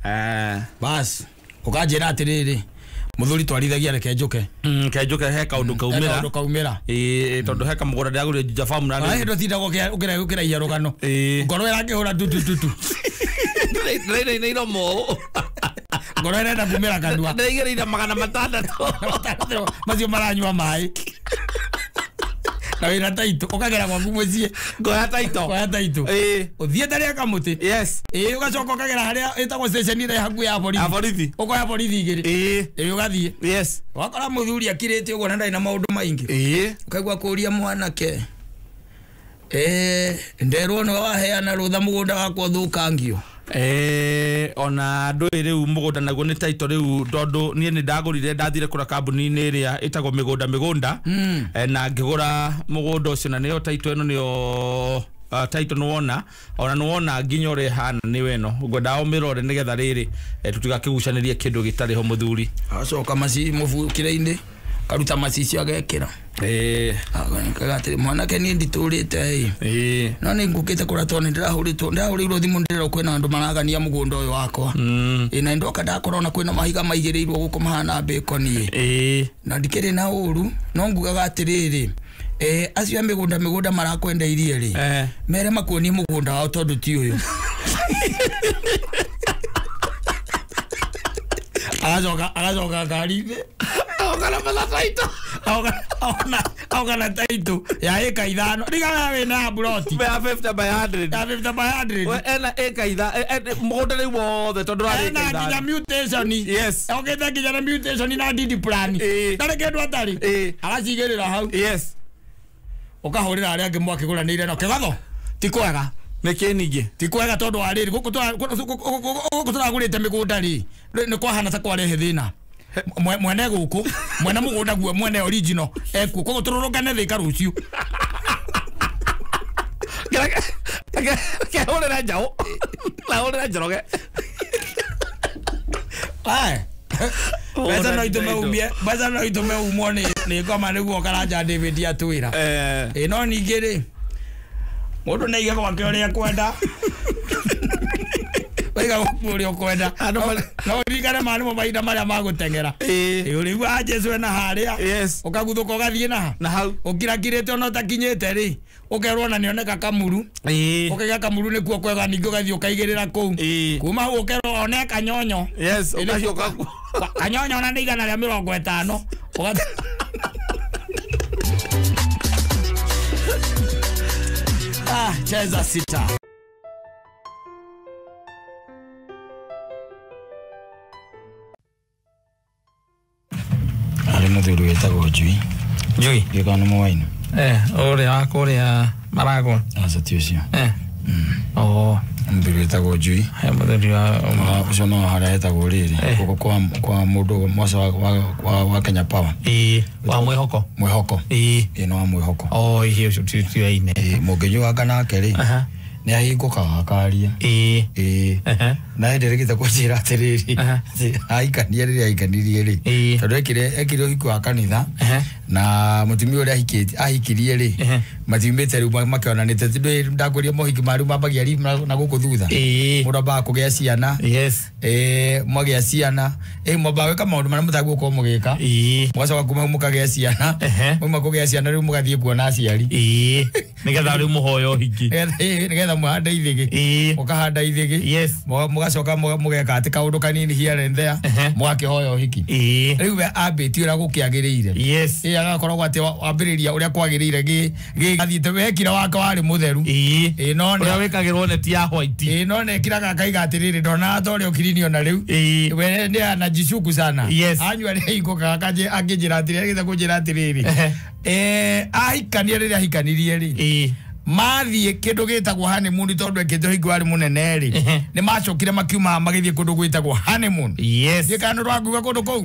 bas ukanjira atiriri muthuri twarithagia reke njuke ke njuke he kaundu kaumira kaundu kaumira tondu he kamugunda ndagurire Juja Farm na ni ndo tindaga ukiraihia rugano ngoro irakihura tu tu tu ndiraina iromo ngoro irenda kumira kanua ndiraigĩrĩire 600 macio maranyua maĩ na wĩna taito ũkagera gwaku mũciĩ ngoya taito ngoya taito ũthiĩte rĩa kamũtĩ yes ũgacoka ũkagera harĩa ĩtagwo station ĩrĩa hakuhĩ ya borithi ũkoya borithi igĩrĩ ũgathiĩ yes wakora mũthuri akirĩte ũguo na ndarĩ na maũndũ maingĩ ũkaigua kũria mwanake nderwo nĩwe waheana rũtha mũgũnda wakwa ũthũkangio ona ndũĩ rĩu mũgũnda naguo nĩ taito rĩu tondũ niĩ nĩ ndagũrire ndathire kũra kambuni-inĩ ĩrĩa ĩtagwo mĩgũnda mĩgũnda na ngĩgũra mũgũnda ũcio na nĩyo taito ĩno nĩyo taito nĩwona ona nĩwona nginya ũrĩa ĩhana nĩyo ĩno ngwendaga ũmĩrore nĩgetha rĩrĩ tũtigakĩgucanĩrie kĩndũ gĩtarĩ ho mũthuri acoka mũbukĩre-inĩ karuta macicio agekĩra agatĩrĩ mwanake niĩ nditũrĩte no nĩ ngũkĩte kũra tondũ nĩ ndĩrahũrĩirwo thimũ ndĩrerwo kwĩna andũ maragania mũgũnda ũyũ wakwa na ndoka ndakora ona kwĩna mahiga maigĩrĩirwo gũkũ mahana bacon na ndikĩrĩ na ũru no ngugaga atĩrĩrĩ acio a mĩgũnda mĩgũnda marakwendeirie rĩ mere makuonie mũgũnda wao tondũ ti ũyũ agacoka ngari-inĩ Aokana na taito aokana taito ya eka 5 rigaga wĩna buroti ya 50 by 100 ya 50 by 100 we ena eka 5 mũgũnda rĩu wothe tondũ rarĩ eka 5 nginya mutation yes okĩte nginya na mutation na DD plan ndarĩ kĩndũ atarĩ agacigĩrĩra hau yes ũkahũrĩra arĩa angĩ mwakĩgũranĩire no kĩgatho ti kwega nĩkĩ ningĩ ti kwega tondũ wa rĩrĩ gũkũ tũragũrĩte mĩgũnda rĩ nĩ kwahana ta kwarehe thĩna mwene gũkũ mwene mũgũnda guo mwene original ekuo koguo tũrũrũngane thĩka rũciũ kehũrĩra njaũ nahũrĩra Njoroge mbeca no itũme umie mbeca no itũme umwo nĩ ngoma nĩguo Karanja David atwĩra no ningĩ rĩ mũndũ nĩ aige gwake ũrĩa ekwenda Waiga gwaku ũrĩa ũkwenda. No ũririkane ma nĩmo mahinda marĩa ma gũteng'era. Ũrĩigua Jesu ena harĩa. Yes. Ũkaguthũka ũgathiĩ naha. Na hau. Ũkirakirĩte ona ũtakinyĩte rĩ. Ũkerwo ona nĩoneka kamuru. Ũkaiga kamuru nĩkuo kwega ningĩ ũgathiĩ ũkaigĩrĩra kũu. Kuma hau ũkerwo one kanyonyo. Yes, ũgacoka kanyonyo ona nĩ 150. Ah, cheza sita. Ari muthuri wetagwo Njui. Njui? Gĩũkaga nĩ mũwaini. Ũrĩa wa kũrĩa Maragwa. Aca ti ũcio. Oh. Mũthuri wetagwo Njui. He mũthuri wa ũcio no harĩa hetagwo rĩrĩ. Gũkũ kwa mũndũ mwaca wa Kenya Power. Wa Mwĩhoko. Mwĩhoko. Ĩĩ no wa Mwĩhoko. Oh, ĩĩ ũcio ti Ĩĩ mũngĩnyuanga nake rĩ. Nĩ ahingũkaga akaria. Ĩĩ. Na hĩndĩ ĩrĩkĩte kũnjĩra atĩrĩrĩ. Ahikania rĩrĩa ahikanirie rĩ. Tondũ ekire ũhiki wa kanitha. Na mũtumia ũrĩa ahikirie rĩ. Matiumĩte rĩu makĩonanĩte. Ndakwĩrire mohiki ma rĩu mambagia na gũkũ thutha. Mũndũ ambaga kũgĩa ciana. Yes. Mwagĩa ciana. Mwambaga gwĩka maũndũ marĩa mũtagũkorwo mũgĩka. Mũgacoka kuma hau mũkagĩa ciana. Mwauma kũgĩa ciana rĩu mũgathiĩ kuona aciari. Nĩgetha rĩu mũhoe ũhiki. Nĩgetha mũhande ithĩgĩ. Mũkahanda ithĩgĩ. Yes. Mũgacoka mũgeka atĩ kaũndũ kanini here and there. Mũgakĩhoya ũhiki. Rĩu we ambĩtie ũrĩa gũkĩagĩrĩire. Yes. Agakoragwo atĩ wambĩrĩria ũrĩa kwagĩrĩire gĩgathiĩte wekire wake warĩ mũtheru. No ũrĩa wĩkagĩrwo neti ya white. No nĩekiraga akaiga atĩrĩrĩ ndonaga ta ũrĩa ũkirinio na rĩu. We nĩ anajishuku sana. Yes. Anyua nĩ ahingũkaga akĩnjĩra atĩrĩrĩ, agĩte kũnjĩra atĩrĩrĩ. Ahikania rĩrĩa ahikanirie rĩ. Mathiĩ kĩndũ gĩtagwo honeymoon tondũ ekĩte ũhiki warĩ mũnene rĩ. Nĩ macokire makiuma magĩthiĩ kũndũ gwĩtagwo honeymoon. Yes. Thiĩ kana nĩũrakuga kũndũ kũu?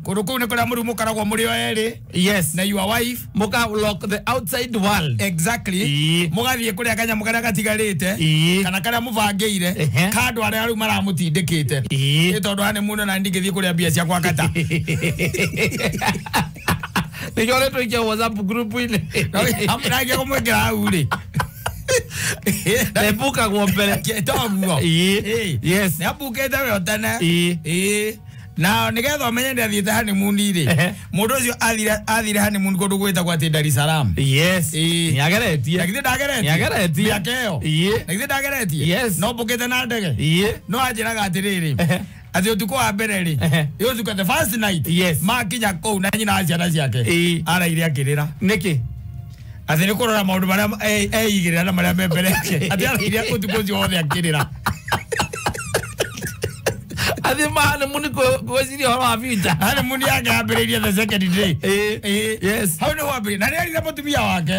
Kũndũ kũu nĩ kũrĩa mũrĩ mũkaragwo mũrĩ o erĩ. Yes. Na your wife. Mũka lock the outside world. Exactly. Mũgathiĩ kũrĩa kanyamũ karĩa gatigarĩte. Kana karĩa mũbangĩire. Ka andũ arĩa rĩu maramũtindĩkĩte. Nĩ tondũ honeymoon ona ndingĩthiĩ kũrĩa mbia ciakwa kata. Nĩkĩo ũrĩa WhatsApp group-inĩ. Amũrangia kũmwĩkĩra hau rĩ. Nebukagwo mbere. Toguo. Yes. Nĩ ambukĩte we tene. Na nĩgetha ũmenye nĩ athiĩte honeymoon rĩ. Mũndũ ũcio athire honeymoon kũndũ gwĩtagwo atĩ Dar es Salaam. Yes. Nĩageretie. Na githĩ ndageretie? Nĩageretie. Mĩaka ĩyo. Na githĩ ndageretie? Yes. No mbũkĩte na ndege. No anjĩraga atĩrĩrĩ. Atĩ ũtukũ wa mbere rĩ. Ũtukũ the first night. Yes. Makinya kũu na nyina wa ciana ciake. Araire akĩrĩra. Nĩkĩ? Atĩ nĩ kũrora maũndũ marĩa eigĩrĩra na marĩa me mbere yake. Atĩ araire ũtukũ ũcio wothe akĩrĩra. Atĩ ma honeymoon gwĩciria ũhoro wa future. Honeymoon yake yambĩrĩirie the second day. Yes. Hau nĩho ambĩrĩirie. Na nĩerire mũtumia wake.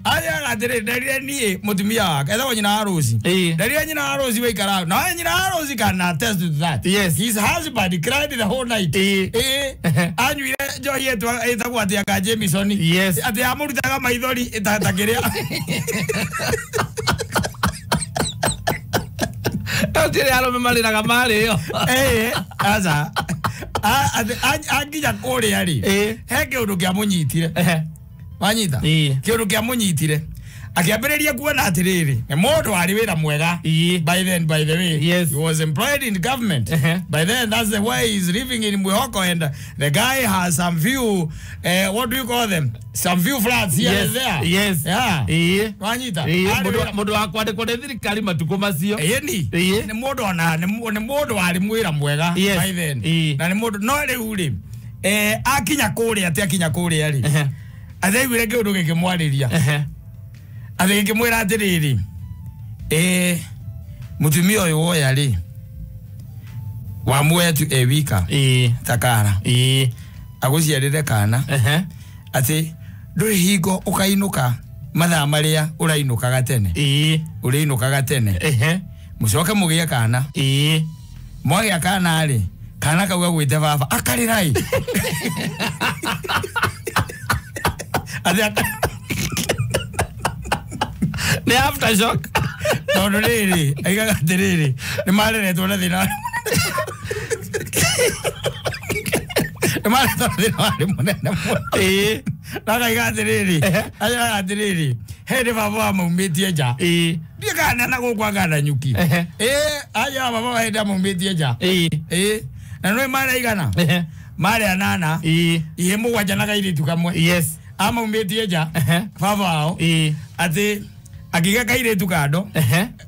Anjĩraga atĩrĩrĩ, nderire niĩ mũtumia wake. Etagwo nyina wa Rose. Nderire nyina wa Rose waikara hau. Na nyina wa Rose can attest to that. Yes. His husband cried the whole night. Anyuire njohi ĩtagwo atĩ anga Jameson. Yes. Atĩ amũrutaga maithori ta kĩrĩa. Atĩrĩ arũme marĩraga marĩo. Aca. Anginya kũrĩa rĩ. He kĩũndũ kĩamũnyitire. Wanyita? Kĩũndũ kĩamũnyitire. Akĩambĩrĩria kuona atĩrĩrĩ, nĩ mũndũ warĩ wĩra mwega. By then, by the way, yes. He was employed in government. By then, that's the way he's living in Mwihoko, and the guy has some few, what do you call them? Some few flats here and there. Yes. Yeah. Wanyita? Mũndũ wa kwandĩkwo nĩ thirikari matukũ macio. Ĩni. Nĩ mũndũ ona, nĩ mũndũ warĩ mwĩra mwega. Yes. By then. Na nĩ mũndũ, no rĩu rĩ, akinya kũrĩa, atĩ akinya kũrĩa rĩ. Athaiguire kĩũndũ gĩkĩmwarĩria. Atĩ gĩkĩmwĩra atĩrĩrĩ, mũtumia ũyũ woya rĩ, wamuoya tu e wika ta kara agũciarĩre kana atĩ ndũrĩ hingo ũkainũka mathaa marĩa ũrainũkaga tene. Ũrĩinũkaga tene. Mũcoke mũgĩe kana. Mwagĩa kana rĩ, kana kau gagwĩte baba akarĩra ĩ. Atĩ Nĩ aftershock. Tondũ rĩrĩ, aigaga atĩrĩrĩ, nĩ mareretwo na thĩna. Nĩ mareretwo na thĩna warĩ mũnene mũno. Na akaiga atĩrĩrĩ, aigaga atĩrĩrĩ, Hĩndĩ baba wamaumĩtie nja. Ndiĩ kana na gũkũ angana nyuki. Aja baba hĩndĩ amaumĩtie nja. Na nĩ marĩ igana? Marĩ anana. Ihe mũgwanja na kairĩtu kamwe. Yes. Amaumĩtie nja. Baba wao. Atĩ akiga kairĩtu kando.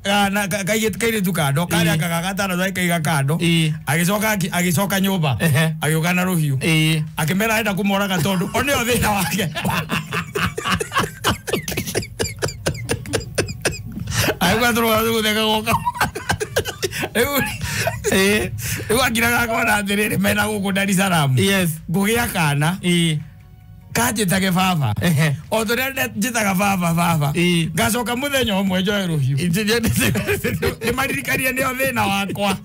Na kairĩtu kando karĩa kaga gatano akaiga kando. Agĩcoka agĩcoka nyũmba. Agĩũka na rũhiũ. Akĩmera enda kũmoraga tondũ o nĩo thĩna wake. Agĩũka tũrũga gũtheka goka. Rĩu akiraga akona atĩrĩrĩ mena gũkũ Dar es Salaam. Yes. Ngũgĩa kana. Kanjĩtage baba. O tũrĩa njĩtaga baba baba. Ngacoka mũthenya ũmwe njoe rũhiũ. Nĩmaririkanie nĩo thĩna wakwa.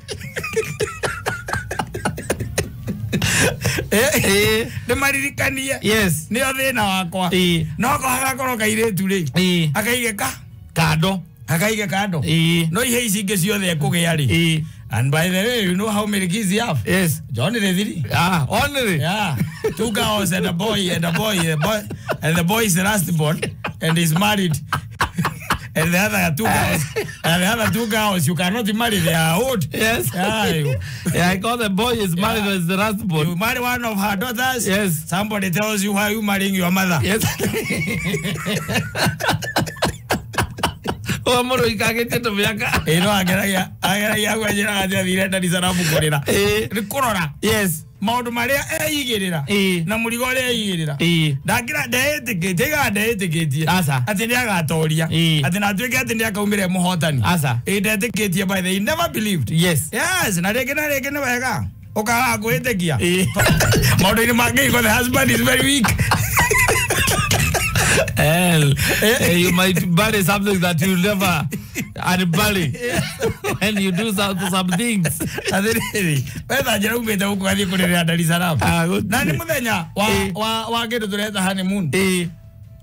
Nĩmaririkanie. Yes. Nĩo thĩna wakwa. No hagakorwo kairĩtu rĩ. Akaige ka kando. Akaige kando. No ihe ici ingĩ ciothe ekũgĩa rĩ. And by the way, you know how many kids you have? Yes. Johnny the three. Ah, only. Yeah. 2 girls and a boy, and a boy, a boy, and the boy is the last born and is married. And the other 2 girls, and the other 2 girls, you cannot marry, they are old. Yes. Yeah, yeah, I got the boy is married as the last born. You marry one of her daughters. Yes. Somebody tells you why you marrying your mother. Yes. O mũndũ ikagĩte tũmĩaka. Ĩno ageragia ageragia gwenjera atĩ athire Dar es Salaam kũrĩra. Nĩ kũrora. Yes. Maũndũ marĩa eigĩrĩra. Na mũrigo ũrĩa eigĩrĩra. Ndakĩra ndeĩtĩkĩtie iga ndeĩtĩkĩtie. Aca. Atĩ nĩagatoria. Atĩ na atuĩke atĩ nĩakaumĩra mũhotani. Aca. Ndetĩkĩtie by the way, he never believed. Yes. Yes, na rĩngĩ na rĩngĩ nĩ wega. Ũkaga kwĩtĩkia. Maũndũ-inĩ mangĩ the husband is very weak. Hell, you might bury something that you never unbury when you do some things. Atĩrĩrĩ, wetha njĩra umĩte gũkũ gathiĩ kũrĩrĩra Dar es Salaam. Na nĩ mũthenya wa kĩndũ tũreta honeymoon.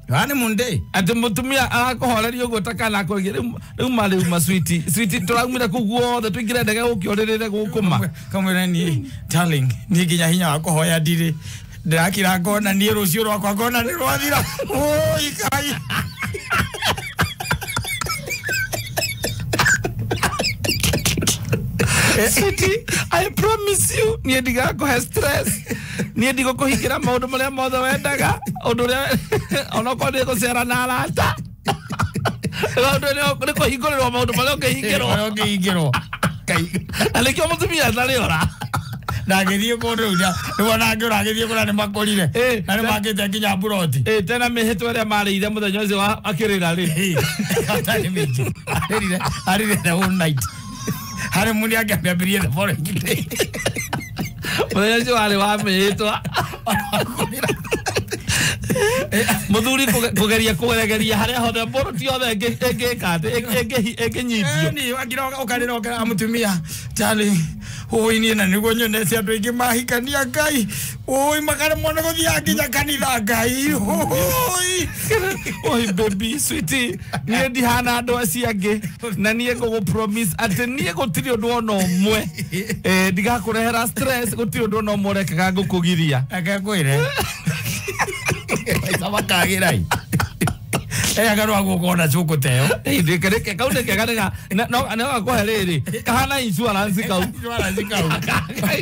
Honeymoon day. Atĩ mũtumia arakũhoreria ũguo ta kana akũrĩrie rĩu ma rĩu ma sweetie sweetie tũraumire kũu guothe tũingĩre ndege gũkĩ ũrĩrĩre gũkũ ma. Kamwĩra niĩ darling, niĩ nginya hinya wa kũhoya ndirĩ. Ndĩrakira ngona niĩ rũciũ rwakwa ngona nĩ rwathira. Oi Ngai. Sweetie, I promise you, niĩ ndigakũhe stress. Niĩ ndigũkũhingĩra maũndũ marĩa mothe wendaga. Ũndũ ũrĩa onokorwo nĩ gũcera na arata. Ũndũ nĩ kũhingũrĩrwo maũndũ marĩa ũngĩhingĩrwo. Marĩa ũngĩhingĩrwo. Na nĩkĩo mũtumia atarĩ ora. Na agĩthiĩ kũndũ rĩu nĩwona angĩ ũragĩthiĩ kũrĩa nĩ makũrire. Na nĩ makĩte nginya mburoti. Tena mĩhĩtwa ĩrĩa marĩire mũthenya ũcio akĩrĩra rĩ. Atarĩ mĩingĩ. Arĩrire the whole night. Honeymoon yake amĩambĩrĩrie the following day. Mũthenya ũcio warĩ wa mĩhĩtwa. Mũthuri kũgeria kũgeregeria harĩa hothe mburoti yothe ĩngĩka atĩ ĩngĩnyitio. Ĩni wakira ũkarĩra ũkera mũtumia darling. Oi niĩ na nĩguo nyonete andũ aingĩ mahikania Ngai. Oi makaremwo nĩ gũthiaga nginya kanitha Ngai. Oi. Oi baby sweetie, niĩ ndihana andũ acio angĩ na niĩ ngũgũ promise atĩ niĩ gũtirĩ ũndũ ona ũmwe ndigakũrehera stress, gũtirĩ ũndũ ona ũmwe ũrekaga ngũkũgiria. Reke ngwĩre. Maica makagĩra ĩ. Agarwa gũkona cũkũ teo. Kau nĩ kega nĩ gakũhe rĩrĩ kahana insurance kau. Insurance kau.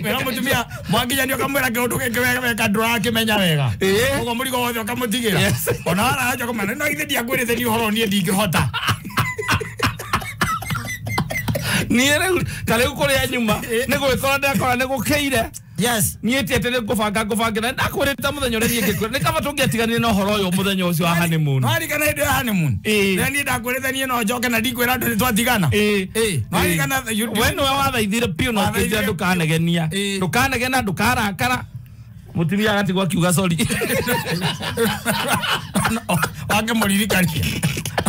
Wĩra mũtumia mwakinya nĩ ũkamwĩra kĩũndũ gĩkĩ wega weka ndũrakĩmenya wega. Ũguo mũrigo wothe ũkamũtigĩra. Ona waraja kũmena no githĩ ndiakwĩrĩte niĩ ũhoro niĩ ndingĩhota. Niĩ rĩu ta rĩu kũrĩa nyuma nĩ gwĩkora ndakora nĩ gũkĩire. Yes. Niĩ ti atĩ nĩ ngũbanga ngũbangĩra ndakwĩrĩte mũthenya ũrĩa niĩ ngĩkwĩra nĩ kaba tũngĩatiganire na ũhoro ũyũ mũthenya ũcio wa honeymoon. Nĩwaririkana hĩndĩ ya honeymoon? Rĩrĩa niĩ ndakwĩrĩte niĩ no njoke na ndikwĩra andũ nĩ twatigana. Nĩwaririkana we nĩwe wathaithire biũ na ũkĩnjĩra ndũkanegenia. Ndũkanegena ndũkarakara. Mũtumia agatigwo akiuga sorry. Wakĩmũririkania.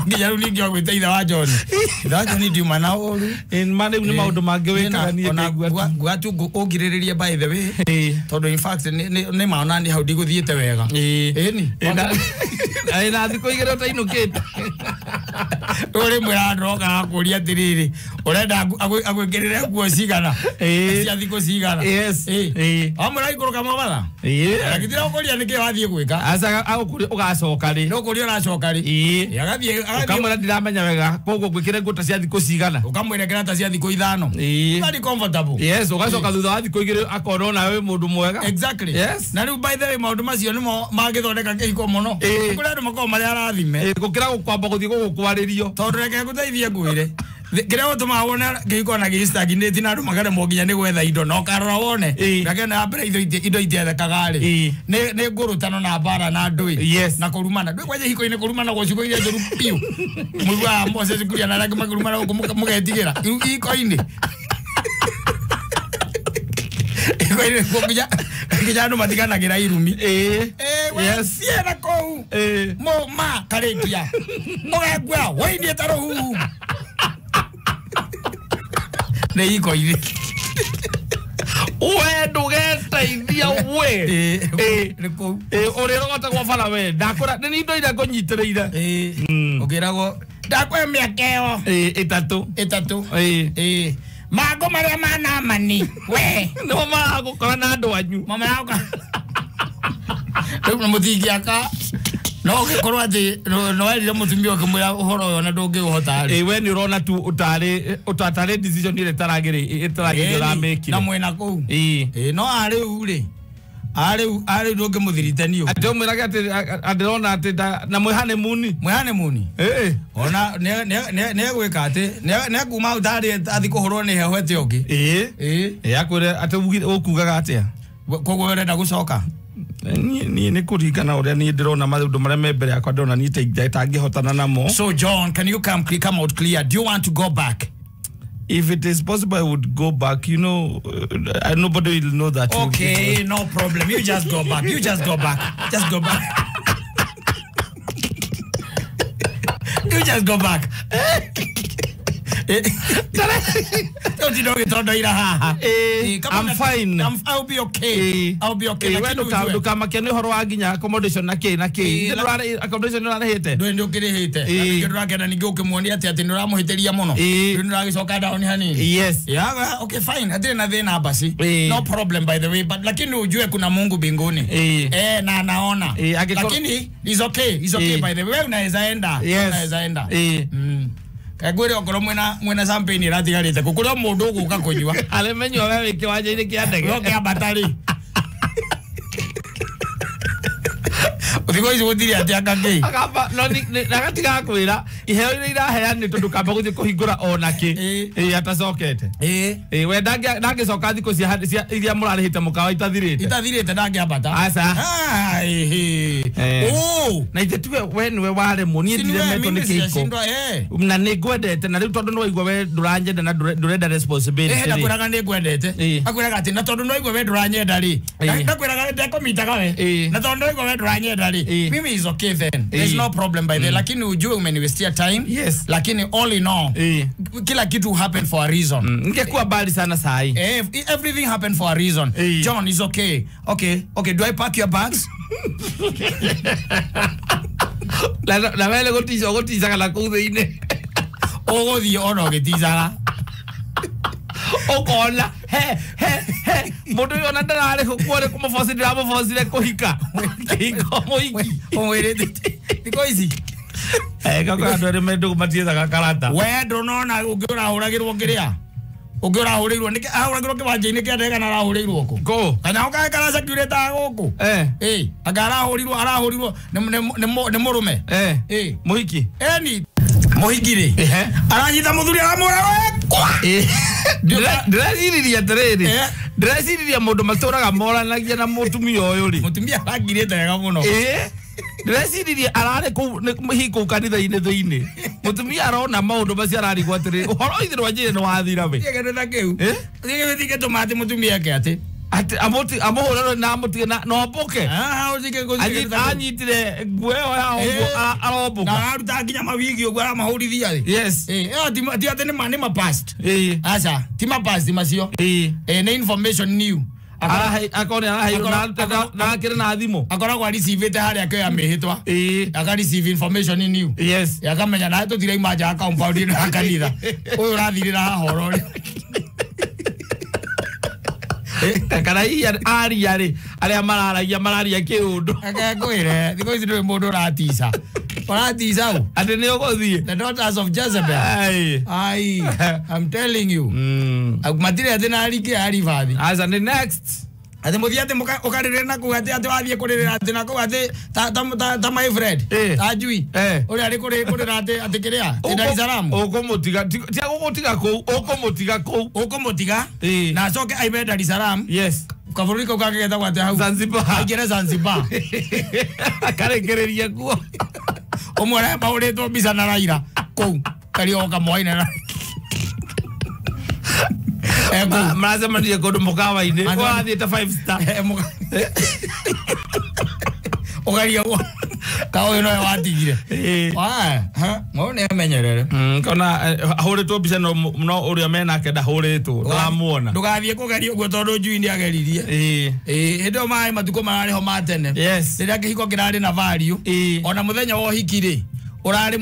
Nginya rĩu ningĩ ogwĩte ithe wa John. Ithe wa John ndiuma na ũru. Ma rĩu nĩ maũndũ mangĩ wĩkaga niĩ ngaigua. Nguga tu ũngirĩrĩrie by the way. Tondũ in fact nĩ ma ona niĩ hau ndigũthiĩte wega. Ĩni. Na thikũ igĩrĩ ũtainũkĩte. Uri mwira ndroka akuria atiriri urenda agwikirire nguo cigana cia thikũ cigana. Yes. Amwira aikũrũka Mombatha. Agitira ũkũria nĩkĩ wathiĩ gwĩka. Aca agũkũria ũgacoka rĩ. No kũria ũracoka rĩ. Agathiĩ ũkamwĩra ndiramenya wega koguo ngwĩkĩre nguo ta cia thikũ cigana. Ũkamwĩra kĩra ta cia thikũ ithano. Very comfortable. Yes, ũgacoka thutha wa thikũ igĩrĩ akorwo nawe mũndũ mwega. Exactly. Yes. Na rĩu by the way maũndũ macio nĩmo mangĩthondeka kĩhiko mũno. Kũrĩ andũ makoragwo marĩ arathime. Gũkĩra gũkwamba gũthiĩ gũgũkwarĩrio. Tondũ reke ngũteithie ngwĩre. Kĩrĩa gũtũmaga wone kĩhiko na gĩ-stagnate na andũ makaremwo nginya nĩ gwetha indo na ũkarora wone. Reke na mbere indo itiethekaga rĩ. Nĩ ngũrũtano na mbara na ndũĩ. Yes. Na kũrumana. Ndũĩ kwanja hiko-inĩ kũrumana gwa ciugo iria njũru biũ. Mũiguaga Moses Kuria na arĩa angĩ makĩrumana gũkũ mũgetigĩra. Hiko-inĩ. Hiko-inĩ nginya andũ matiganagĩra irumi. Yes. Ciena kũu. Mũma karĩkia. Mũgekua wũinie ta rũhuhu. Nĩ hiko-inĩ. We ndũgeteithia we. Nĩ kũu. Ũrĩa ũrogotagwo bara we ndakũra nĩ indo iria ngũnyitĩrĩire. Ũkĩragwo ndakũhe mĩaka ĩyo. Ĩtatũ. Ĩtatũ. Mangũ marĩa ma Naamani we. Nĩmo maragũkora na andũ anyu. Mama yakwa. Rĩu mũtingĩaka no ũgĩkorwo atĩ no werire mũtumia ũkĩmwĩra ũhoro ũyũ na ndũngĩũhota rĩ. We nĩ ũrona tu ũtarĩ decision ĩrĩa ĩtaragĩrĩire ũramĩkire. Na mwĩna kũu. No arĩu rĩ. Arĩu ndũngĩmũthiritanio. Atĩ ũmwĩrage atĩ ndĩrona atĩ na mwĩ honeymoon. Mwĩ honeymoon. Ona nĩegwĩka atĩ nĩekuma hau tarĩ athiĩ kũhũrwo nĩ heho ete ũngĩ. Akwĩre atĩ ũkugaga atĩa. Koguo ũrenda gũcoka. Niĩ nĩ kũringana ũrĩa niĩ ndĩrona maũndũ marĩa me mbere yakwa ndĩrona niĩ itangĩhotana namo. So John, can you come out clear? Do you want to go back? If it is possible, I would go back. You know, nobody will know that. Okay, no problem. You just go back. You just go back. Just go back. You just go back. I'm fine. I'll be okay. I'll be okay. Ndũkamakio nĩ ũhoro wa nginya accommodation na kĩ na kĩ. Accommodation nĩ ũrarĩhĩte. Ndũĩ nĩ ũkĩrĩhĩte. Na ningĩ ndũrakena ningĩ ũkĩmuonia atĩ nĩ ũramũhĩtĩria mũno. Rĩu nĩ ũragĩcoka down hanini. Yes. Yeah, okay fine. Hatirĩ na thĩna basi. No problem by the way, but lakini ujue kuna Mungu mbinguni. Na anaona. Lakini it's okay. It's okay by the way. Wewe unaweza enda. Unaweza enda. Kagwire okorwo mwena champagne iratigarite kukuria mundu uguka kunyua aremenyua we wĩ kĩwanja-inĩ kĩa ndege ũkĩambata rĩ thikũ ici gũtirĩ atĩ anga kĩ akamba no na gatigaga kwĩra iheo iria iraheanĩtwo ndũkamba gũthiĩ kũhingũra ona kĩ atacokete we ndangĩcoka thikũ cia iria mũrarĩhĩte mũkawa itathirĩte ndangĩambata aca na ithe tuge we nĩwe waremwo niĩ ndiremetwo nĩ kĩhiko na nĩ ngwendete na rĩu tondũ nĩwaigua we ndũranyenda na ndũrenda responsibility ndakwĩraga nĩ ngwendete akwĩraga atĩ na tondũ nĩwaigua we ndũranyenda rĩ ndakwĩraga ndekũmitaga we na tondũ nĩwaigua we ndũranyenda rĩ mimi is okay then. There's no problem by the lakini ujue umeniwestia time. Yes. Lakini all in all kila kitu happen for a reason. Ningekuwa mbali sana sahi. Everything happened for a reason. John is okay. Okay. Okay, do I pack your bags? Na wele gotiza gotizaga na kũu thĩinĩ. Ũgũthiĩ ona ũgĩticaga. Ũkona he he he mũndũ ũyũ ona ndararĩ kuo nĩ kũmũboci ndĩramũbocire kũhika kĩhiko mũhiki ũmwĩrĩte thikũ ici kaka andũ arĩa me ndũgũ matiethaga karata. We ndũnona ũngĩ ũrahũragĩrwo kĩrĩa ũngĩ ũrahũrĩirwo nĩ ahũragĩrwo kĩwanja-inĩ kĩa ndege kana arahũrĩirwo kũ kũ kana ũkae karacecurĩtaga gũkũ anga arahũrirwo nĩ mũrũme mũhiki eni mũhiki rĩ aranyita mũthuri aramũra ndĩreciriria atĩrĩrĩ ndĩreciriria mũndũ matũraga moranagia na mũtumia ũyũ rĩ mũtumia arangirĩte wega mũno ndĩreciriria ararĩ kũu hihi kũu kanitha-inĩ thĩinĩ mũtumia arona maũndũ macio ararigwo atĩrĩrĩ ũhoro ithe rwanjĩrĩ nĩ wathira we kĩndũ ta kĩu gĩtũma atĩ mũtumia eke atĩ amũhũre na amũtige na ombũke anyitire nguo ĩyo ya ũguo arombũka na araruta nginya mawigi ũguo aramahũrithia rĩ yes ti atĩ nĩ ma past aca ti ma past macio nĩ information new Akone araheirwo na akĩrĩ na thimũ. Akoragwo areceivĩte harĩa akĩoya mĩhĩtwa. Aka receive information in you. Yes. Akamenya nawe tũtiraima nja ya compound ĩno ya kanitha. Ũyũ ũrathirĩra haha oro rĩ. Kana hihi aria rĩ arĩa mararagia mararia kĩũndũ. Reke ngwĩre thikũ ici ndũrĩ mũndũ ũratica. Ũratica ũ? Atĩ nĩ ũgũthiĩ. The daughters of Jezebel. Ai. Ai, I'm telling you. Matirĩ atĩ na aringĩ a ribathi. Aca nĩ next. Atĩ mũthiĩ atĩ ũkarĩrĩra na kũu atĩ atĩ wathiĩ kũrĩrĩra atĩ na kũu atĩ ta my friend. Ta njui. Ũrĩa arĩ kũrĩra atĩ atĩ kĩrĩa? Atĩ Dar es Salaam. Ũkũmũtiga tia gũgũtiga kũu, ũkũmũtiga kũu. Ũkũmũtiga na acoke aime Dar es Salaam. Yes. Kabũrũri kau kangĩ getagwo atĩa hau? Zanzibar. Aingĩre Zanzibar. Akarekereria kuo. Ũmwe ũrĩa mahũrĩtwo mbica na Raila kũu karĩoka mwaine na Maracemania kũndũ mũkawa-inĩ ũrathiĩte 5 star. Ũgaria ka ũyũ nowe watigire. Mũndũ nĩ amenyerere. Kona ahũrĩtwo mbica no ũrĩa menake ndahũrĩtwo ndũramuona. Ndũgathiĩ kũgeria ũguo tondũ njui nĩ ageririe. Hĩndĩ ĩyo maĩ matukũ mararĩ ho ma tene. Rĩrĩa kĩhiko kĩrarĩ na value. Ona mũthenya wa ũhiki rĩ ũrarĩ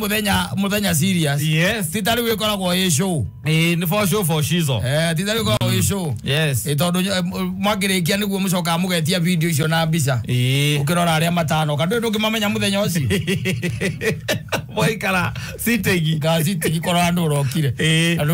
mũthenya serious. Yes. Ti ta rĩu ĩkoragwo ĩ show. Nĩ for show for shizo. Ti ta rĩu ĩkoragwo ĩ show. Yes. Tondũ mwakĩrĩkia nĩguo mũcokaga mũgetia video icio na mbica. Ũkĩrora arĩa matanoka ndũĩ ndũngĩmamenya mũthenya ũcio. Mwaikara sitegi. Ga sitegi kũrora andũ ũrokire.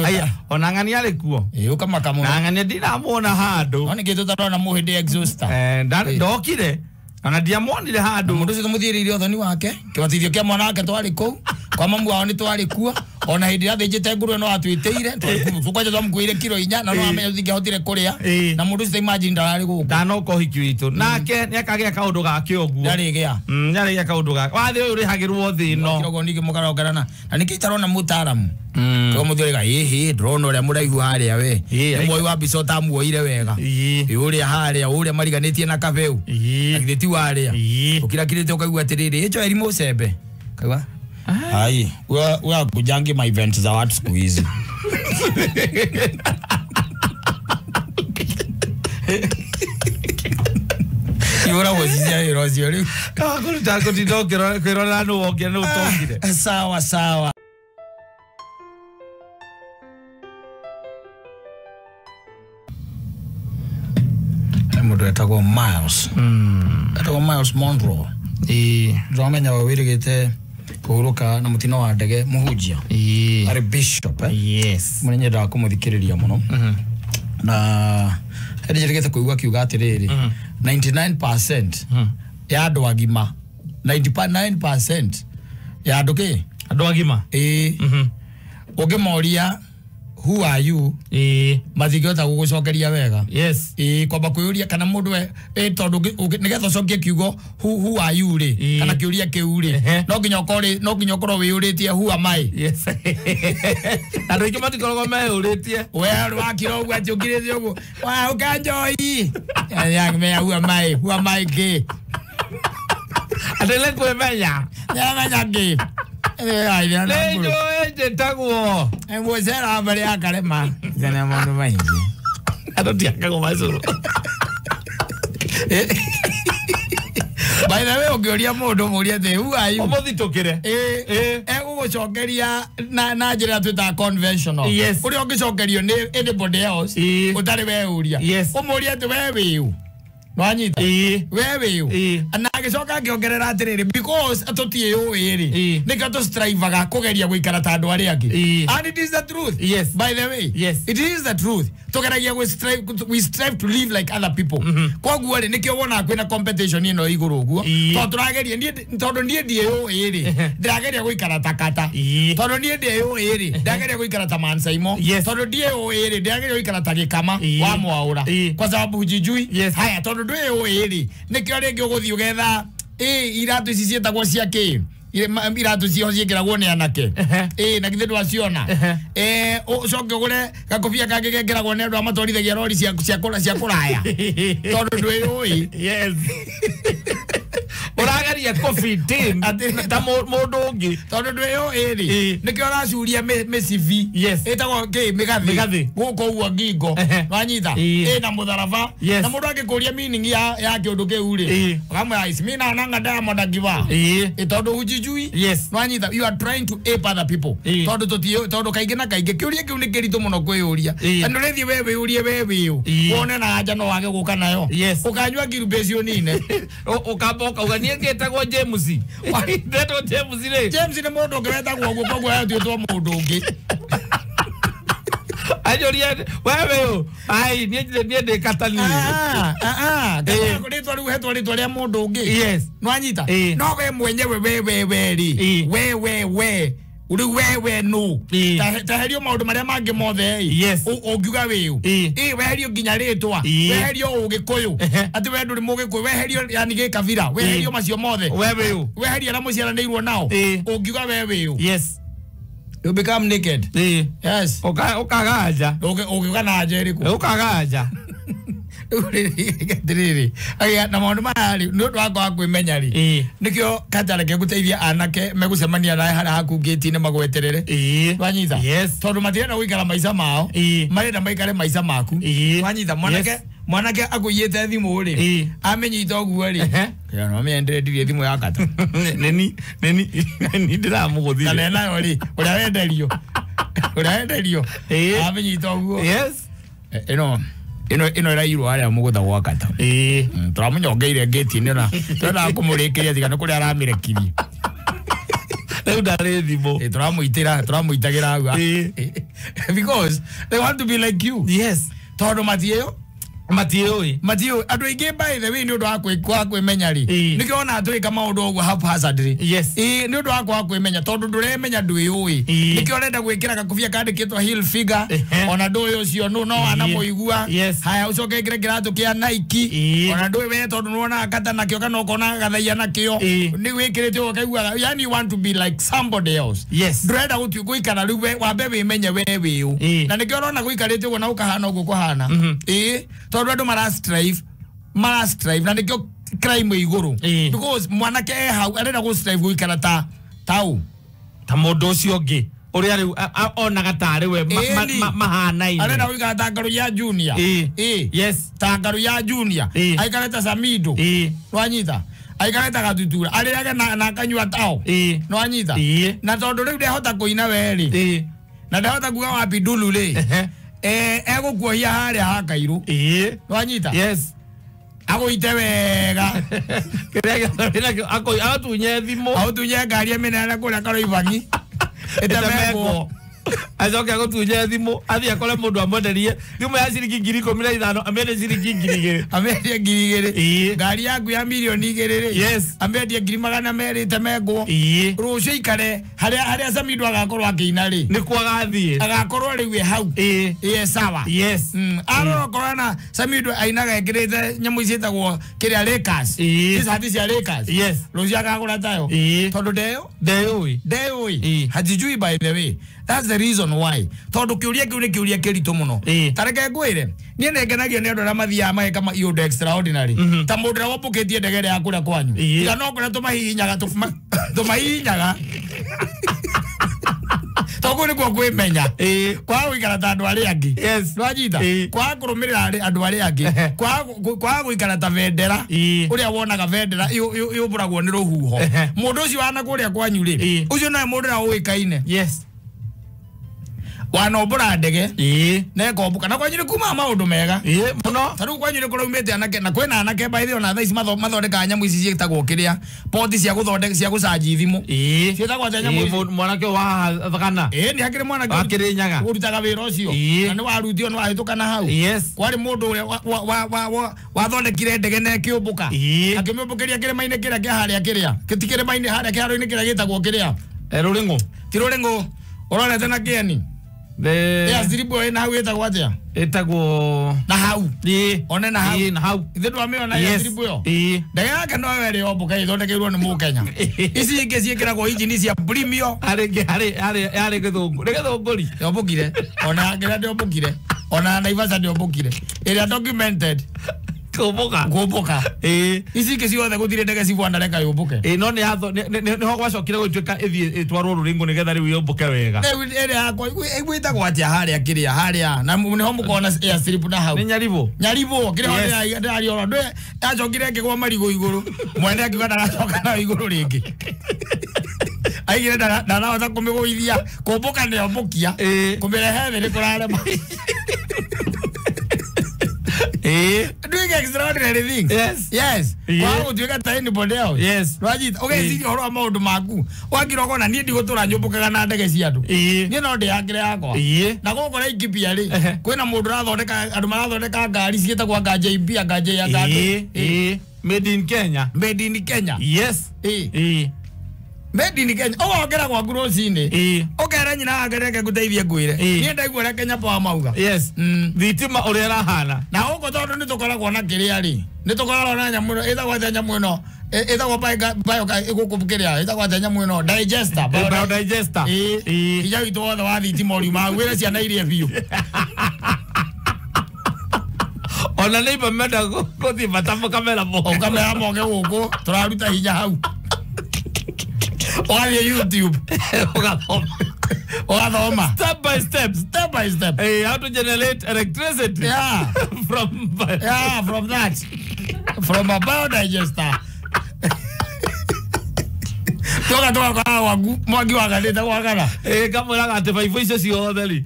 Aya ona ng'ani arĩ kuo. Ũkamaka mũno. Na ng'ani ndinamuona handũ. No nĩkĩ tũtarona mũhĩndĩ exhauster. Ndokire. Ona ndiamuonire handũ. Mũndũ ũcio tũmũthiĩrĩire ũthoni wake. Kĩbatithio kĩa mwana wake twarĩ kũu. Kwa mamu wao nĩ twarĩ kuo. Ona hĩndĩ ĩrĩa athĩnjĩte ngũrwe no atwĩtĩire. Kwanja twamũkuĩire kiro 4 na no amenya tũtingĩahotire kũrĩa. Na mũndũ ũcio imagine ndararĩ gũkũ. Ndanoka ũhiki witũ. Nake nĩakagĩa kaũndũ gake ũguo. Ndarĩgĩa. Nĩarĩgĩa kaũndũ gake. Wathĩ ũyũ ũrĩhagĩrwo thĩ ĩno. Kĩrogo ningĩ mũkarongerana. Na nĩkĩ itarona mũtaaramu. Koguo mũthĩ ũrĩga ĩhĩ ndĩrona ũrĩa mũraihu harĩa we. Nĩ muoi wa mbica ũtamuoire wega. Ũrĩa harĩa ũrĩa mariganĩtie na kabeu. Na githĩ ti warĩa. Ũkirakirĩte ũkaigua atĩrĩrĩ ĩ Joel Mũcembe. Kaigua? Ai, wewe kujangi my events za watu siku hizi. Yura wazizia irozio rĩu. Kũruta kũtinda ũkĩrora nũ wongire nũ ũtongire. Sawa sawa. Mũndũ etagwo Miles. Etagwo Miles Monroe. Ndĩramenya we wĩrĩgĩte kũhurũka na mũtino wa ndege mũhunjia. Arĩ bishop. Yes. Mũno nyendaga kũmũthikĩrĩria mũno. Na hĩndĩ njĩrĩgĩte kũigua akiuga atĩrĩrĩ 99% ya andũ agima 99% ya andũ kĩ? Andũ agima. Ũngĩmoria who are you? Matingĩhota gũgũcokeria wega. Yes. Kwamba kwĩyũria kana mũndũ we tondũ nĩgetha ũcokie kiugo who are you rĩ kana kĩũria kĩu rĩ no nginya ũkorwo wĩyũrĩtie who am I? Yes. Andũ aingĩ matikoragwo meyũrĩtie. We wakira ũguo atĩ ũkirĩte ũguo wa ũkanjoi. Menya who am I? Who am I kĩ? Atĩ nĩ kwĩmenya. Nĩamenya kĩ? Nĩ njũĩ njĩtagwo. Mũcera mbere ya karema. Jana maũndũ maingĩ. Andũ ti akagwo macũrũ. By the way, ũngĩũria mũndũ mũũrie atĩ who are you? Ũmũthitũkĩre. Egũgũcokeria na njĩra twĩtaga conventional. Yes. Ũrĩa ũngĩcokerio nĩ anybody else ũtarĩ weyũria. Yes. Ũmũrie atĩ we wĩ ũ? Nwanyita? We wĩ ũ? Na agĩcoka akĩongerera atĩrĩrĩ because tũtiĩyũĩ rĩ nĩkĩo tũstrivaga kũgeria gũikara ta andũ arĩa angĩ. And it is the truth. Yes. By the way. Yes. It is the truth. Tũgeragia we strive to live like other people. Koguo rĩ nĩkĩo wonaga kwĩna competition ĩno igũrũ ũguo. Tondũ tũrageria tondũ niĩ ndiĩyũĩ rĩ ndĩrageria gũikara ta Kata. Tondũ niĩ ndiĩyũĩ rĩ ndĩrageria gũikara ta Mansaimo. Tondũ ndiĩyũĩ rĩ ndĩrageria gũikara ta Gĩkama wa Mwaũra. Kwa sababu hujijui. Haya tondũ ndwĩyũĩ rĩ nĩkĩo rĩngĩ ũgũthiĩ ũgetha iratũ ici ciĩtagwo cia kĩ? Iratũ ciao ciĩkĩragwo nĩ anake. Na githĩ ndwaciona? Ũcoke ũgũre gakobia kangĩ gekĩragwo nĩ andũ arĩa matwarithagia rori cia kũraya. Tondũ ndwĩyũĩ. Yes. Ũrageria Ũrageria kũ-fit in ta mũndũ ũngĩ. Tondũ ndwĩyo ĩrĩ nĩkĩo ũracuria mĩcibi ĩtagwo kĩ mĩgathĩ gũkũ ũguo ngingo wanyita ĩna mũtharaba na mũndũ angĩkũria meaning ya kĩũndũ kĩu rĩ ũkamwĩra ici mimi naonanga Diamond akivaa tondũ hujijui wanyita. You are trying to ape other people tondũ tondũ kaingĩ na kaingĩ kĩũria kĩu nĩ kĩritũ mũno kwĩyũria na nĩ ũrĩthiĩ we wĩyũrie we wĩũ wone na anja no wage gũka nayo ũkanyua ngirubĩci ũnine ũkamba ũkauga niĩ ngĩtagwo James. Ndetwo James rĩ. James nĩ mũndũ ũngĩ wetagwo ũguo koguo yatuĩtwo mũndũ ũngĩ. Anjũria wewe ũ ai niĩ ndĩ katani. Rĩtwa rĩu hetwo rĩtwa rĩa mũndũ ũngĩ nwanyita no we mwenyewe we we rĩ we we we rĩu we nũ taherio maũndũ marĩa mangĩ mothe ũngiuga wĩũ weherio nginya rĩtwa weherio ũgĩkũyũ atĩ we ndũrĩ mũgĩkũyũ weherio yani gĩkabira weherio macio mothe weherio arĩa mũciaranĩirwo nao ũngiuga we wĩũ. You become naked. Yes. Ũkaganja. Ũkiuga na nja ĩrĩkũ? Ũkaganja. Rĩrĩ na maũndũ maya rĩ nĩ ũndũ wa kwaga kwĩmenya rĩ nĩkĩo katareke gũteithia anake megũcemania nawe harĩa haku ngĩti-inĩ magweterere wanyita tondũ matirenda gũikara maica mao marenda maikare maica maku wanyita. Mwanake akũiyĩte thimũ rĩ amenyita ũguo rĩ no amĩendererie thimũ ya kata nĩ ndĩramũgũthire kana enayo rĩ ũrĩa wenderio amenyita ũguo ĩno ĩrairwo harĩa mũgũtha gwa kata tũramũnyongeire ngĩti-inĩ na tũrendaga kũmũrĩkĩria tiga nĩ kũrĩa aramĩrekirie rĩu ndarĩ thimũ tũramũitĩra tũramũitagĩra hau because they want to be like you. Yes. Tondũ matiĩyo matiũĩ andũ aingĩ by the way nĩ ũndũ wa kwĩmenya rĩ nĩkĩo ona twĩka maũndũ ũguo haphazardly nĩ ũndũ wa kwaga kwĩmenya tondũ ndũremenya ndwĩũĩ nĩkĩo ũrenda gwĩkĩra gakobia kandĩkĩtwo heel figure ona ndũĩ ũcio nũ no wanamũigua haya ũcoke ĩkĩre kĩratũ kĩa Nike ona ndũĩ we tondũ nĩwonaga kata nakĩo kana ũkona gathaia nakĩo nĩ wĩkĩrĩte ũkaiguaga yani you want to be like somebody else. Ndũrenda gũikara rĩu wambe wĩmenye we wĩũ na nĩkĩo ũrona gũikarĩte ũguo na ũkahana ũguo kũhana tondũ andũ mara strive na nĩkĩo crime igũrũ because mwanake e hau arenda gũ strive gũikara ta tau ta mũndũ ũcio ũngĩ ũrĩa rĩu onaga tarĩ we mahanaine arenda gũikara ta ngaru ya Junior. Yes ta ngaru ya Junior aikare ta Samido nwanyita aikare ta Gatutura arĩage na akanyua tao nwanyita na tondũ rĩu ndehota kũina we rĩ na ndehota kuga wapi ndulu rĩ egũkuohia harĩa ha Kairũ nwanyita. Yes. Agũite wega kĩrĩa agũtunye thimũ agũtunye ngari ĩmĩneane kũrĩa Karoibangi ĩtemengwo acoke agũtunye thimũ athiĩ akore mũndũ amwenderie thimũ ya ciringi 15,000 amĩendie ciringi 2,000 amĩendie 2,000 ngari yaku ya mirioni 2 rĩ amĩendie 200,000 ĩtemengwo rũciũ ikare harĩa Samido agakorwo akĩina rĩ nĩkuo agathiĩ agakorwo rĩu e hau ĩ sawa. Yes. Arora okorwo na Samido ainaga ekĩrĩte nyamũ ici ciĩtagwo kĩrĩa Lakers icati cia Lakers. Yes. Rũciũ akagũra tayo tondũ ndeyũĩ hajijui by the way. That's the reason why tondũ kĩũria kĩu nĩ kĩũria kĩritũ mũno ta reke ngwĩre niĩ nĩngenagio nĩ andũ arĩa mathiaga mageka iũndũ extraordinary ta mũndũ ũrĩa wombũkĩtie ndege ĩrĩa ya kũrĩa kwanyu tiga no kũrĩa tũmahihinyaga tondũ kũu nĩkuo kwĩmenya kwaga gũikara ta andũ arĩa angĩ nwanyita kwaga kũrũmĩrĩra andũ arĩa angĩ kwaga gũikara ta bendera ũrĩa wonaga bendera yũmbũragwo nĩ rũhuho mũndũ ũcio wana kũrĩa kwanyu rĩ ũcio nowe mũndũ ũrĩa ũĩkaine wanombũra ndege na ĩkombũka na kwanyu nĩ kumaga maũndũ mega mũno ta rĩu kwanyu nĩ kũraumĩte anake na kwĩna anake by the way ona thaa ici mathondekaga nyamũ ici ciĩtagwo kĩrĩa poti cia gũthondeka cia gũcanji thimũ ciĩtagwo atĩa nyamũ ici mwanake wa thagana nĩ hakĩrĩ mwanake wa Kĩrĩnyaga ũrutaga wĩra ũcio na nĩ warutio nĩ wahĩtũka na hau kwarĩ mũndũ ũrĩa wathondekire ndege na ĩkĩũmbũka akĩmĩũmbũkĩria kĩrĩma-inĩ kĩrĩa kĩa harĩa kĩrĩa ti kĩrĩma-inĩ harĩa kĩharo-inĩ kĩrĩa gĩtagwo kĩrĩa Rũrĩngũ ti Rũrĩngũ ũrorete na kĩeni Yes, ina hau ĩtagwo atĩa? Ĩtagwo na hau. One na hau. Na hau. Ithe ndwamĩona ya trip ĩyo. Ndege yake no ĩrĩ yombũka ĩthondekeirwo nĩ Mũkenya. Ici ingĩ ciĩkĩragwo injini cia premium. Harĩ gĩthũngũ. Nĩ gĩthũngũri. Yombũkire. Ona kĩrĩa ndĩombũkire. Ona Naivasha ndĩombũkire. Ĩrĩa documented. Kũmbũka. Kũmbũka. Ĩĩ. Ici ingĩ ciothe gũtirĩ ndege cibwana reka yũmbũke. Ĩĩ, no nĩho gwacokire gũtuĩka ĩthiĩ ĩtwarwo rũringũ nĩgetha rĩu yũmbũke wega. Rĩu ĩrĩa yakwa ĩgwĩtagwo atĩa harĩa kĩrĩa harĩa na nĩho mũkona airstrip na hau. Nĩ Nyaribũ. Nyaribũ kĩrĩa Yes. ndĩrariora ndwe yacokire ĩkĩgwa marigũ igũrũ mwene akiuga ndagacoka nayo igũrũ rĩngĩ aigire ndarahota kũmĩgũithia kũmbũka nĩombũkia Ĩĩ. kũmĩrehe thĩ nĩ kũrarema. Ĩĩ. Doing extraordinary things. Yes. Yes. Ĩĩ. Kwaga gũtuĩka ta anybody else. Yes. Nwanyita ũgeciria ũhoro wa maũndũ maku wakira ũkona niĩ ndigũtũra nyũmbũkaga na ndege cia andũ. Ĩĩ. Niĩ no ndĩyakĩre yakwa. Ĩĩ. Na gũkũ Laikipia rĩ Ehe. kwĩna mũndũ ũrathondeka andũ marathondeka ngari ciĩtagwo anga JB anga J anga Ĩĩ. Ĩĩ. Made in Kenya. Made in Kenya. Yes. Ĩĩ. Ĩĩ. Made in Kenya ũgokĩra gwaku rũcinĩ Ĩĩ. ũkera nyina wake reke ngũteithie ngwĩre Ĩĩ. niĩ ndaigua ũrĩa Kenya Power mauga. Yes. Thitima ũrĩa ĩrahana. Na gũkũ tondũ nĩ tũkoragwo na kĩrĩa rĩ nĩ tũkoragwo na nyamũ ĩno ĩtagwo atĩa nyamũ ĩno ĩtagwo gũkũ kĩrĩa ĩtagwo atĩa nyamũ ĩno digester. Biodigester. Ĩĩ. Ĩĩ. Hinya witũ wothe wa thitima ũriuma wĩre ciana irie biũ. Ona neighbor menda gũthiĩ bata mũkamera moke. Ũkamera moke gũkũ tũraruta hinya hau. Ũgathiĩ YouTube Ũgathoma. ũgathoma Step by step. Step by step. Hey, how to generate electricity. Yeah. From Yeah, from that. From a biodigester. Toka toka kwa wagu mwaki waganĩte gwakana. Ĩĩ, kamwĩraga atĩ baibũ icio ciothe rĩ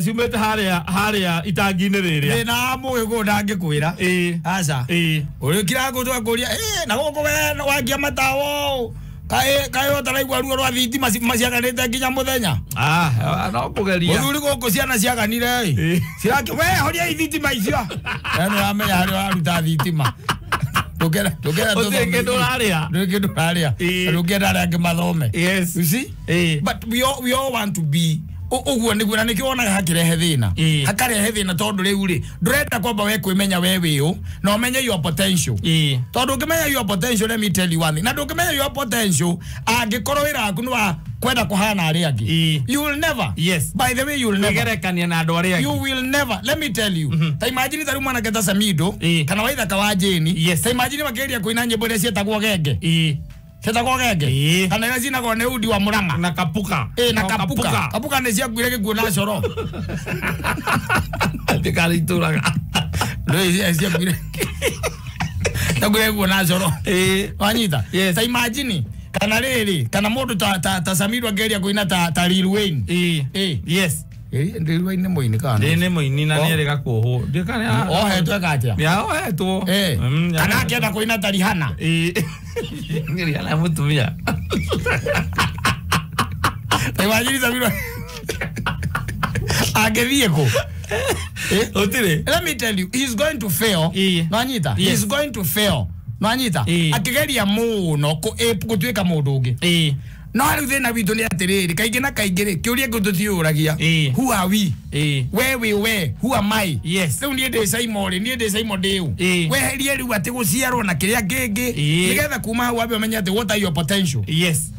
ciumĩte harĩa itangi-inĩ rĩrĩa. Thĩna wa mũgĩkũyũ ndangĩkwĩra. Ĩĩ. Aca. Ĩĩ. Ũrĩkiraga kũndũ akũria, "Ĩ, na gũkũ we wakia matawa ũũ. Kaĩ kaĩ ũtaraigua ruo rwa thitima ciaganĩte nginya mũthenya." Ah, no kũgeria. Mũthuri gũkũ ciana ciaganire ĩ. Ĩĩ. Cirakĩ, "We horia thitima icio." We nĩũramenya harĩa ũraruta thitima. Ndũngĩenda Gũtirĩ kĩndũ ũrarĩa. Ndũrĩ kĩndũ ũrarĩa. Ĩĩ. Ndũngĩenda arĩa angĩ mathome. Yes. You see? Ĩĩ. But we all want to be ũguo nĩguo na nĩkĩo wonaga hakĩrehe thĩna. Ĩĩ. Hakarehe thĩna tondũ rĩu rĩ ndũrenda kwamba we kwĩmenya we wĩũ na ũmenye your potential. Ĩĩ. Tondũ ũngĩmenya your potential, let me tell you one thing. Na ndũngĩmenya your potential angĩkorwo wĩra waku nĩ wa kwenda kũhana arĩa angĩ. Ĩĩ. You will never. Yes. By the way, you will never. Kwĩgerekania na andũ arĩa angĩ. You will never. Let me tell you. Ta imagine ta rĩu mwanake ta Samido Ĩĩ. kana Waithaka wa Jane. Yes. Ta imagine makĩgeria kũina nyĩmbo iria ciĩtagwo genge. Ĩĩ. Ciĩtagwo genge. Ĩĩ. Kana iria cinagwo nĩ Udi wa Mũrang'a. Na Kapuka. Ĩĩ, na No, Kapuka. Kapuka nĩ ciakuire gĩkuũ na coro. Thigari itũraga. Ndũĩ ciakuire. Ciakuire gĩkuũ na coro. Ĩĩ. Wanyita? Yes. Ta imagine kana rĩrĩ kana mũndũ ta Samido angĩgeria kũina ta Lil Wayne. Ĩĩ. Ĩĩ. Yes. Ĩĩ, Lil Wayne nĩ mũini kana? Ĩĩ, nĩ mũini na Oh. nĩ erĩga kuohwo. Ndiũĩ kana Ohetwo eka atĩa? Nĩ ohetwo. Ĩĩ. Kana akĩenda kũina ta Rihanna. Ĩĩ. Rihanna mũtumia. Ta imagine Samido angĩthiĩ kũ? Gũtirĩ. Let me tell you, he's going to fail. Ĩĩ. Nwanyita? Yes. He's going to fail. Nwanyita? Ĩĩ. Akĩgeria mũno gũtuĩka mũndũ ũngĩ. Ĩĩ. No rĩu thĩna witũ nĩ atĩrĩrĩ, kaingĩ na kaingĩ rĩ, kĩũria kĩu tũtiũragia. Ĩĩ. Who are we? Ĩĩ. We wĩ we, who am I? Yes. Rĩu niĩ ndĩ Simon rĩ, niĩ ndĩ Simon ndĩ ũ? Ĩĩ. Weherie rĩu atĩ gũciarwo na kĩrĩa kĩngĩ, Ĩĩ. nĩgetha kuma hau wambe ũmenye atĩ what are your potential. Yes.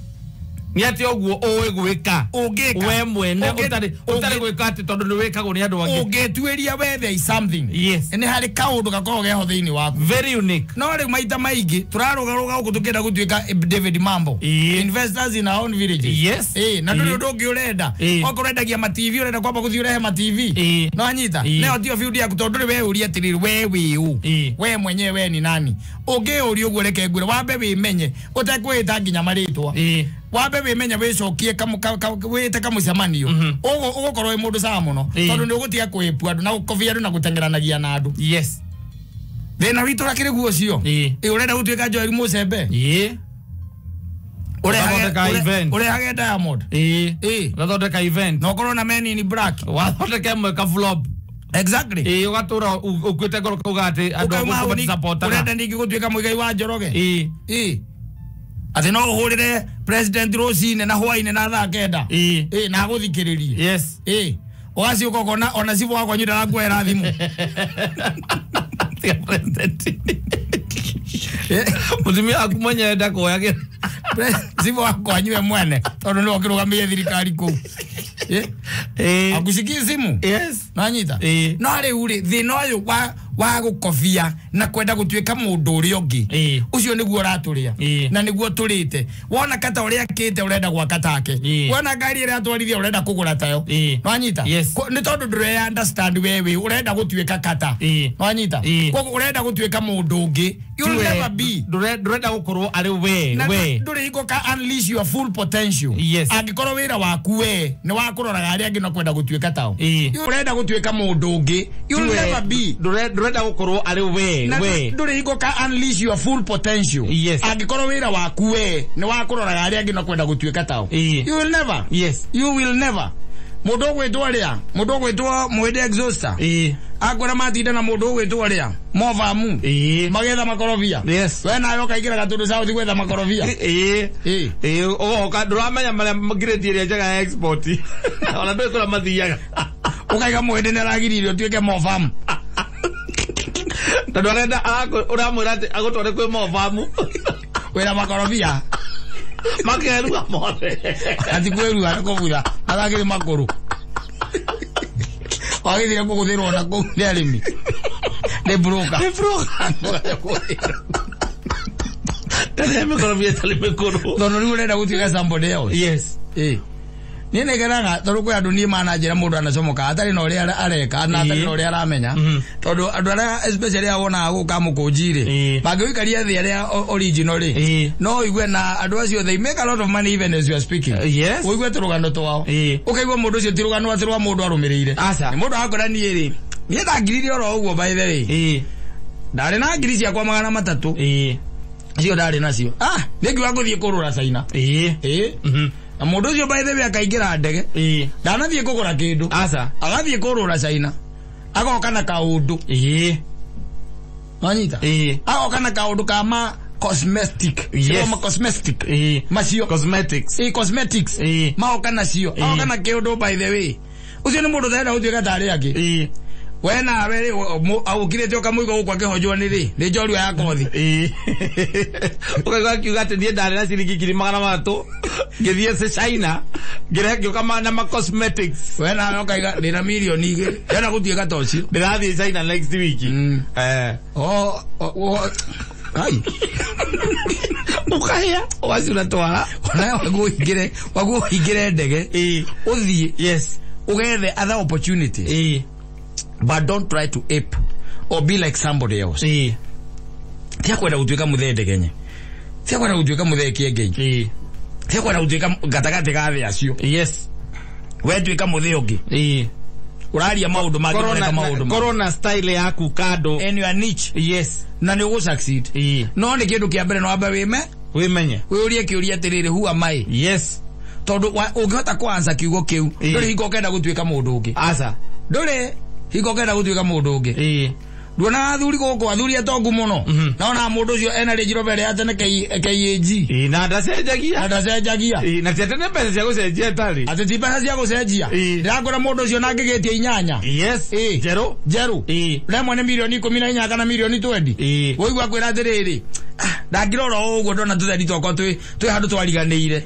Nĩ atĩ ũguo ũĩ gwĩka. Ũngĩka. We mwene ũtarĩ gwĩka atĩ tondũ nĩ wĩkagwo nĩ andũ angĩ. Ũngĩtuĩria we there is something. Yes. Nĩ harĩ kaũndũ gakoragwo geho thĩinĩ waku. Very unique. No rĩu maita maingĩ tũrarũgarũga gũkũ tũkĩenda gũtuĩka David Mambo. Ĩĩ. Investors in our own villages. Yes. Ĩĩ, na ndũrĩ Ĩĩ. ũndũ ũngĩ ũrenda. Ĩĩ. Okorwo ũrendagia ma TV ũrenda kwamba gũthiĩ ũrehe ma TV. Ĩĩ. No anyita. Ĩĩ. Nayo tiyo field yaku tondũ ndũrĩ weyũria atĩrĩrĩ we wĩ ũ. Ĩĩ. We mwenyewe we ni nani. Ũngĩyũria ũguo reke ngwĩre wambe wĩmenye ũtekwĩta nginya marĩtwa. Ĩĩ. Wambe wĩmenye wĩcokie wĩte kamũcemanio ũgũkorwo wĩ mũndũ sawa mũno Ĩĩ. tondũ nĩ ũgũtiga kwĩpua andũ na gũkobia andũ na gũteng'eranagia na andũ. Yes. Thĩna witũ ũrakĩrĩ guo ũcio. Ĩĩ. Ĩ, ũrenda gũtuĩka Joel Mũcembe. Ĩĩ. Ũgathondeka event. Ũrehage Diamond. Ĩĩ. Ĩĩ. Ũgathondeka event. Na ũkorwo na Men in Black. Wathondeka ĩmwe ka flop. Exactly. Ĩĩ, ũgatũra ũkuĩte ngoro kauga atĩ andũ Ũkauma hau a gũkũ matisapotaga. ũrenda ningĩ gũtuĩka Mũigai wa Njoroge. Ĩĩ. Ĩĩ. Atĩ no ũhũrĩre president rũcinĩ na hwainĩ na thaa 9. Ĩĩ. Ĩĩ, na agũthikĩrĩrie. Yes. Ĩĩ. Ũgaciũka ũkona ona cibũ wakwa nyu ndarakuoera thimũ. Tiga president. Mũtumia waku mwenyewe ndakuoyagĩra. Cibũ wakwa nyue mwene tondũ nĩwe ũkĩrũgamĩire thirikari kũu. Ĩĩ. Akucikie simu. Yes. Nanyita. Ĩĩ. No rĩu rĩ thĩna ũyũ wa wa gũkobia na kwenda gũtuĩka mũndũ ũrĩa ũngĩ ũcio nĩguo ũratũrĩa na nĩguo tũrĩte. Wona kata ũrĩa akĩte ũrenda gwaka take, wona ngari ĩrĩa atwarithia ũrenda kũgũra tayo. Nwanyita? Nĩ tondũ ndũre understand wewe ũrenda gũtuĩka kata. Nwanyita? Koguo ũrenda gũtuĩka mũndũ ũngĩ. You'll never be. Ndũrenda gũkorwo arĩ we. Ndũrĩ hingo ka unleash your full potential. Angĩkorwo wĩra waku we nĩ wa kũroraga arĩa angĩ na kwenda gũtuĩka tao. Ũrenda gũtuĩka mũndũ ũngĩ. You'll never be. Ndũrenda gũkorwo arĩ we. Ndũrĩ hingo ka unleash your full potential. Angĩkorwo wĩra waku we nĩ wa kũroraga arĩa angĩ na kwenda gũtuĩka tao. You will never. Yes. You will never. Mũndũ ũgwĩtwo rĩa, mũndũ ũgwĩtwo Mwende Exhauster. Akwĩra matinda na mũndũ ũgwĩtwo rĩa Movamu. Magetha makorobia. Yes. We nawe ũkaingĩra Gatundu South gwetha makorobia. Ũgoka ndũramenya marĩa grade ĩrĩa njega ya export. Ona ndũĩ kũrĩa mathiaga. Ũkaiga Mwende nĩ aragiririe ũtuĩke Movamu. Tondũ arenda ũramwĩra atĩ agũtware kwĩ Movamu. Wĩra makorobia. Makerua mothe. Ati kwĩrua nĩ kũbutha marakĩrĩ makũrũ. Wagĩthire kũgũthĩrwo na kũu nĩ arĩmi. Nĩ broker. Nĩ broker. Tene mĩkorobia ĩtarĩ mĩkũrũ. Tondũ rĩu ũrenda gũtuĩka somebody else. Yes. Niĩ nĩngenaga tondũ kwĩ andũ niĩ mananjĩra mũndũ anacomoka atarĩ na ũrĩa areka na atarĩ na ũrĩa aramenya. Tondũ andũ arĩa especially arĩa wonaga gũkũ Kamũkũnji rĩ, mangĩũikaria thĩ arĩa original rĩ, no ũigue na andũ acio they make a lot of money even as you are speaking. Yes. Ũigue tũrũgano twao. Ũkaigua mũndũ ũcio ti rũgano atĩ rwa mũndũ arũmĩrĩire. Aca. Nĩ mũndũ akora niĩ rĩ, niĩ ndangiririe oro ũguo by the way. Ndarĩ na ngiri ciakwa 300. Icio ndarĩ nacio. Nĩ ngiuga ngũthiĩ kũrũra China. Na mũndũ ũcio by the way akaingĩra ndege. Ndanathiĩ kũgũra kĩndũ. Aca. Agathiĩ kũrũra China. Agoka na kaũndũ. Wanyita? Agoka na kaũndũ ka ma cosmetic. Yes. Ma cosmetic. Macio. Cosmetics. Cosmetics. Maoka nacio. Agoka na kĩũndũ by the way. Ũcio nĩ mũndũ ũtarenda gũtuĩka ta arĩa angĩ. We nawe rĩ, ũkirĩte ũkamũigua gũkũ akĩhonjwo nĩ rĩ, nĩ njorua ya kothi. Ũkaigua akiuga atĩ niĩ ndarĩ na ciringi 300,000 ngĩthiĩ China ngĩrehe ngĩũka na ma cosmetics. We nawe ũkaiga ndĩna 2 million ndĩrenda gũtuĩka ta ũcio. Ndĩrathiĩ China next week. Ai. Ũkahĩa ũgacura twara. Onawe waguo ũingĩre ndege. Ũthiĩ. Yes. Ũgethe other opportunity. But don't try to ape or be like somebody else. Tia kwenda gũtuĩka mũthee ndegenye. Tia kwenda gũtuĩka mũthee kĩengei. Tia kwenda gũtuĩka gatagatĩ ga thĩ acio. Yes. We tuĩka mũthee ũngĩ. Ũraria maũndũ mangĩ ũreka maũndũ mangĩ. Corona style yaku kando. And your niche. Yes. Na nĩ ũgũ succeed. No nĩ kĩndũ kĩa mbere no wambe wĩme. Wĩmenye. Wĩũrie kĩũria atĩrĩrĩ, who am I? Yes. Tondũ ũngĩhota kũ answer kiugo kĩu, ndũrĩ hingo ũkenda gũtuĩka mũndũ ũngĩ. Aca. Ndũrĩ hingo ũkenda gũtuĩka mũndũ ũngĩ. Nduonaga athuri gũkũ, athuri atongu mũno. Naona mũndũ ũcio ena Range Rover ya tene KAG. Na ndacenjagia. Na ndacenjagia. Na ti atĩ nĩ mbeca cia gũcenjia itarĩ. Atĩ ti mbeca cia gũcenjia. Ndĩrakora mũndũ ũcio na angĩgĩtia 8. Yes. Njerũ. Njerũ. Remwe nĩ 14 million kana 20 million. Ũigua kwĩra atĩrĩrĩ, ndangĩrora ũguo ndona tũtheri twakwa twĩ handũ twariganĩire.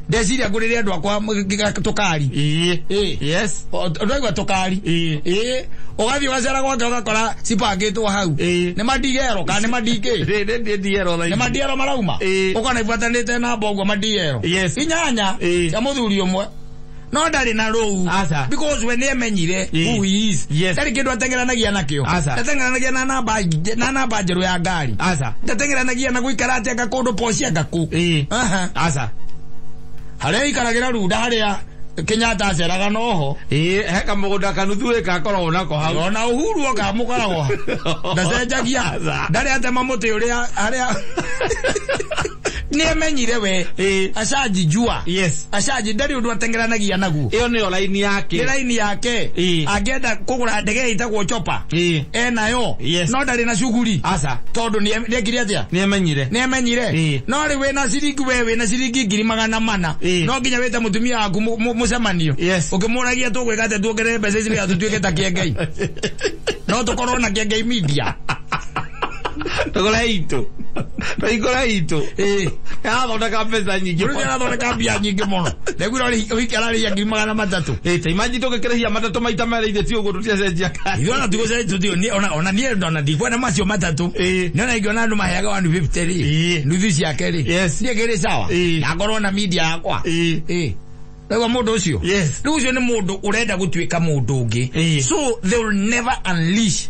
Ndeciria ngũrĩre andũ akwa tũkari. Yes. Ũraigua tũkari. Ũgathiĩ ũgacera gwake ũgakora cipangĩtwo hau. Nĩ mandigero kana nĩ mandingĩ? Nĩ mandiero marauma. Ũkona ibuatanĩte namba ũguo mandiero. Yes. 8 cia mũthuri ũmwe. No ndarĩ na rũu. Aca. Because we nĩemenyire who he is. Yes. Ndarĩ kĩndũ ateng'eranagia nakĩo. Aca. Ndateng'eranagia na namba njerũ ya ngari. Aca. Ndateng'eranagia na gũikara atĩ anga kũndũ poci anga kũ. Aca. Harĩa aikaragĩra runda harĩa Kenyatta aceraga noho. He kamũgũnda kanuthu ĩka akoragwo nako hau. Ona Uhuru oka mũkoragwo. Ndacenjagia. Ndarĩ atema mũtĩ ũrĩa harĩa nĩemenyire we. Acajijua. Yes. Acaji ndarĩ ũndũ ateng'eranagia naguo. Ĩyo nĩyo laini yake. Nĩ laini yake. Angĩenda kũgũra ndege ĩtagwo chopper. Enayo. Yes. No ndarĩ na shughuli. Aca. Tondũ nĩekire atĩa? Nĩemenyire. Nĩemenyire. No rĩu wĩna ciringi we wĩna ciringi 400,000. No nginya wĩte mũtumia waku mũcemanio. Yes. Ũkĩmũragia tũgwĩka atĩa tuongerere mbeca ici nĩgetha tũtuĩke ta Kĩengei. No tũkorwo na Kĩengei media. Tũgũre itũ. Tũigũre itũ. Arathondeka mbeca nyingĩ. Rĩu arathondeka mbia nyingĩ mũno. Ndaiguire ũhiki ararĩhia 300,000. Ta imagine tũngĩkĩrĩhia matatũ maita merĩ ithe ti ũguo tũtiacenjia kadi. Ithuĩ ona tigũcenjia ona niĩ ona ndikwenda macio matatũ. Nĩ ona ingĩona andũ maheaga 150 rĩ. Nuthu ciake rĩ. Niĩ ngĩrĩ sawa. Na ngorwo na media yakwa. Rĩu mũndũ ũcio. Rĩu ũcio nĩ mũndũ ũrenda gũtuĩka mũndũ ũngĩ. So they will never unleash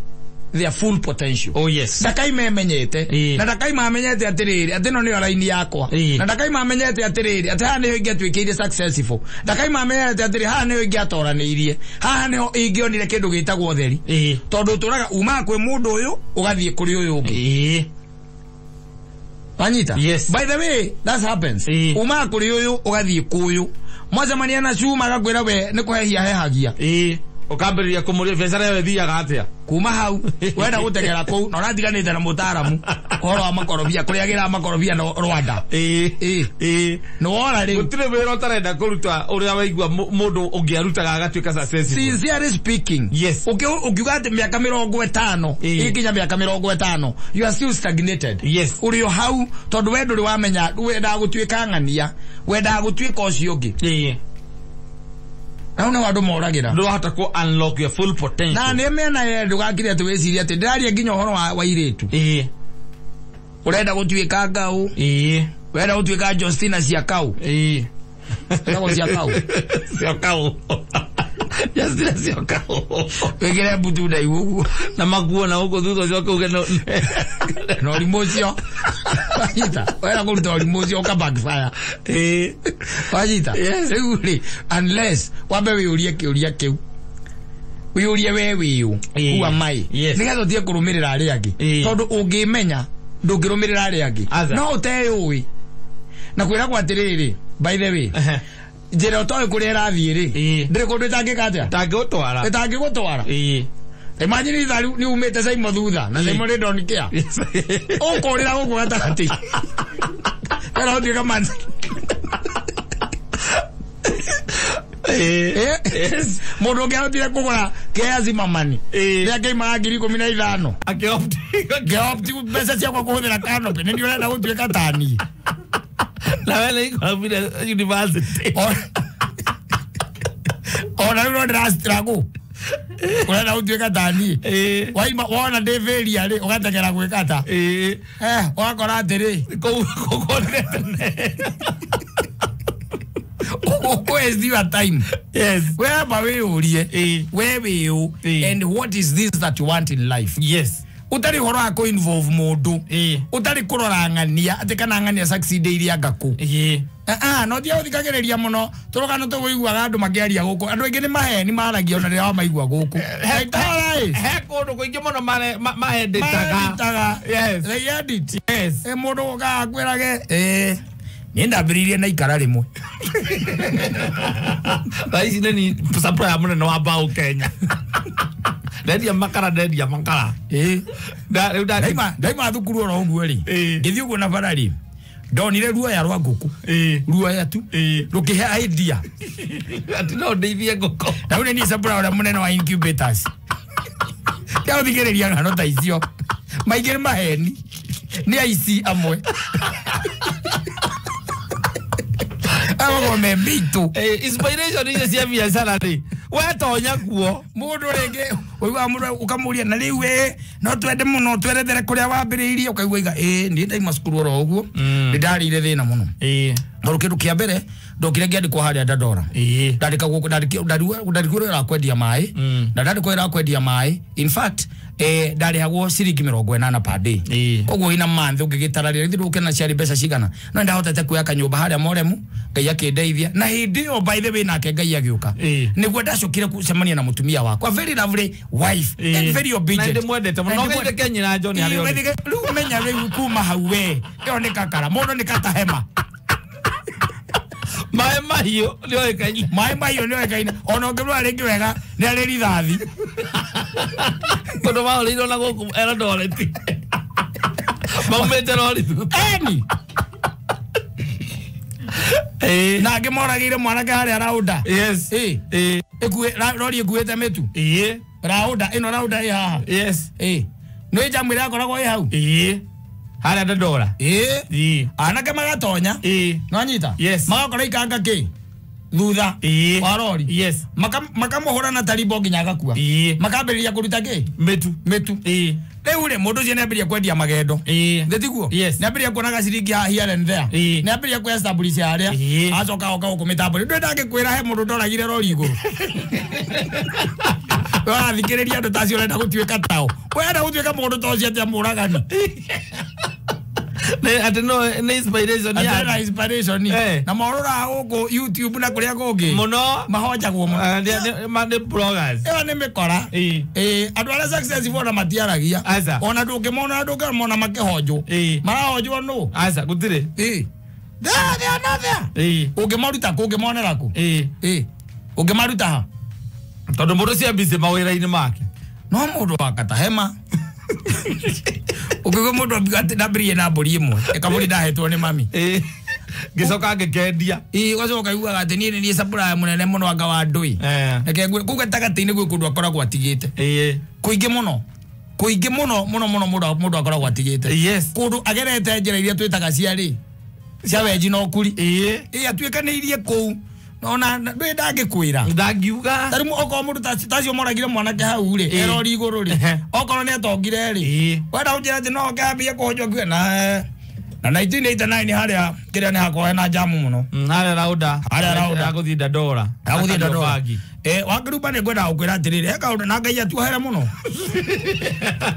their full potential. Oh yes. Ndakaima emenyete. Na ndakaima amenyete atiriri ati no niyo line yakwa. Na ndakaima amenyete atiriri ati haha niho ingĩatuĩkĩire successful. Ndakaima amenyete atiri haha niho ingĩatoranĩirie. Haha niho ingĩonire kĩndũ gĩtagwo ũtheri. Tondũ ũtũraga umaga kwĩ mũndũ ũyũ ũgathiĩ kũrĩ ũyũ ũngĩ. Wanyita? Yes. By the way, that happens. Umaga kũrĩ ũyũ ũgathiĩ kũyũ. Mwacemania na cuma agakwĩra we nĩ kũhehia hehagia. Ũkambĩrĩria kũmũria biacara ĩyo ĩthiaga atĩa. Kuma hau wenda gũtegera kũu na ũratiganĩte na mũtaaramu ũhoro wa makorobia kũrĩa agĩraga makorobia na Rwanda. Nĩ wona rĩu gũtirĩ wĩra ũtarenda kũruta ũrĩa waigua mũndũ ũngĩ arutaga agatuĩka successful. Sincerely speaking, yes, ũkiuga atĩ mĩaka 50 ĩkinya mĩaka 50 you are still stagnated. Yes, ũrĩ o hau tondũ we ndũrĩ wamenya wendaga gũtuĩka ng'ania, wendaga gũtuĩka ũcio ũngĩ. Na una andũ moragĩra. Ndũrahota kũ unlock your full potential. Na nĩ mĩena ye ndũgakire atĩ wĩcirie atĩ ndĩraria nginya ũhoro wa airĩtu. Ũrenda gũtuĩka ngau. Ũrenda gũtuĩka Justina Ciakau. Ciakau Ciakau. Ciakau. Justina Ciakau. Wĩkĩre mbutu ndaihu ũguo. Na maguo na gũkũ thutha ũcio ũkauge no. Na ũrimũ ũcio. Wanyita. Wenda kũruta ũrimũ ũcio ũka backfire. Wanyita. Rĩu rĩ, unless wambe wĩyũrie kĩũria kĩu. Wĩyũrie we wĩũ. Who am I? Nĩgetha ũtige kũrũmĩrĩra arĩa angĩ. Tondũ ũngĩmenya ndũngĩrũmĩrĩra arĩa angĩ. No ũteyũĩ. Na kwĩragwo atĩrĩrĩ, by the way, njĩra ũtoĩ kũrĩa ĩrathiĩ rĩ, ndĩrĩ kũndũ ĩtangĩka atĩa? Ĩtangĩgũtwara. Ĩtangĩgũtwara. Imagine itha rĩu nĩ umĩte Saimo thutha na Saimo nĩ don't care. Ũkũrĩra gũkũ gatagatĩ. Kana ũtuĩka man. Mũndũ ũngĩ ahotire kũgũra kea Zimmerman. Rĩrĩa kĩaimaga 15,000. Akĩopt. Akĩopt mbeca ciakwa kũhũthĩra canopy. Nĩ niĩ ũrenda gũtuĩka tani. Na we nĩ ikũrabire university. Ona rĩu no ndĩra struggle. Ũrenda gũtuĩka tani. Waima wona ndĩ failure rĩ ũgategera gwĩka ta. Ũgakora atĩrĩ kũu kũrĩ tene. Waste your time. Yes. Wherever we urie, where we you, and what is this that you want in life? Yes. Utari horo ako involve mundu. Utari kurora ng'ania ati kana ng'ania succeed iria ngaku. No thia uthikagiriria muno turugano tuguiguaga andu makiaria guku. Andu aingi ni maheni maragia ona riria wamaigua guku. He kundu kuingi muno mahenditaga. Yes. They edit. Yes. Mundu ukaga akwirage niĩ ndambĩrĩirie na ikara rĩmwe. Thaa ici nĩ supplier mũnene wa mbaũ Kenya. Ndendia makara, ndendia makara. Ndaima thukuru oro ũguo rĩ, ngĩthiĩ ũguo na bara rĩ, ndonire ruoya rwa ngũkũ. Ruoya tu. Rũkĩhe idea. Atĩ no ndeithie ngũkũ. Na rĩu nĩ niĩ supplier ũrĩa mũnene wa incubators. Tiga gũthikĩrĩria ng'ano ta icio. Maingĩ nĩ maheni. Nĩ aici amwe. Ago mitu. Inspiration icio cia biacara rĩ, wetonya kuo mũndũ rĩngĩ ũiguaga mũndũ ũkamũria na rĩu ĩ no twende mũno twerethere kũrĩa wambĩrĩirie ũkaigua iga niĩ ndaima cukuru oro ũguo nĩ ndarĩire thĩna mũno. Tondũ kĩndũ kĩa mbere ndokire ngĩandĩkwo harĩa Dandora. Ndandĩkagwo ndarĩkwo wĩra kwendia maĩ na ndandĩkwo wĩra kwendia maĩ in fact ndarĩhagwo ciringi 80 per day. Koguo ina month ũngĩgĩtara rĩrĩa githĩ ndũkĩona ciarĩ mbeca cigana no ndahotete kuoya kanyũmba harĩa Moremu Ngai akĩndeithia na hĩndĩ ĩyo by the way nake Ngai agĩũka nĩguo ndacokire gũcemania na mũtumia wakwa very lovely wife and very obedient. Na ndĩmwendete mũno no geithĩke nyina John harĩa ũrĩ. Rĩu menya rĩu kuma hau we ĩyo nĩ kakara mũndũ nĩ katahema. Maĩ mahiũ nĩoĩkaine. Maĩ mahiũ nĩoĩkaine ona ũngĩrora rĩngĩ wega nĩ arĩ rithathi. Tondũ mahũrĩirwo na gũkũ Eldoret. Maumĩte rori thutha. Eni. Na angĩ moragĩire mwanake harĩa Rauda. Yes. Rori ĩkuĩte mĩtu. Rauda ĩno Rauda ĩ haha. Yes. Nĩ jamu ĩrĩa akoragwo ĩ hau. Ĩĩ. Harĩa Dandora. Ĩĩ. Anake magatonya. Ĩĩ. Nĩwanyita? Yes. Magakora ikanga kĩ? Thutha. Ĩĩ. Wa rori. Yes. Makamũhũra na tarimbo nginya agakua. Ĩĩ. Makambĩrĩria kũruta kĩ? Mĩtu. Mĩtu. Ĩĩ. Rĩu rĩ mũndũ ũcio nĩambĩrĩria kwendia magendo. Ĩĩ. Thĩ tiguo? Yes. Nĩambĩrĩria kuonaga ciringi haha here and there. Ĩĩ. Nĩambĩrĩria kũ establish harĩa. Ĩĩ. Acoka oka gũkũ mĩtambo. Ndũĩ ndangĩkwĩra he mũndũ ndoragire rori igũrũ. Ũrathikĩrĩria andũ ta acio ũrenda gũtuĩka tao. Ũrenda gũtuĩka mũndũ ta ũcio atĩa mũragani? Atĩ no nĩ inspiration ya. Atĩ na inspiration. Na morũraga gũkũ YouTube na kũrĩa kũngĩ. Mũno. Mahonjagwo mũno. Nĩ bloggers. Ĩyo nĩ mĩkora. Ĩĩ. Andũ arĩa successful ona matiaragia. Aca. Ona ndũngĩmona ndũngĩmona makĩhonjwo. Ĩĩ. Marahonjwo nũ? Aca gũtirĩ. Ĩĩ. There, they are not there. Ĩĩ. Ũngĩmaruta kũ? Ũngĩmonera kũ? Ĩĩ. Ĩĩ. Ũngĩmaruta ha? Tondũ mũndũ cia busy mawĩra-inĩ make. No mũndũ wakata hema. Ũkĩigua mũndũ atĩ ndambĩrĩirie na mbũri ĩmwe. Ĩkabũri ndahetwo nĩ mami. Ĩĩ. Ngĩcoka ngĩkendia. Ĩĩ, ũgacoka ũkaiguaga atĩ niĩ nĩ niĩ supplier mũnene mũno anga wa ndũĩ. Reke ngwĩre, kũu gatagatĩ-inĩ gwĩ kũndũ akoragwo atigĩte. Ĩĩ. Kũingĩ mũno. Kũingĩ mũno mũno mũno mũndũ akoragwo atigĩte. Yes. Kũndũ agerete njĩra iria twĩtaga cia rĩ. Cia wenji na ũkuri. Ĩĩ. Ĩĩ, atuĩkanĩirie kũu. Ona ndũĩ ndangĩkwĩra. Ndangiuga. Ta rĩu okorwo mũndũ tacio moragire mwanake hau rĩ, erori igũrũ rĩ. Okorwo nĩ atongire rĩ. Wenda ũnjĩre atĩ no oke ambie kũhonjwo ngue na 1989 harĩa kĩrĩa nĩ hakoragwo hena jamu mũno. Harĩa Rauda. Harĩa Rauda. Agũthiĩ Dandora. Agũthiĩ Dandora. Wakĩrumba nĩ ngwendaga gũkwĩra atĩrĩrĩ, he kaũndũ na Ngai atuohere mũno.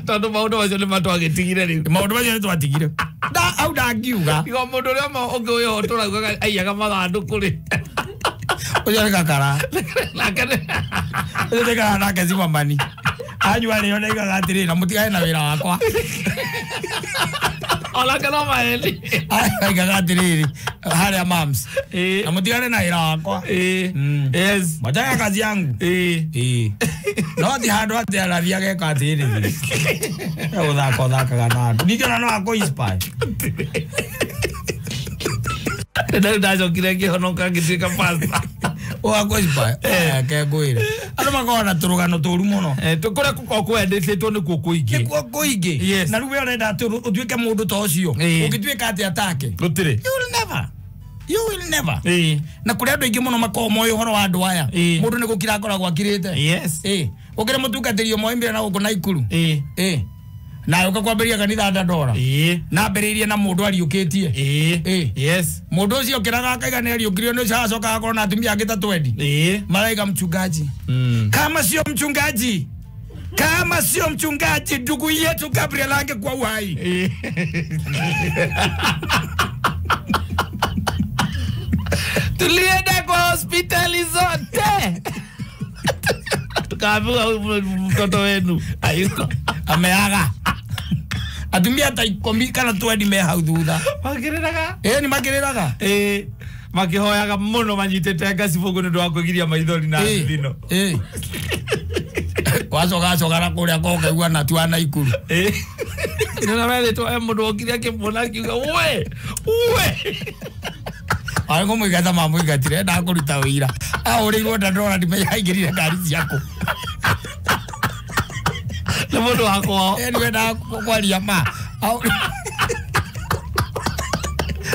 Tondũ maũndũ macio nĩ matwagĩtigire rĩu. Maũndũ macio nĩ twatigire. Hau ndangiuga. Tiga mũndũ ũrĩa ũngĩ ũyũ tũraugaga aiyaga mathandũkũ rĩ. Ũcio nĩ kakara. Nake nĩ Ũcio nĩ kakara nake Zimmerman. Anyua rĩo nĩaigaga atĩrĩrĩ, na mũtigane na wĩra wakwa. Onake no maheni. Aigaga atĩrĩrĩ, harĩa mams. Na mũtigane na wĩra wakwa. Yes. Wachana kazi yangu. Ĩĩ. No ti handũ atĩ arathiĩ ageka atĩrĩrĩ. Gũthaka ũthakaga na andũ. Ningĩ ona no akũ inspire. Rĩu ndacokire ngĩhonoka ngĩtuĩka pastor. Ũgakũ inspire. Reke ngwĩre. Andũ makoragwo na tũrũgano tũru mũno. Kũrĩa gũkoragwo kwendetwo nĩkuo kũingĩ. Nĩkuo kũingĩ. Yes. Na rĩu we ũrenda atĩ ũtuĩke mũndũ ta ũcio. Ũngĩtuĩka atĩa take? Gũtirĩ. You will never. You will never. Ĩĩ. Na kũrĩ andũ aingĩ mũno makoragwo moĩ ũhoro wa andũ aya. Mũndũ nĩ gũkira akoragwo akirĩte. Yes. Ĩĩ. Ũkĩrĩ mũtungatĩri ũmwe oimire na gũkũ Naikuru. Ĩĩ. Ĩĩ. Na ũka kwambĩrĩria kanitha Dandora. Ĩĩ. Na ambĩrĩirie na mũndũ ariũkĩtie. Ĩĩ. Ĩĩ. Yes. Mũndũ ũcio ũkĩraga akaiga nĩ ariũkirio nĩ ũcio acoka agakorwo na atumia angĩ ta twendi. Ĩĩ. Maraiga mchungaji. Kama sio mchungaji. Kama sio mchungaji ndugu yetu Gabriel angekuwa uhai. Ĩĩ. Tulienda kwa hospitali zote. Tukaambiwa huyu mtoto wenu hayuko. Ameaga. Atumia ta 10 kana 20 me hau thutha. Makĩrĩraga? Ĩĩ nĩ makĩrĩraga. Ĩĩ. Makĩhoyaga mũno manyitĩte ngacibũgũ nĩ ũndũ wa kwĩgiria maithori na thithino. Ĩĩ. Wacoka acoka na kũrĩa kokaigua na tu wa Naikuru. Ĩĩ. Nĩ werĩtwo he mũndũ okire akĩmuona akiuga we we. Arĩ kũmũingata mamũingatire endaga kũruta wĩira. Ahũrĩirwo Dandora ndimenya aingĩrire ngari ciakũ. Nĩ mũndũ wa kwao. Ĩĩ nĩwendaga kwaria ma.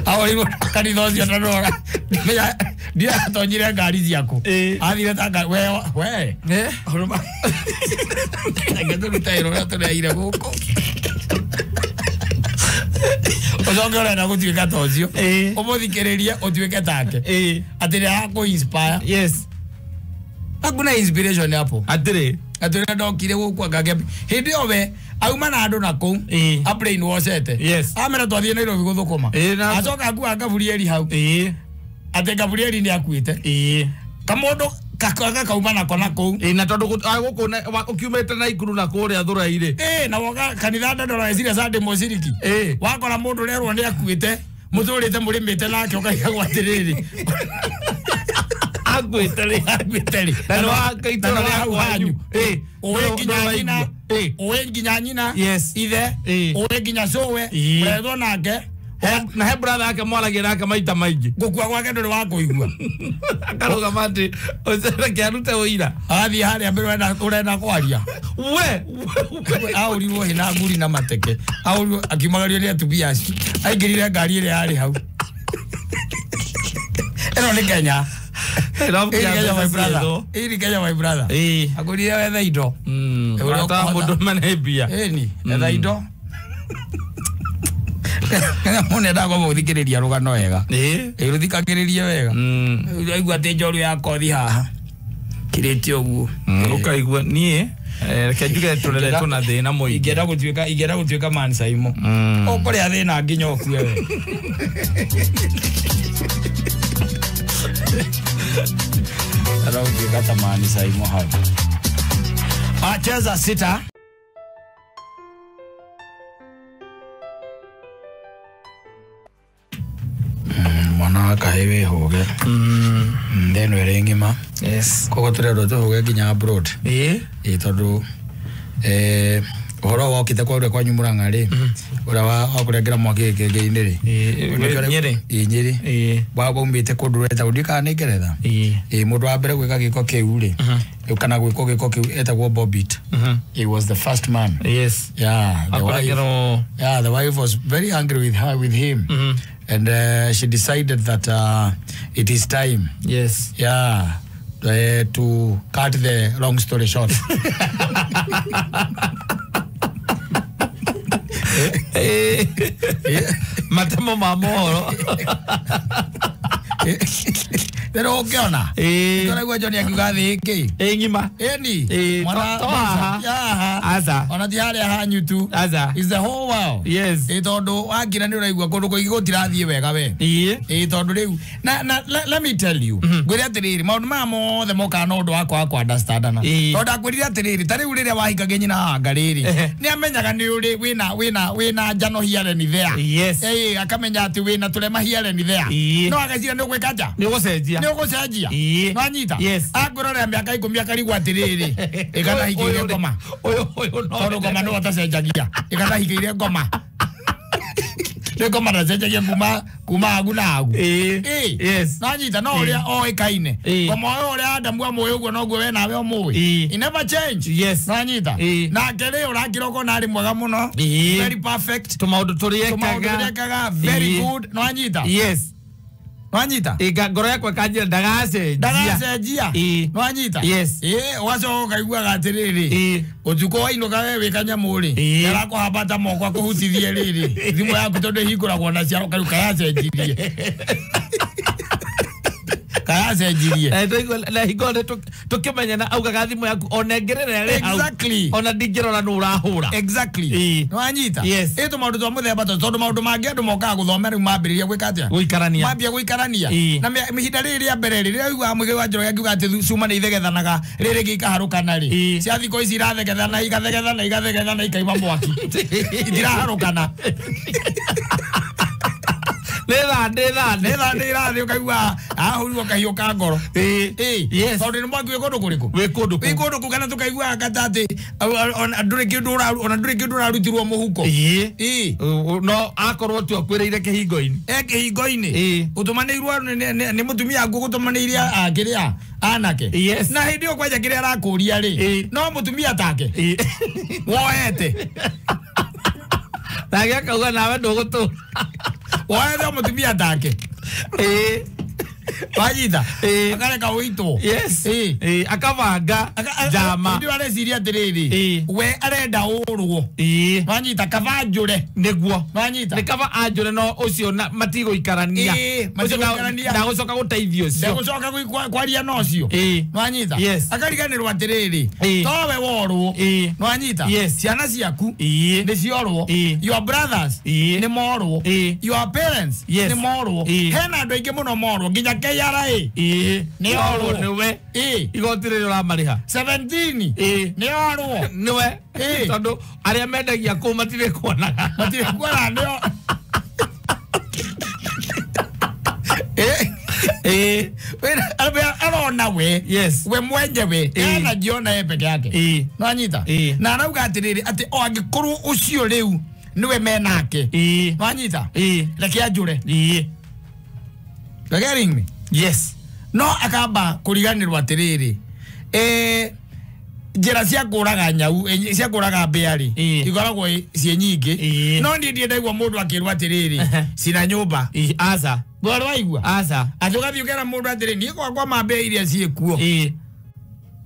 Ahũrĩirwo kanitha ũcio Dandora. Ndimenya ndiatonyire ngari ciakũ. Athire ta ngari we we. Reke tũrute wĩra ũrĩa tũreire gũkũ. Ũcoke ũrenda gũtuĩka ta ũcio. Ũmũthikĩrĩrie ũtuĩke take. Atĩ nĩ arakũ inspire. Yes. Hakuna inspiration hapo. Atĩrĩ. Atĩ ũrĩa ndokire gũkũ angake hĩndĩ ĩyo we auma na andũ na kũu abrainwashete. Yes. Amera twathiĩ Nairobi gũthũkũma. Acoka akua Gabrieli hau. Atĩ Gabrieli nĩ akuĩte. Kamũndũ gakauma nako na kũu. Na tondũ gũkũ ũkiumĩte Naikuru na kũrĩa Thũrai-rĩ. Na woka kanitha Dandora eciria Sunday mũciriki. Wakora mũndũ ũrerwo nĩ akuĩte, mũtũrĩte mũrĩmĩte nake ũkaigagwo atĩrĩrĩ. Akuĩte rĩ. Akuĩte rĩ. Na nĩ wa itũũra rĩa hau hanyu. Ũĩ nginya nyina. Ĩĩ. Ũĩ nginya nyina. Yes. Ithe. Ĩĩ. Ũĩ nginya cũwe. Ĩĩ. Mũretwo nake. Na he brother ake mwaragia nake maita maingĩ. Gũkua gwake ndũrĩ wa kũigua. Akarũgama atĩ reke arute ũira. Agathiĩ harĩa mbere ũrenda kwaria. We aũrirwo hĩ na nguri na mateke. Aũrirwo akiumagario nĩ atumia acio. Aingĩrire ngari ĩrĩa yarĩ hau. Ĩno nĩ Kenya. Kenya my brother. Ĩni Kenya my brother. Agũrire wethe indo. Ata mũndũ mane mbia. Ĩni etha indo. Kenya mũndũ endaga kwamba gũthikĩrĩria rũgano wega. Rũthikagĩrĩrie wega. Ũraigua atĩ njoru ya kothi haha. Kirĩte ũguo. Ũkaigua niĩ reke njuge tũreretwo na thĩna mũingĩ. Ingĩenda gũtuĩka man Saimo. Ũkũrĩa thĩna nginya ũkue we. Arautuĩka ta man Saimo hau. Cheza sita. Mwana wa kahĩ wĩhũge. Thĩ ĩno ĩrĩ ng'ima. Yes. Koguo tũrendwo tũhũge nginya abroad. Ĩĩ. Ĩĩ tondũ ũhoro wokĩte kwa ũrĩa kwanyu Mũrang'a rĩ, ũrĩa wa kũrengera mwaki gĩkĩngĩ-inĩ rĩ. Nyĩrĩ. Ĩĩ Nyĩrĩ. Ĩĩ. Waumĩte kũndũ wetagwo ndiũĩ kana nĩ Ngeretha. Ĩĩ. Ĩĩ mũndũ wa mbere gwĩka gĩko kĩu rĩ, kana gwĩkwo gĩko kĩu etagwo Bobit. He was the first man. Yes. Yeah, the wife. Yeah, the wife was very angry with her, with him. And she decided that it is time. Yes. Yeah, to cut the long story short. Matemo ma mohoro. Rĩu ũngĩona. Ũraigua John akiuga thĩ ĩkĩ? Ĩ ng'ima. Ĩni. Mwana haha. Aca. Ona ti harĩa hanyu tu. Aca. Is the whole world. Yes. Ĩ tondũ wakira nĩ ũraigua kũndũ kũingĩ gũtirathiĩ wega we. Ĩ. Ĩ tondũ rĩu na let me tell you. Ngwĩre atĩrĩrĩ maũndũ maya mothe mokaga na ũndũ wa kwaga kũ understandana. Tondũ ndakwĩrire atĩrĩrĩ ta rĩu rĩrĩa wahikagia nyina wa anga rĩrĩ nĩ amenyaga nĩ ũrĩ wĩna njano here and there. Yes. Ĩ akamenya atĩ wĩna tũrema here and there. No ageciria nĩ ũgwĩka atĩa? Nĩ ũgũcenjia. Nĩ ũgũcenjia. Nwanyita. Akwĩrorera mĩaka 10 akarigwo atĩrĩrĩ ĩkanahikĩire ngoma. Tondũ ngoma nĩwe ũtacenjagia. Ĩkanahikĩire ngoma. Nĩ ngoma ndacenjagia kuma hagu na hagu. Yes. Nwanyita no ũrĩa oĩkaine. Ngoma ũyũ ũrĩa Adamu amũĩ ũguo noguo we nawe ũmũĩ. It never change. Yes. Nwanyita. Nake rĩ ũrakĩra ũkona arĩ mwega mũno. Very perfect. Tũmaũndũ tũrĩekaga. Very good. Nwanyita. Yes. Nwanyita. Ĩka ngoro yakwa ĩkanjĩra ndagacenjia. Ndagacenjia. Nwanyita. Yes. Ĩ ũgacoka ũkaiguaga atĩrĩrĩ ũtukũ wainũka we wĩ kanyamũ rĩ arakũhambata moko akũhutithie rĩrĩ thimũ yaku tondũ ĩhingũragwo na ciaro kariu kayacenjirie. Kayacenjirie. Na hingo tũkĩmenyana augaga thimũ yaku ona ĩngĩrĩra ĩrĩ hau. Exactly. Ona ndingĩrora nũ ũrahũra. Exactly. Nwanyita. Yes. Ĩ tũmaũndũ twa mũthemba tondũ maũndũ mangĩ andũ mokaga gũthoma rĩu mambĩrĩria gwĩka atĩa? Gũikarania. Mambia gũikarania. Na ihinda rĩrĩ rĩa mbere rĩrĩa ũiguaga Mũigai wa Njoroge akiuga atĩ cuma nĩ ithegethanaga rĩrĩ rĩngĩ ikaharũkana rĩ. Cia thikũ ici irathegethana igathegethana igathegethana ikaima mwaki. Itiraharũkana. Nĩ ĩrathiĩ ũkaigua ahũrirwo kahiũ ka ngoro. Yes. Tondũ nĩ mwaki wĩ kũndũ kũrĩkũ? Wĩ kũndũ kũu. Wĩ kũndũ kũu kana tũkaiguaga kata atĩ ona ndũrĩ kĩndũ ũrarutirwo mũhuko. No akorwo tu akwĩrĩire kĩhingo-inĩ. Kĩhingo-inĩ. Ũtũmanĩirwo nĩ mũtumia waku ũgũtũmanĩire kĩrĩa anake. Yes. Na hĩndĩ ĩyo kwanja kĩrĩa arakũria rĩ no mũtumia take. Woete. Nake akauga nawe ndũgũtũra. Woete mũtumia take. Wanyita. Akareka ũitwo. Yes. Akabanga njama. Ndio areciria atĩrĩrĩ we arenda ũrwo. Wanyita kaba njũre. Nĩguo. Wanyita. Nĩ kaba anjũre no ũcio matigũikarania. Matigũikarania. Ndagũcoka gũteithio ũcio. Ndagũcoka kwaria na ũcio. Wanyita. Yes. Akariganĩrwo atĩrĩrĩ towe worwo. Wanyita. Yes. Ciana ciaku nĩ ciorwo. Your brothers nĩ morwo. Your parents nĩ morwo. Hena andũ aingĩ mũno morwo nginya KRA. Nĩ orwo. Nĩwe. Igoti rĩrĩa ũramarĩha. 17. Nĩ orwo. Nĩwe. Tondũ arĩa mendagia kũu matirĩ kuonaga. Matirĩ kuonaga nĩo. Arona we. Yes. We mwenyewe. Anajiona yeye peke yake. Nwanyita. Na arauga atĩrĩrĩ atĩ o angĩkorwo ũcio rĩu niwe menake. Wanyita? Reke anjure. You getting me? Yes. No akamba kuriganirwo atiriri. Njĩra cia kũraga nyau cia kũraga mbĩa rĩ ikoragwo ciĩ nyingĩ. No niĩ ndiĩ ndaigua mũndũ akĩrwo atĩrĩrĩ cina nyũmba. Aca. Ndwari waigua? Aca. Atĩ ũgathiĩ ũkera mũndũ atĩrĩ niĩ gwakwa ma mbĩa iria ciĩ kuo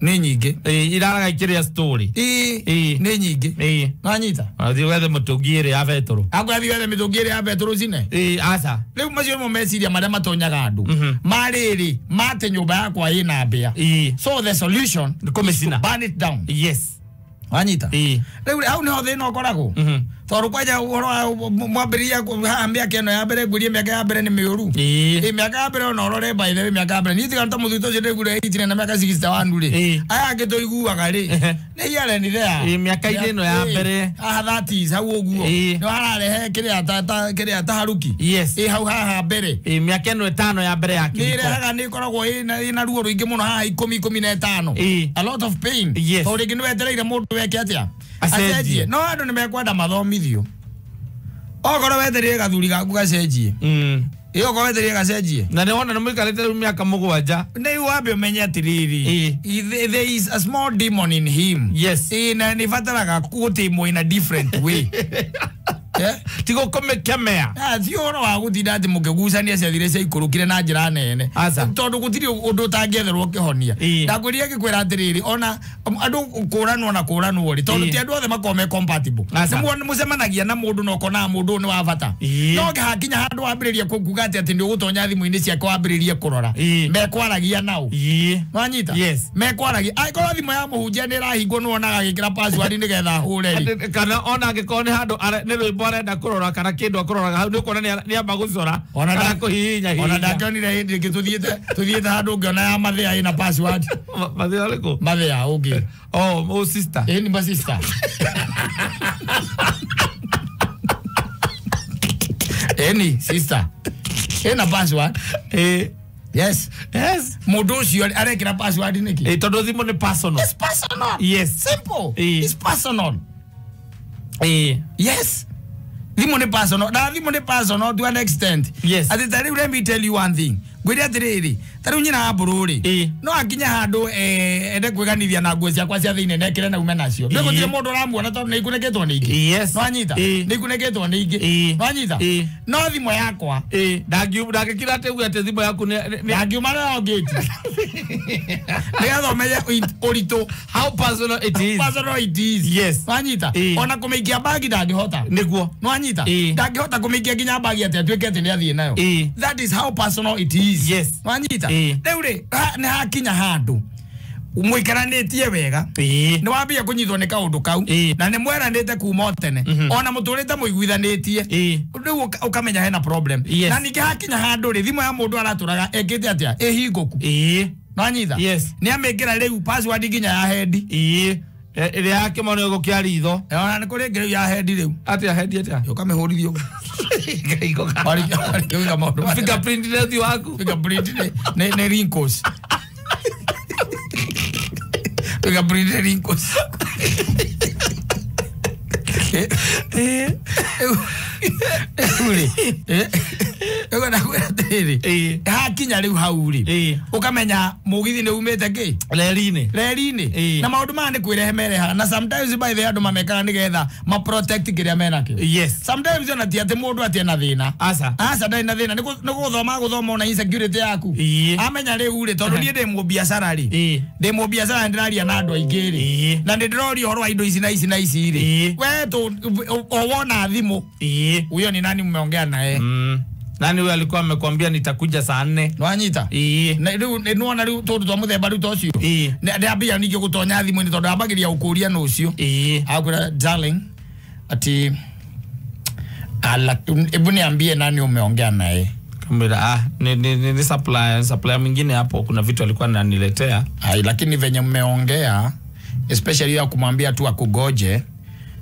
nĩ nyingĩ. Iraraga ikĩrĩa story. Nĩ nyingĩ. Wanyita? Athiĩ wethe mũtũngi ĩrĩ ya betũrũ. Akwathiĩ wethe mĩtũngi ĩrĩ ya betũrũ cine? Aca. Rĩu macio nĩmo meciria marĩa matonyaga andũ. Marĩrĩ mate nyũmba yakwa ĩna mbĩa. So the solution is to burn it down. Yes. Wanyita? Rĩu hau nĩho thĩna ũkoragwo. Tondũ kwanja ũhoro wa mwambĩrĩria haha mĩaka ĩno ya mbere ngwĩrie mĩaka ya mbere nĩ mĩũru. Mĩaka ya mbere ona ũrore by the way mĩaka ya mbere niĩ tiga ta mũthuri ũcio ndĩraiguire 18 na mĩaka 61 rĩ. Aya angĩ tũiguaga rĩ nĩ here ni there. Mĩaka-inĩ ĩno ya mbere haha 30s hau ũguo nĩ hararehe kĩrĩa ta haruki. Yes. Hau haha mbere. Mĩaka ĩno ĩtano ya mbere ya kĩhiko. Nĩ ĩrehaga nĩ ĩkoragwo ĩna ruo rũingĩ mũno haha 10 15. A lot of pain. Tondũ rĩngĩ nĩ wetereire mũndũ weke atĩa? Acenjie. No andũ nĩ mekwenda mathomithio. Okorwo wetereire gathuri gaku gacenjie. Okorwo wetereire gacenjie. Na nĩ wona nĩ mũikarĩte rĩu mĩaka 7. Nĩ wambe ũmenye atĩrĩrĩ. There is a small demon in him. Yes. Na nĩ bataraga gũtĩmwo in a different way. Ti gũkũmĩkemea. Ti ũhoro wa gũtinda atĩ mũkĩgucania ciathire ciaikũrũkire na njĩra nene. Tondũ gũtirĩ ũndũ ũtangĩetherwo kĩhonia. Ndakwĩrire ngĩkwĩra atĩrĩrĩ ona andũ kũranwo na kũranwo rĩ tondũ ti andũ othe makoragwo me compatible. Nĩ mũcemanagia na mũndũ na ũkonaga mũndũ ũyũ nĩ wa bata. No hakinya handũ wambĩrĩrie kuga atĩ nĩ ũgũtonya thimũ-inĩ ciake wambĩrĩrie kũrora. Mekwaragia nao. Wanyita? Mekwaragia. Angĩkorwo thimũ ya mũhunjia nĩ ĩrahingwo nĩ wonaga agĩkĩra password nĩgetha ahũre rĩ. Kana ona angĩkorwo nĩ handũ nĩ rwĩmbo arenda kũrora kana kĩndũ akũroraga hau nĩ ũkuona nĩ amba gũcora kana kũhihinya hihinya. Ona ndakĩonire hĩndĩ ĩngĩ tũthiĩte handũ ngĩona ya mathĩa ĩna password. Mathĩa arĩkũ? Mathĩa ũngĩ. Oh, sister. Ĩĩ nĩ sister. Ĩni sister. Ĩna password. Yes. Yes. Mũndũ ũcio arekĩra password nĩkĩ? Tondũ thimũ nĩ personal. It's personal. Yes. Simple. It's personal. Yes. Thimũ nĩ personal. Na thimũ nĩ personal to an extent. Yes. Atĩ ta rĩu let me tell you one thing. Ngwĩre atĩrĩrĩ, ta rĩu nyina wa mbũrũ rĩ, no akinye handũ ende kwĩganithia na nguo ciakwa cia thĩinĩ na ekĩre na ume nacio. Nĩ gũtirĩ mũndũ ũramuona tondũ nĩ ikunĩkĩtwo nĩ ingĩ. Yes. Nwanyita? Nĩ ikunĩkĩtwo nĩ ingĩ. Nwanyita? No thimũ yakwa. Ndangĩkira atĩ uge atĩ thimũ yaku nĩ ndangiuma nayo ngĩti. Nĩgetha ũmenye ũritũ. How personal it is. Personal it is. Yes. Nwanyita? Ona kũmĩikia bagi ndangĩhota. Nĩguo. Nwanyita? Ndangĩhota kũmĩikia nginya bagi atĩ atuĩke atĩ nĩ athiĩ nayo. That is how personal it is. Yes. Nwanyita? Rĩu rĩ nĩ hakinya handũ mũikaranĩtie wega nĩ wambia kũnyitwo nĩ kaũndũ kau na nĩ mweranĩte kuma o tene ona mũtũrĩte mũiguithanĩtie rĩu ũkamenya hena problem. Na ningĩ hakinya handũ rĩ thimũ ya mũndũ aratũraga ĩkĩte atĩa ĩhingũku. Nwanyita? Nĩ amĩkĩra rĩu password nginya ya hendi. Ĩrĩa ya kĩmono gũkĩa ritho. Ona nĩ kũrĩ ĩngĩ rĩu ya hendi rĩu. Atĩa hendi atĩa? Ũkamĩhũrithio. Fingerprint nĩ ũthiũ waku. Fingerprint nĩ wrinkles. Fingerprint nĩ wrinkles. Hakinya rĩu hau rĩ ũkamenya mũgithi nĩ umĩte kĩ reri-inĩ na maũndũ maya nĩ kwĩrehe merehaga na sometimes by the andũ mamekaga nĩgetha ma protect kĩrĩa menakĩo. Yes. Sometimes ona ti atĩ mũndũ atĩ ena thĩna. Aca. Aca ndarĩ na thĩna nĩ gũthoma gũthoma ona insecurity yaku. Amenya rĩu rĩ tondũ niĩ ndĩ mũbiacara rĩ ndĩ mũbiacara ndĩraria na andũ aingĩ rĩ na nĩ ndĩroria ũhoro wa indo ici na ici na ici rĩ we o wona thimũ huyo ni nani mmeongea naye? Nani huyo alikuwa amekwambia nitakuja saa 4? Nwanyita? Na rĩu nĩwona rĩu tũndũ twa mũthemba rĩu ta ũcio. Ndĩambia ningĩ gũtonya thimũ-inĩ tondũ ambagĩria gũkũria nũ ũcio. Akwĩra darling ati hebu niambie nani umeongea naye. Kamwambia ni supplier mwingine hapo kuna vitu alikuwa ananiletea. Ai lakini venye mmeongea especially ya kumwambia tu akugoje.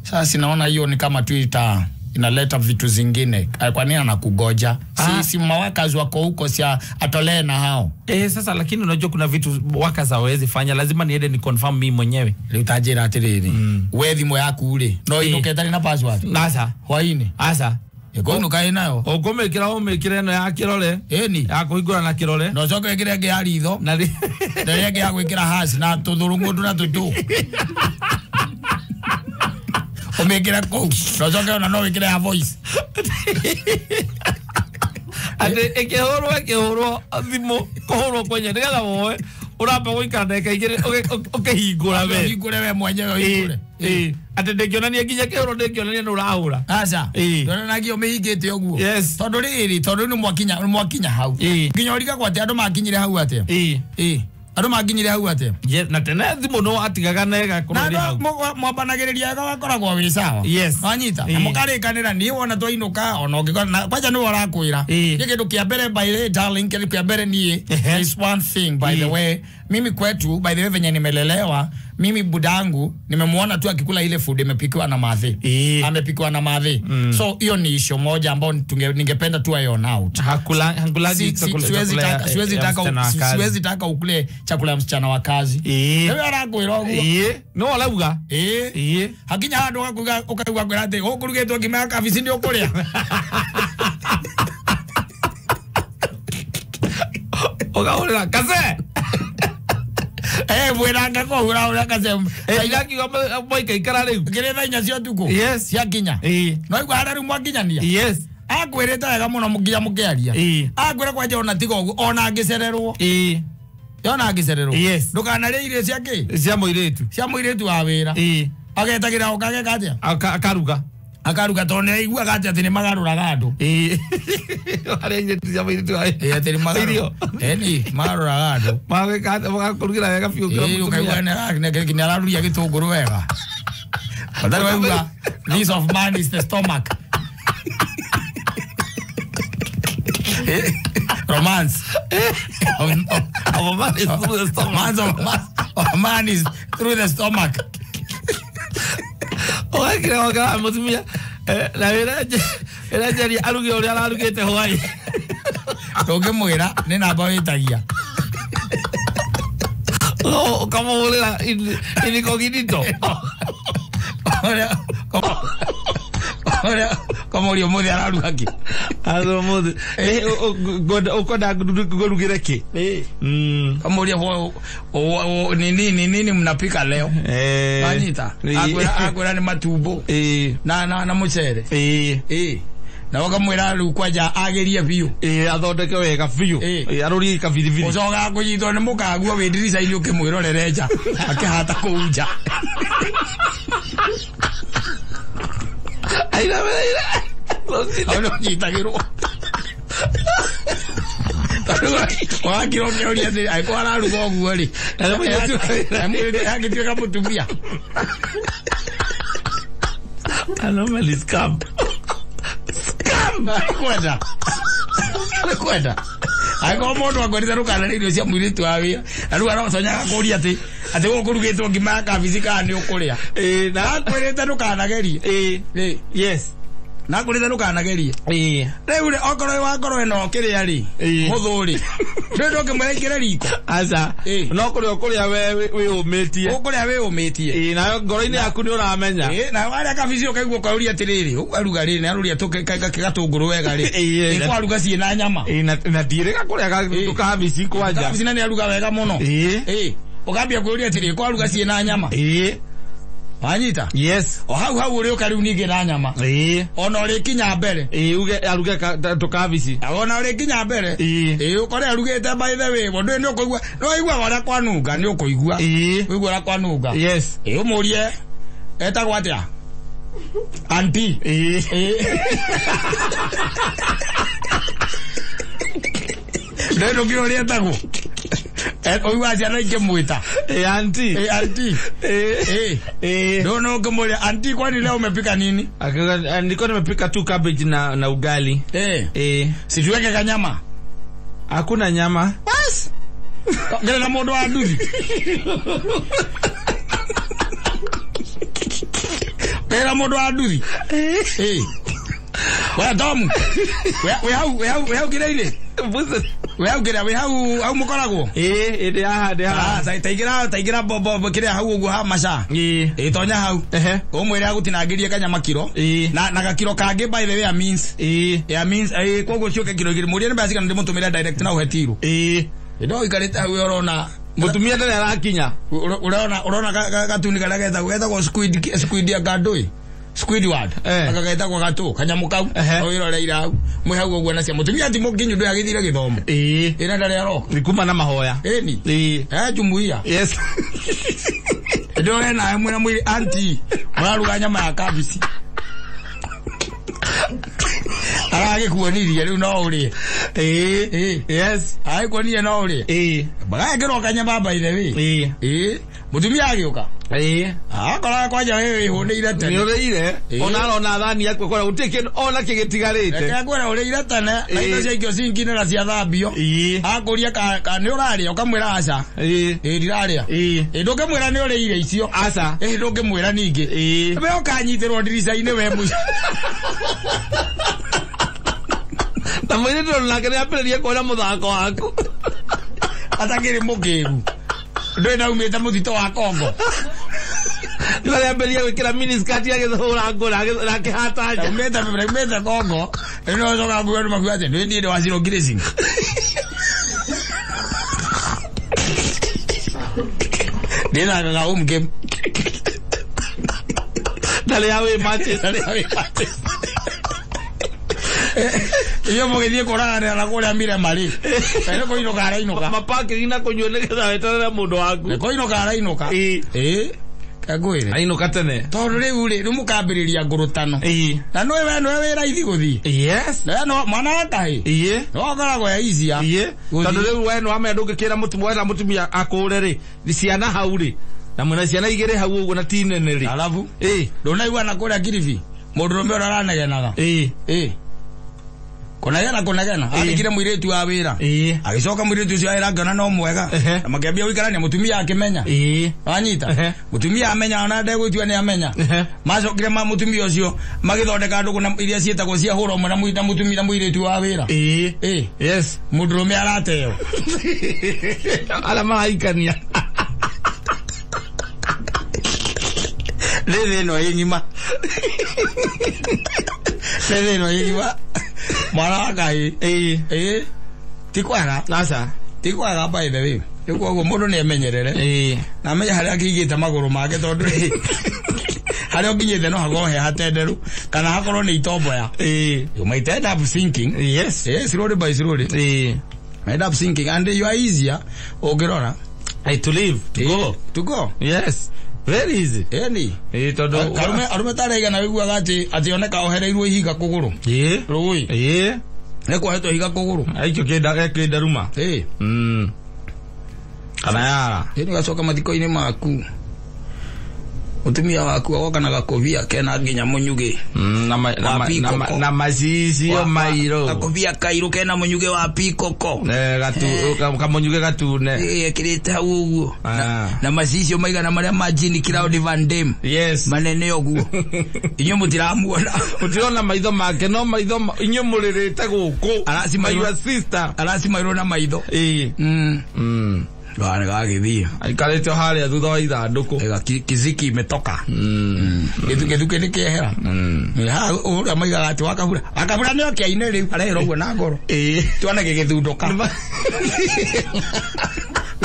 Sasa sinaona hiyo ni kama tu ita Inaleta vitu zingine. Kwa nini anakugoja? Si mawakazi wako huko, si atolee na hao. Sasa lakini unajua kuna vitu workers hawawezi fanya, lazima niende ni confirm mimi mwenyewe. Utajira atiriri. We thimu yaku ri no inuke na password. Nasa. Hwaini. Asa. Ikono kai nayo. Ũkũmĩkĩra ũmĩkĩre ĩno ya kĩrore. Ĩni. Ya kũhingũra na kĩrore. Na ũcoke wĩkĩre ĩngĩ ya ritho. Na ĩrĩa ĩngĩ ya gwĩkĩra hash na tũthũrũng'ũndũ na tũtũ. Ũmĩkĩre kũu. Na ũcoke ona no wĩkĩre ya voice. Atĩ ĩkĩhũrwo thimũ kũhũrwo kwenye nĩgetha woe ũramba gũikara ndagĩka igĩrĩ ũkĩhingũra we. Ũhingũre we mwenyewe ũhingũre. Atĩ ndĩngĩonania nginya kĩhũrwo ndĩngĩonania nĩ ũrahũra. Aca. Ndĩronanagia ũmĩhingĩte ũguo. Yes. Tondũ rĩrĩ, tondũ nĩ mwakinya hau. Nginya ũrigagwo atĩ andũ makinyire hau atĩa. Andũ makinyire hau atĩa. Na tene thimũ no atigaga na ĩgakorwo ĩrĩ hau. Na mwambanagĩrĩria wega wakoragwo wĩ sawa. Yes. Wanyita. Na mũkarĩkanĩra niĩ wona twainũka ona ũngĩkora kwanja nĩwe ũrakwĩra. Nĩ kĩndũ kĩa mbere by the way darling, kĩndũ kĩa mbere niĩ is one thing by the way. Mimi kwetu by the way venye nimelelewa, mimi budangu nimemuona tu akikula ile food imepikiwa na madhe. Amepikiwa na madhe. So hiyo ni issue moja ambayo ningependa tu iron out. Siwezi taka ukule chakula ya msichana wa kazi. Wewe arakwira uguo. No arauga. Hakinya handu ukaigua kwira ati gukurugitwo ngima ya kabici ni ukuria. Ukahurira kaze. Mwiranga kũhura ũrĩa kaze. Irakiuga mwaikaikara rĩu. Ngĩrĩ thaa inya cia ũtukũ. Yes. Ciakinya. No igua harĩa rĩu mwakinyania. Yes. Akwĩrĩte wega mũno nginya mũkĩaria. Akwĩra kwanja ona tiga ũguo ona angĩcererwo. Ona angĩcererwo. Yes. Ndũkanarĩe irio cia kĩ? Cia mũirĩtu. Cia mũirĩtu wa wĩra. Agetagĩra ũkageka atĩa? Akaruga. Akaruga tondũ nĩ aiguaga atĩ nĩ magarũraga andũ. Harĩa airĩtu cia mũirĩtu wa wĩra. Atĩ nĩ magarũraga andũ. Magakũrugĩra wega biũ. Ũkaigua nĩ araruria gĩtũngũrũ wega. Ũtarĩ waigua this of man is the stomach. Romance. Of man is through the stomach. Of man is through the stomach. Ũgakĩra ũgakora mũtumia na wĩra njeria aruge ũrĩa ararugĩte hwaĩ. Ndũngĩmwĩra nĩ namba wĩtagia. Ũkamũhũrĩra incognito. Kamũria ũmũthĩ araruga kĩ? Ũmũthĩ ũkwenda ngũrugĩre kĩ? Kamũria ni nini mnapika leo? Wanyita. Akwĩra nĩ matumbo na mũcere. Na wakamwĩra rĩu kwanja agerie biũ. Athondeke wega biũ. Arũrie kabiribiri. Ũcokaga kũnyitwo nĩ mũkaguo wĩ ndirica-inĩ ũkĩmwĩrorere nja akĩhata kũu nja. Aira Hau nĩũnyitagĩrwo. Wakira ũkĩũria atĩrĩ angĩkorwo araruga ũguo rĩ angĩtuĩka mũtumia. Anomaly scam. Scam. Kwenda. Kwenda. Angĩkorwo mũndũ akwĩrĩte ndũkanarĩe irio cia mũirĩtu wa wĩra na rĩu aroconyaga kũũria atĩ gũkũrugĩtwo ngima ya kabici kana nĩ ũkũrĩa. Na akwĩrĩte ndũkanagerie. Yes. Na akwĩrĩte ndũkanagerie. Rĩu rĩ okorwo wakorwo ĩno kĩrĩa rĩ hũthũ rĩ ndũĩ ndũngĩmwĩra aingĩre riko. Aca. No kũrĩa ũkũrĩa we wĩyũmĩtie. Ũkũrĩa wĩyũmĩtie. Nayo ngoro-inĩ yaku nĩ ũramenya. Na warĩa kabici ũkaigua ũkaũria atĩrĩrĩ ũguo aruga rĩ nĩ aruria gatũngũrũ wega rĩ ĩ kwaruga ciĩ na nyama. Na ndiĩrĩga kũrĩa kabici kwanja. Kabici na nĩ aruga wega mũno. Ũkambia kwĩũria atĩrĩ kwaruga ciĩ na nyama. Wanyita? Yes. O hau hau ũrĩũka rĩu ningĩ na nyama. Ona ũrĩkinya mbere. Uge aruge tũkabici. Ona ũrĩkinya mbere. Ũkore arugĩte by the way. Ndũĩ nĩ ũkũigua. Nĩ waiguaga ũrĩa kwanunga nĩ ũkũigua. Ũigua ũrĩa kwanunga. Yes. Ũmũrie etagwo atĩa? Auntie. Ndũĩ ndũkĩũĩ ũrĩa etagwo. Ũiguaga ciana ikĩmwĩta. Auntie. Auntie. Ndio no ũkĩmũria auntie kwani leo umepika nini? Nilikuwa nimepika tu cabbage na ugali. Si tuweke kanyama? Hakuna nyama. Bas. Ngere na mũndũ wa nduthi. Ngere na mũndũ wa nduthi. We Tom. We hau we hau we hau kiraini. We hau kira we hau hau mukoragwo. Ĩ ĩ haha ndĩ haha. Ah taingĩra taingĩra bobo kĩrĩa hau ũguo ha maca. Ĩ. Ĩ tonya hau. Ehe. Ũmwĩre agũtinangĩrie kanyama kiro. Ĩ. Na gakiro kangĩ by the way means. Ĩ. Ya means ĩ koguo ciũke kiro igĩrĩ. Mũrie nĩ mbeca cigana ndĩmũtũmĩre direct na ũhe tiru. Ĩ. Ĩ no ũikarĩte hau ũrona Mũtumia ndarĩ arakinya. Urona urona gatuni karĩa getagwo getagwo squid squid ya gandui. Squidward. Eh. Aka getagwo gatu kanyamu kau. Ehe. Wiroreire hau. Mwĩ hau ũguo nacio mũtumia ti mũkinyu ndũĩ agĩthire gĩthomo. Ĩ. Ĩna ndarĩ aroka. Nĩ kuma na mahoya. Ĩni. Ĩ. Eh jumuiya. Yes. Ndore nawe mwĩna mwĩrĩ anti mũraruga nyama ya kabici. Aragĩkuonirie rĩu no ũrĩe. Ĩ. Ĩ. Yes. Aragĩkuonirie no ũrĩe. Ĩ. Bagekĩrwo kanyama by the way. Ĩ. Ĩ. Mũtumia agĩũka. Ĩ. Akoraga kwanja wewe wĩhũnĩire tene. Nĩ ũrĩire. Ĩ. Ona arona thani yaku akora gũtirĩ kĩndũ ona kĩgĩtigarĩte. Reke ngwĩre ũrĩire tene na indo Ĩ. ciaikio cinki-inĩ na ciathambio. Ĩ. Akũria ka nĩ ũrarĩa ũkamwĩra aca. Ĩ. Ĩ ndirarĩa. Ĩ. Ĩ ndũngĩmwĩra nĩ ũrĩire icio. Aca. Ĩ ndũngĩmwĩra ningĩ. Ĩ. We ũkanyitĩrwo ndirica-inĩ we mũico. Na mũirĩtu nake nĩ ambĩrĩrie kuona mũthako waku. Atakĩrĩ mũkĩgu. Ndũĩ ndaumĩte mũtitũ wa Kongo. Nĩ ambĩrĩrie gwĩkĩra miniskirt agĩthũra ngũ na akĩhata nja. Ndaumĩte Kongo. Rĩu no ũcokaga kuga andũ makuga atĩ ndũĩ niĩ ndĩ wa Zero Grazing. Ndĩthakaga home game. Ndarĩ ya wĩ Manchester. Iyo mũgĩthiĩ kũraganĩra na kũrĩa Mirema rĩ. Nĩ kũinũka arainũka. Mapakĩri na kũnyua nĩgetha weterere mũndũ waku. Nĩ kũinũka arainũka. Ĩ. Ĩ. Kangwĩre. Ainũka tene. Tondũ rĩu rĩ, rĩu mũkambĩrĩria ngũrũtano. Ĩ. Na nĩwe we nĩwe wĩ raithi gũthiĩ. Yes. Na we no mwana wa kahĩ. Ĩ. No ũkoragwo e easier. Ĩ. Gũthiĩ. Tondũ rĩu we nĩwamenya ndũngĩkĩra mũtumia wera mũtumia akũre rĩ, ciana hau rĩ. Na mwĩna ciana igĩrĩ hau ũguo na ti nene rĩ. Alafu Ĩ. ndũnaigua na kũrĩa Kilifi mũndũrũme ũrĩa ũranegenaga. Ĩ. Ĩ. Kũnegena kũnegena. Ĩ. Andĩkire mũirĩtu wa wĩra. Ĩ. Agĩcoka mũirĩtu ũcio wĩra ngĩona no mwega. Ehe. Na makĩambia gũikarania mũtumia akĩmenya. Ĩ. Wanyita? Ehe. Mũtumia amenya ona ndegwĩtua nĩ amenya. Ehe. Macokire ma mũtumia ũcio magĩthondeka ndũgũ na iria ciĩtagwo cia hũra ũmwe na mũtumia na mũirĩtu wa wĩra. Ĩ. Ĩ. Yes. Mũndũrũme arateo. Arĩa maraikania. Rĩrĩ ĩno ĩ ng'ima. Rĩrĩ ĩno ĩ ng'ima. Mwana wa Ngai. Ĩ. Ĩ. Ti kwega. Aca. Ti kwega by the way. Rĩu koguo mũndũ nĩ emenyerere. Ĩ. Na amenye harĩa akĩigĩte magũrũ make tondũ rĩ harĩa ũkinyĩte no hakorwo he hatenderu kana hakorwo nĩ itomboya. Ĩ. You might end up sinking. Yes. Eh, slowly by slowly. Ĩ. End up sinking and you are easier ũngĩrora. Hey, to live, to go. To go. Yes. Very easy. Ĩni. Ĩ tondũ Arume arume taraiga wĩiguaga atĩ atĩ oneka ohereirwo ihiga kũgũrũ. Ĩ. Rũĩ. Ĩ. Nĩ kwohetwo ihiga kũgũrũ. Aikio kĩnda kĩndaruma. Ĩ. Kana yara. Ĩ nĩgacoka mathiko-inĩ maku. Mũtumia waku agoka na gakobia kena nginya mũnyugĩ. Na pikoko. na macicio mairũ. Gakobia kairũ kena mũnyugĩ wa pikoko. Eh, gatu kamunyuge gatune. Ĩ ekĩrĩte hau ũguo. Ah. Na macicio maigana marĩa ma Jean Claude Van Damme. Yes. Manene ũguo. Inyuĩ mũtiramuona. Ũtirona maitho make no maitho inyuĩ mũrĩrĩte gũkũ. Aracimairwo- My sister. Aracimairwo na maitho. Ĩ. Gane gagĩthiĩ. Aikarĩte o harĩa thutha wa ithandũkũ. Ega kiziki imetoka. Gĩthuke nĩ kĩehera. Ha ũrĩa maigaga atĩ wakabura. Wakabura nĩ oke aine rĩu arehera ũguo na ngoro. Ĩ. Tuone gĩgĩthundũka.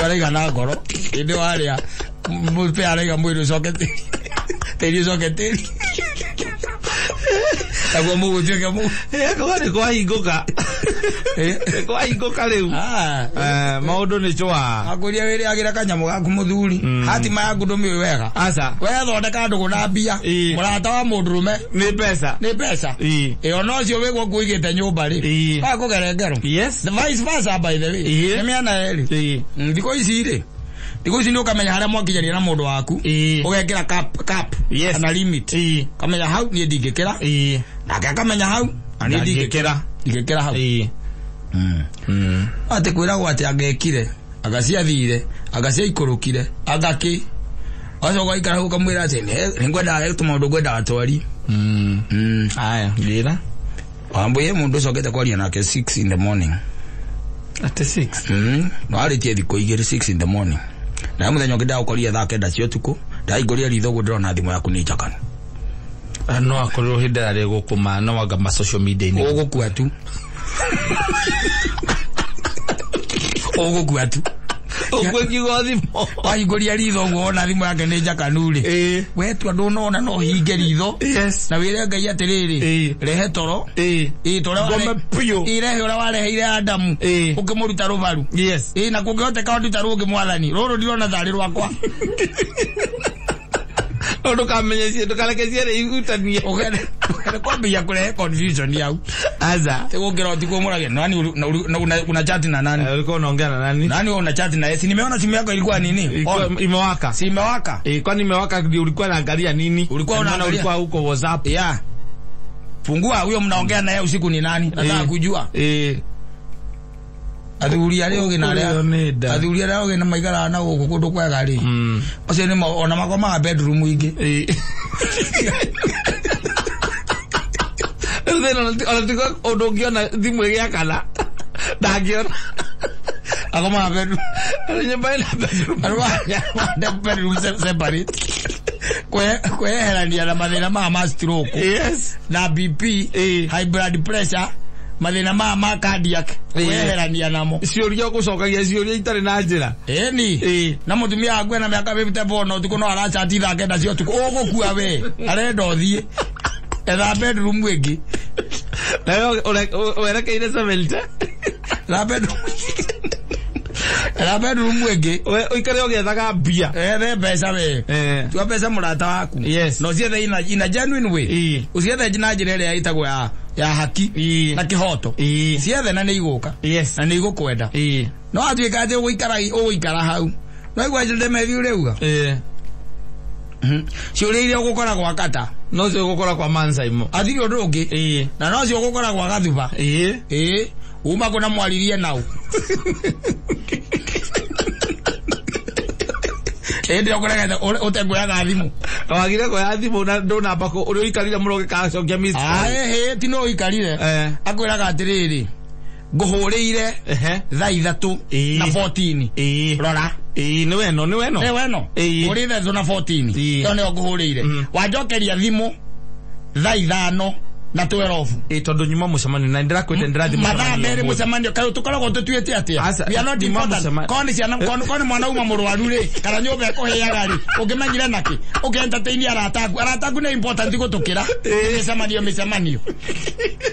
Araiga na ngoro. Hĩndĩ warĩa mũpe araiga mwĩrĩ ũcoke tĩri. Tĩri ũcoke tĩri. Naguo mũgũ ũtuĩke mũgũ. Akauga nĩ kwahingũka. Nĩ kwahingũka rĩu. Ah. Maũndũ nĩ cwa. Akũria wĩrĩagĩra kanyamũ gaku mũthuri. Hatima yaku ndũmĩũĩ wega. Aca. We thondeka ndũgũ na mbia. Ĩ. Mũrata wa mũndũrũme Nĩ mbeca. nĩ mbeca. Ĩ. Ĩ ona ũcio wĩ gũkũ ũigĩte nyũmba rĩ. Ĩ. Wakũgere ngero. Yes. The vice versa by the way. Ĩ. Nĩ mĩena yerĩ. Ĩ. Thikũ ici rĩ. Thikũ ici nĩ ũkamenya harĩa mwakinyania na mũndũ waku. Ĩ. Ũgekĩra cap. Yes. Kana limit. Ĩ. Kamenya hau niĩ ndingĩkĩra. Ĩ. Nake akamenya hau na niĩ Ndangĩkĩra. ndingĩkĩra hau. Ĩ. Atĩ kwĩragwo atĩ angekire agaciathire agaciaikũrũkire agakĩ Wacoka ũgaikara hau ũkamwĩra atĩ nĩ ngwendaga tũmaũndũ ngwendaga twari. Aya, ngĩra. Wambuye mundu ucokete kwaria nake 6 in the morning. At 6. Warĩtie thikũ igĩrĩ 6 in the morning. Na mũthenya ũngĩ ndagũkorire thaa 9 cia ũtukũ, ndaingũria ritho ũguo ndĩrona thimũ yaku nĩ njakanu. No akorwo hĩndĩ ĩrĩa gũkũma no anga ma social media-inĩ. Ũgũkua tu. Ũgũkua tu. Ũkũngiuga thimũ. Wahingũria ritho ũguo wona thimũ yake nĩ njakanu rĩ. We tua ndũnona no ũhinge ritho. Yes. Na wĩre Ngai atĩrĩrĩ, rehe toro. Ngome biũ. Rehe ũrĩa wareheire Adamu. Ũkĩmũruta rũbaru. Yes. Na kũngĩhoteka ũnduta rũngĩ mwathani. Rũrũ ndirona tarĩ rwakwa. No ndũkamenye, ndũkareke cierĩ igutanie. Ũgere kwambia kurehe confusion yau. Aza. Ũngĩra ũtukũ mũrage nani una chat na nani? Ulikuwa unaongea na nani? Nani una chat na yeye? Si nimeona simu yako ilikuwa nini? Imewaka. Si imewaka? Kwani imewaka ndio ulikuwa unaangalia nini? Ulikuwa unaangalia ulikuwa huko WhatsApp. Yeah. Fungua huyo mnaongea naye usiku ni nani? Nataka kujua. Athuri arĩa ũgĩ na arĩa athuri arĩa ũgĩ na maikaraga na gũkũ kũndũ kwega rĩ, acio nĩ ona makomaga bedroom ingĩ. Rĩu thĩna ona tiga ũndũ ũngĩona thimũ ĩgĩakana ndangĩona. Akomaga bedroom. Nyũmba ĩna bedroom. Bedroom separate. Kweherania na mathĩna maya ma stroke. Yes. Na BP, high blood pressure, mathĩna maya ma cardiac, kweherania namo. Ciũria ũgũcokagia ciũria itarĩ na njĩra. Ĩni. Na mũtumia waku ena mĩaka 54 na ũtukũ no aracati thaa 9 cia ũtukũ. Ũgũkua we. Arenda ũthiĩ. Etha bedroom ĩngĩ. Nawe werekeire 70. Etha bedroom. Etha bedroom ĩngĩ. Ũikare ũgĩethaga mbia. Ethe mbeca we. Tua mbeca mũrata waku. Yes. Na ũciethe in a genuine way. Ũciethe na njĩra ĩrĩa ĩtagwo ya haki na kĩhoto. Ciethe na nĩ igũka. Yes. Na nĩ igũkwenda. No atuĩka atĩ ũgũikara hau. No igua ndemethi ũrĩuga. Ciũria iria ũgũkora gwa kata. No cio ũgũkora kwa Mansaimo. Athiri ũndũ ũngĩ. Na no cio ũgũkora gwa Gathuba. Uma kũ na mwaririe nau. Ĩndĩ ũkũregete ũtekuoyaga thimũ. Wagire kuoya thimũ na ndũnamba ũrĩa ũikarire mũno ũgĩkacokia miss call. Ĩhĩ, ti no ũikarire. Akwĩraga atĩrĩrĩ, ngũhũrĩire thaa 3 na 14. Rora. Nĩ weno, nĩ weno. Nĩ weno. Hũrĩire thaa 3 na 14. Ĩyo nĩyo ngũhũrĩire. Wanjokeria thimũ thaa 5 na 12. Tondũ nyuma mũcemanio na ndĩrakwĩte ndĩrathiĩ mathaa merĩ mũcemanio kaĩ tũkoragwo tũtuĩte atĩa? We are not important. Korwo nĩ ciana, korwo nĩ mwana uma mũrwaru rĩ, kana nyũmba ĩkũhĩaga rĩ, ũngĩmenyire nakĩ? Ũngĩ entertain arata aku. Arata aku nĩ important gũtũkĩra mĩcemanio mĩcemanio.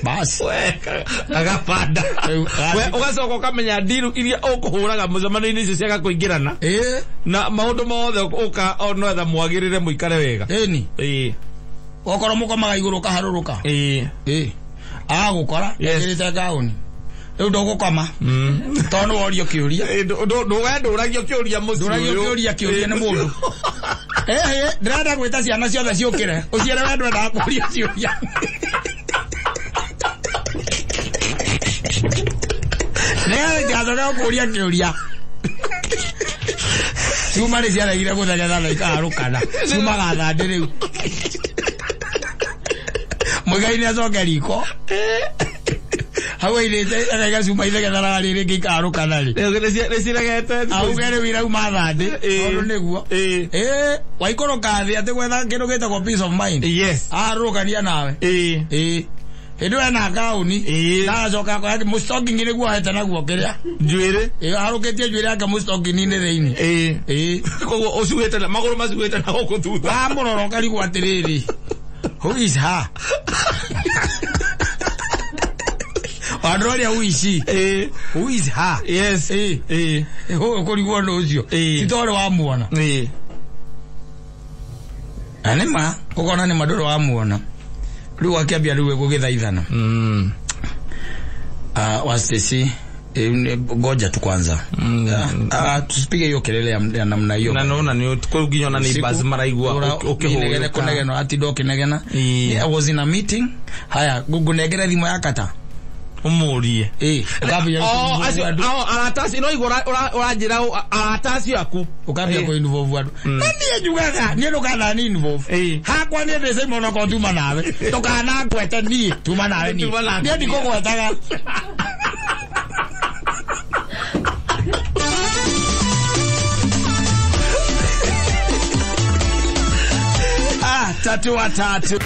Bas. Agabanda. Ũgacoka ũkamenya ndiru iria ũkũhũraga mũcemanio-inĩ icio ciaga kũingĩrana. Na maũndũ mothe ũka no etha mwagĩrĩre mũikare wega. Ĩni. Okorwo mũkomaga igũrũ ũkaharũrũka. Agũkora ekĩrĩte gauni. Rĩu ndũgũkoma. Tondũ nĩ worio kĩũria. Ndũragio kĩũria mũciĩ ũyũ. Ndũragio kĩũria nĩ mũndũ. Ndĩrenda gwĩta ciana ciothe ciũkĩre. Ũciĩre we ndwendaga kũũria ciũria. Nĩgetha itigacoke gũkũũria kĩũria. Ciuma nĩ ciaregire gũthegetha na ikaharũkana. Ciumaga thandĩ rĩu. Mũigai nĩ acoke riko. Hau airĩte akaiga cuma ithegetheraga rĩrĩ rĩngĩ ikaharũkana rĩ. Nĩ ciregete. Auge rĩu irauma thandĩ. Tondũ nĩguo. Waikũrũka thĩ atĩ gwetha kĩndũ gĩtagwo peace of mind. Yes. Aharũrũkania nawe. Hĩndĩ ĩyo ena gauni. Na agacoka akoya mũstocking nĩguo ohete naguo kĩrĩa. Njuĩrĩ. Aharũkĩtie njuĩrĩ yake mũstocking-inĩ thĩinĩ. Koguo ũcuhĩte na magũrũ macuhĩte na gũkũ thutha. Wamũrora ũkarigwo atĩrĩrĩ. Who is her? Androria who is she? Who is her? Yes. Ũkũrigwo nĩ ũcio. Ti tondũ wamuona. Na nĩ ma, ũkona nĩ ma ndũrĩ wamuona. Rĩu akĩambia rĩu gũgĩthaithana. Wa Stacy, ngoja tu kwanza. Tusipige hiyo kelele ya namna hiyo. Na naona ni kwa nginya na neighbors maraigua ukihũrũka. Kunegena ati ndo kinegena. I was in a meeting. Haya, ngunengere thimũ ya kata. Umurie. Ukambia Oh, acio arata acio no igua ũranjĩra arata acio aku. Ukambia kũ involve andũ. Na niĩ njugaga niĩ ndũkanani involve. Hakwa niĩ ndĩ Simon okorwo tuma nawe. Ndũkanangwete niĩ tuma nawe niĩ. Niĩ ndikũgwetaga. Ah, 3 wa 3.